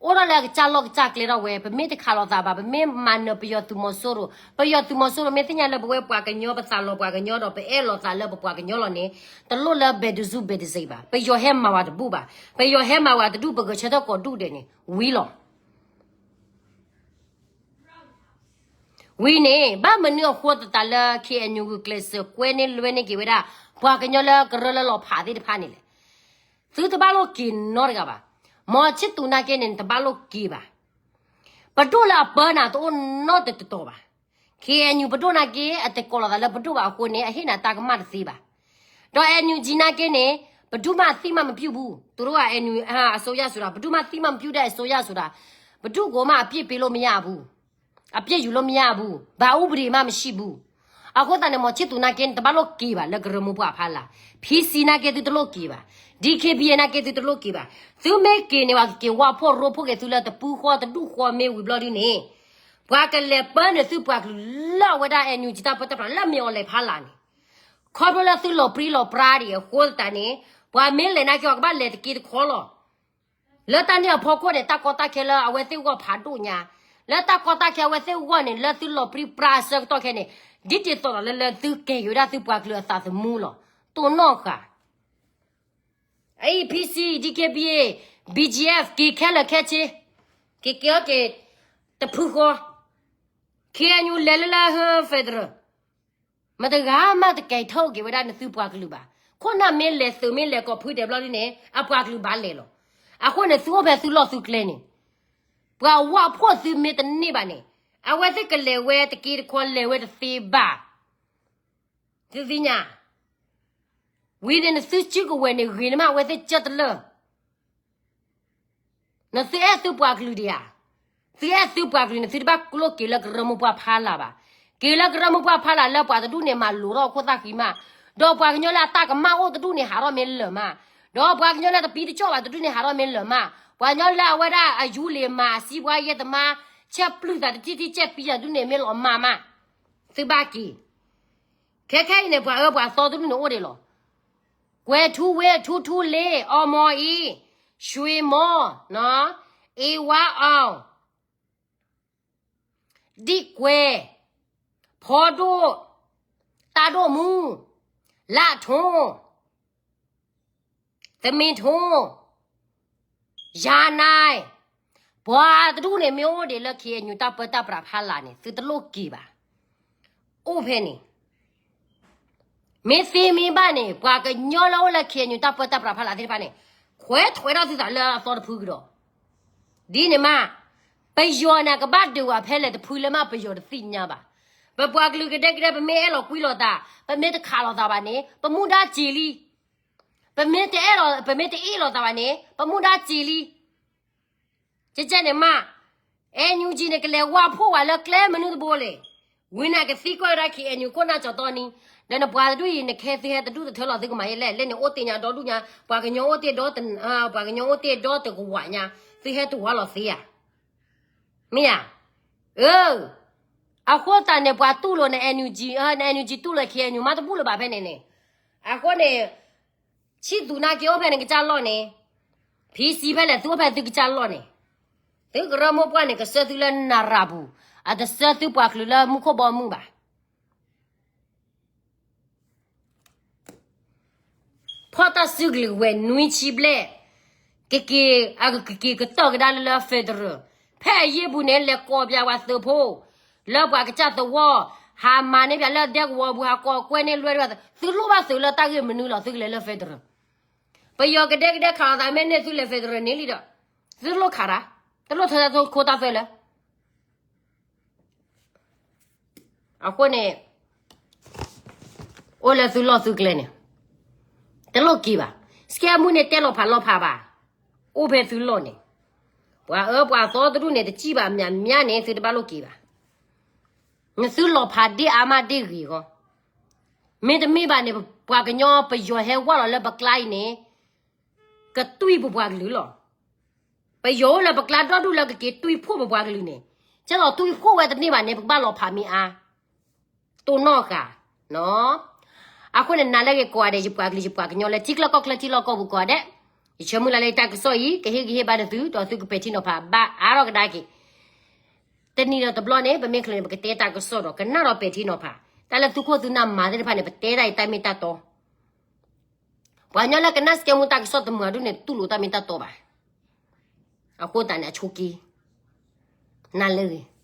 အိၣ်ထီၣ်လၢအကစၢ်လီၢ်ကစၢ်ကျဲထီၣ်ဝဲ, ပမ့ၢ်တခးလိာ်သးဘၣ်, ပမ့ၢ်မၤနၢၤပယီၤသုးမီၤစိရိၤ, ပယီၤသုးမီၤစိရိၤမ့ၢ်သ့ၣ်ညါလၢပဝဲပှၤကညီ ပသးလီၤပှၤကညီဒီး ပအဲၣ်လိာ်သးလၢပပှၤကညီလီၤန့ၣ်, တလိၣ်လၢဘဲဒုးစူဘဲဒုးစ့ဘၣ်. ပယီၤဟဲမၤဝဲတဘူၣ်ဘၣ်. ပယီၤဟဲမၤဝဲတဒူၣ် ပဂဲၤဆၢထၢၣ်ကိးဒူၣ်ဒဲးန့ၣ် ဝံၤလီၤ. ဝံၤန့ၣ် ဘၣ်မနုၤအဃိသတးလၢ KNU ဂုာ်ကျဲးစၢးကွဲန့ၢ်လွဲန့ၢ်က့ၤဝဲဒၣ် ပှၤကညီလၢကရၢလၢလီၤဖးသ့ၣ်တဖၣ်န့ၣ်လဲၣ်. သုတဘၣ်လိၣ်က့ၤနီတဂၤဘၣ်. မ့ၢ်ဆ့ၣ်သူနာ်က့န့ၣ် နတဘၣ်လိၣ်က့ၤဘၣ်. ပဒိၣ်လၢအပၢနၤတအိၣ်နီတတီၤဘၣ်. KNU ပဒိၣ်နာ်က့ အတကိးလိာ်သးလၢပဒိၣ်ဘၣ်အဃိန့ၣ် အဟ့ၣ်နၤတၢ်ကမၣ်တသ့ဘၣ်. ဒီး NUG နာ်က့န့ၣ် ဘယ်သူမှ အသိအမှတ်မပြုဘူး. သူတို့က NUG အစိုးရဆိုတာ ဘယ်သူမှ အသိအမှတ်မပြုတဲ့ အစိုးရဆိုတာ ဘယ်သူကိုမှ အပြစ်ပေးလို့မရဘူး. အပြစ်ယူလို့မရဘူး. ဘာဥပဒေမှ မရှိဘူး. အဃိသတးန့ၣ် မ့ၢ်ဆ့ၣ်သူနာ်က့ နတဘၣ်လိၣ်က့ၤဘၣ်လၢကရၢမိၢ်ပှၢ်ဖးလာ်. PC နာ်က့ သုတလိၣ်က့ၤဘၣ်. DKBA နာ်က့ သုတလိၣ်က့ၤဘၣ်. သုမ့ၢ်က့ၤန့ၣ် ပှၤကက့ၤဝၢ်ဖှိၣ်ရိဖှိၣ်က့ၤသုလၢတပူၤဃီတဒူၣ်ဃီမ့ၢ်ဝံၤဘျီဒ်န့ၣ် ပှၤကလဲၤပၢနုာ်သုပှၤကလုာ်လၢအဝဲဒၣ် NUG တၢ်ပၢတၢ်ပြးလၢမ့ၢ်အီၤလဲၤဖးလာ်န့ၣ် ခီဖျိလၢသုလီၤပြံလီၤပြါဒံးအဃိသတးန့ၣ် ပှၤမ့ၢ်လဲၤနာ်က့ ပှၤကဘၣ်လဲၤတက့တခီလီၤ. လၢတၢ်န့ၣ်အဖီခိၣ်န့ၣ် တၢ်ကီတၢ်ခဲလၢအဝဲသ့ၣ်ဂီၢ်ဖးဒိၣ်ညါ, လၢတၢ်ကီတၢ်ခဲအဝဲသ့ၣ်ဂီၢ်န့ၣ် လၢသုလီၤပြံပြါအဆၢကတီၢ်ခဲန့ၣ် ဒ်တသိးဒီးလၢလၢသုကဲၤက့ၤဝဲဒၣ်သုပှၤကလုာ်အသးသမူလီၤ. တိၢ်နီၣ်ဃာ် အံၤ PC, DKBA, BGF က့ၤခဲလၢာ်ခဲဆ့, က့ၤက့ၤအီၤက့ၤ တဖုဃီ, KNU လဲၤလၢလၢဟၢ federal မတဂၤမးတကဲၤထီၣ်က့ၤဝဲဒၣ်နသုပှၤကလုာ်ဘၣ်. ခိၣ်နၢ်မ့ၢ်လဲၤသုးမ့ၢ်လဲၤကိးဖုဒဲးဘျီဒ်န့ၣ် အပှၤကလုာ်ဘၣ်လဲၤလီၤ. အဃိန့ၣ် သုအိၣ်ဖဲသုလီၢ်သုကျဲန့ၣ် ပှၤဝၣ်ဖှိၣ်သုမ့ၢ်တန့ၢ်ဘၣ်န့ၣ် အဝဲသ့ၣ်ကလဲၤဝဲတက့တခီလဲၤဝဲတသ့ဘၣ်. သုသ့ၣ်ညါ ဝံၤန့ၣ်နသုစုကဝဲၤန့ၣ်ဂ့ၤန့ၢ်မး အဝဲသ့ၣ်ကၢတလၢာ် နသုအဲၣ်သုပှၤကလုာ်ဒံးဧါ. သုအဲၣ်သုပှၤကလုာ်န့ၣ် သုတဘၣ်ကျိၣ်က့ၤလၢကရၢမိၢ်ပှၢ်ဖးလာ်ဘၣ်. က့ၤလၢကရၢမိၢ်ပှၢ်ဖးလာ်လၢပှၤတဒူၣ်န့ၣ်မၤလိာ်ထီၣ်အခိၣ်သၣ်ဃံမး, ဒီးပှၤကညီလၢအတၢ်ကမၣ်အိၣ်တဒူၣ်န့ၣ်ဟးထီၣ်မ့ၢ်လၢာ်မး, ဒီးပှၤကညီလၢတပံတကၠီၣ်ဘၣ်တဒူၣ်န့ၣ်ဟးထီၣ်မ့ၢ်လၢာ်မး, ပှၤကညီလၢအဝဲဒၣ်အယူလံၤမၤအစံးပှၤယဲၢ်တမါ ဆဲးပျုၢ်သးတထံၣ်ထံၣ် ဆဲးပံယၤတဒူၣ်န့ၣ်မ့ၢ်လီၤမၢ်မး, သုဘၣ်က့ၤ ခဲခဲအံၤန့ၣ် ပှၤအၢပှၤသီတဒူၣ်န့ၣ်အိၣ်ဒံးလီၤ. ကွဲၤထူဝ့ ထူထူလ့ အီမီအံ ရွှေမော် အ့ဝါအောင် ဒံၣ်ကွဲၤ ဖီဒိၣ် တၢ်ဒိၣ်မူ လၢအထိ သမင်ထုံး ယၤနၢၤ ပှၤတဒူၣ်န့ၣ် မ့ၢ်အိၣ်ဒံးလၢ KNU တၢ်ပၢတၢ်ပြးဖးလာ်န့ၣ် သုတလိၣ်က့ၤဘၣ်. အိၣ်ဖဲန့ၣ် မ့ၢ်သ့မ့ၢ်ဘၣ်န့ၣ် ပှၤကညီလၢအိၣ်လၢ KNU တၢ်ပၢတၢ်ပြးဖးလာ်သ့ၣ်တဖၣ်န့ၣ် ခိၣ် ကွဲးထွဲးထီၣ်သုသးလၢအသီတဖုကဒီး. ဒ်န့ၣ်မး, ပယီၤန့ၣ် ကဘၣ်ဒုးဝဲဖဲလဲၣ်တဖုလဲၣ်မး ပယီၤတသ့ၣ်ညါဘၣ်. ပပှၤကလုာ်ကဒဲကဒဲ ပမ့ၢ်အဲၣ်လီၤကွံလိာ်သး, ပမ့ၢ်တခးလိာ်သးဘၣ်န့ၣ် ပမူဒါစ့ၤလံ. ပမ့ၢ်တအဲၣ်လီၤ, ပမ့ၢ်တအ့ၣ်လိာ်သးဘၣ်န့ၣ် ပမူဒါစ့ၤလံ. ကဲကဲန့ၣ်မး, အဲၣ် ယူ ကၠံ န့ၣ် ကလဲၤဝါဖှိၣ်ဝဲလၢကျဲမနုၤတဘိလဲၣ်. ဝံၤန့ၣ်ကသံကွၢ်ဝဲဒၣ် ခ့ၣ်အဲၣ်ယူ ခိၣ်နၢ်ကၠီၤတီနံၤ, ဒီးနပှၤတဒူၣ်အံၤ နခဲသုဟဲတဒူၣ်တထၢလီၤ သုကမၤယဲလဲၣ်. လၢန့ၣ်အိၣ်တ့ၢ်ညါဒီဒူၣ်ညါ, ပှၤကညီအိၣ်တ့ၢ်ဒီတ, ပှၤကညီအိၣ်တ့ၢ်ဒီတကဝၢ်ညါ, သုဟဲတဝၢလီၤသ့ဧါ. မ့ၢ်ဧါ. အဃိသတးန့ၣ် ပှၤတူၢ်လိာ်န အဲၣ် ယူ ကၠံ, န အဲၣ် ယူ ကၠံ တူၢ်လိာ် ခ့ၣ်အဲၣ်ယူ မးတဘူၣ်လၢၤဘၣ်ဖဲန့ၣ်န့ၣ်. အဃိန့ၣ် ဆံးသူၣ်နာ်က့အိၣ်ဖဲန့ၣ်ကစၢ်လီၢ်န့ၣ်, ဖံစံဖဲလဲၣ် သုအိၣ်ဖဲသုကစၢ်လီၢ်န့ၣ်, သုကရၢမိၢ်ပှၢ်န့ၣ် ကဆှၢသုလၢနရၣ်ပူၤ, အတဆှၢသုပှၤကလုာ်လၢမူခိၣ်ဘီမုၢ်ဘၣ်. ဖီၣ်တၢ်စုကလံၤဝဲၢ်နွံဆံဘျဲၣ်, ကက့ၤ, အကက့ၤကတီၢ်ကဒါလၢလၢ federal, ဖဲအယ့ၢ်ပူၤန့ၣ် လဲၤကိးပၠးပှၤသုးဖိ, လၢပှၤကစၢ်သဝီ, ဟးမၤန့ၢ်ပၠးလၢဒဲကဝီၤပူၤ ဟးကိးကွဲန့ၢ်လွဲၢ်, သုလိၣ်ဘၣ်သုးလၢတၢ်ဂ့ၢ်မနုၤလီၤ သုကလဲၤလၢ federal. ပယီၤကဒဲကဒဲခးလိာ်သး မ့ၢ်န့ၢ်သုလဲၤ federal န့ၣ်လံဒီး, သုလိၣ်ခးတၢ်, တလိၣ်ထၢတၢ်ခိတၢ်သွဲလၢ အဃိန့ၣ်, အိၣ်လၢသုလီၢ်သုကျဲန့ၣ်, တလိၣ်က့ၤဘၣ်. စကဲမူန့ၣ် တဲလီၤဖးလီၤဖးဘၣ်, အိၣ်ဖဲသုလီၢ်န့ၣ်, ပှၤအၢပှၤသီတဒူၣ်န့ၣ် တစံၣ်ဘၣ်မးမးန့ၣ် သုတဘၣ်လိၣ်က့ၤဘၣ်. နသုလီၤဖးဒ့ၣ်အါမးဒ့ၣ်ဂ့ၤဂီၢ်, မ့တမ့ၢ်ဘၣ်န့ၣ် ပပှၤကညီပယီၤဟဲဝဲလီၤလၢပကျါအံၤန့ၣ်, ကတွံၢ်ပပှၤကလုာ်လီၤ. ပယီၤအိၣ်လၢပကျါဒီဒူၣ်လၢကက့ၤတွံၢ်ဖှိၣ်ပပှၤကလုာ်န့ၣ်, ကဲသိးတွံၢ်ဖှိၣ်ဝဲတန့ၢ်ဘၣ်န့ၣ် ပကဘၣ်လီၤဖးမ့ၢ်အါ, တိၢ်နီၣ်ဃာ်. အဃိန့ၣ် နၤလၢဂ့ၤကိးဂၤဒဲး ယပှၤကလုာ်ယပှၤကညီလၢထံချၢကီၢ်ချၢထံလီၢ်ကီၢ်ပူၤကိးဂၤဒဲး, ယဆၢမုၢ်လၢ်လၢယတၢ်ကစီၣ်အံၤ ကဟ့ၣ်ဂံၢ်ဟ့ၣ်ဘါနသု ဒီးသုကပဲာ်ထံနီၤဖးဘၣ်အါထီၣ်ကဒါက့ၤ တနံၤဒီးတဘျီန့ၣ် ပမ့ၢ်ချုးန့ၣ် ပကတဲတၢ်ကစီၣ်ဒီး ကနၣ်ဒီးပဲာ်ထံနီၤဖး, တၢ်လၢသုခိၣ်သုနၢ်မၤသ့ၣ်တဖၣ်န့ၣ် ပတဲတၢ်အံၤတၢ်မ့ၢ်တၢ်တီ, ပှၤကညီလၢကနၣ်စကဲမူတၢ်ကစီၣ်တမုာ်အဒူၣ်န့ၣ် တူၢ်လိာ်တၢ်မ့ၢ်တၢ်တီဘၣ်. အဃိသတးန့ၣ် အဆိက့ နၤလၢဂ့ၤ.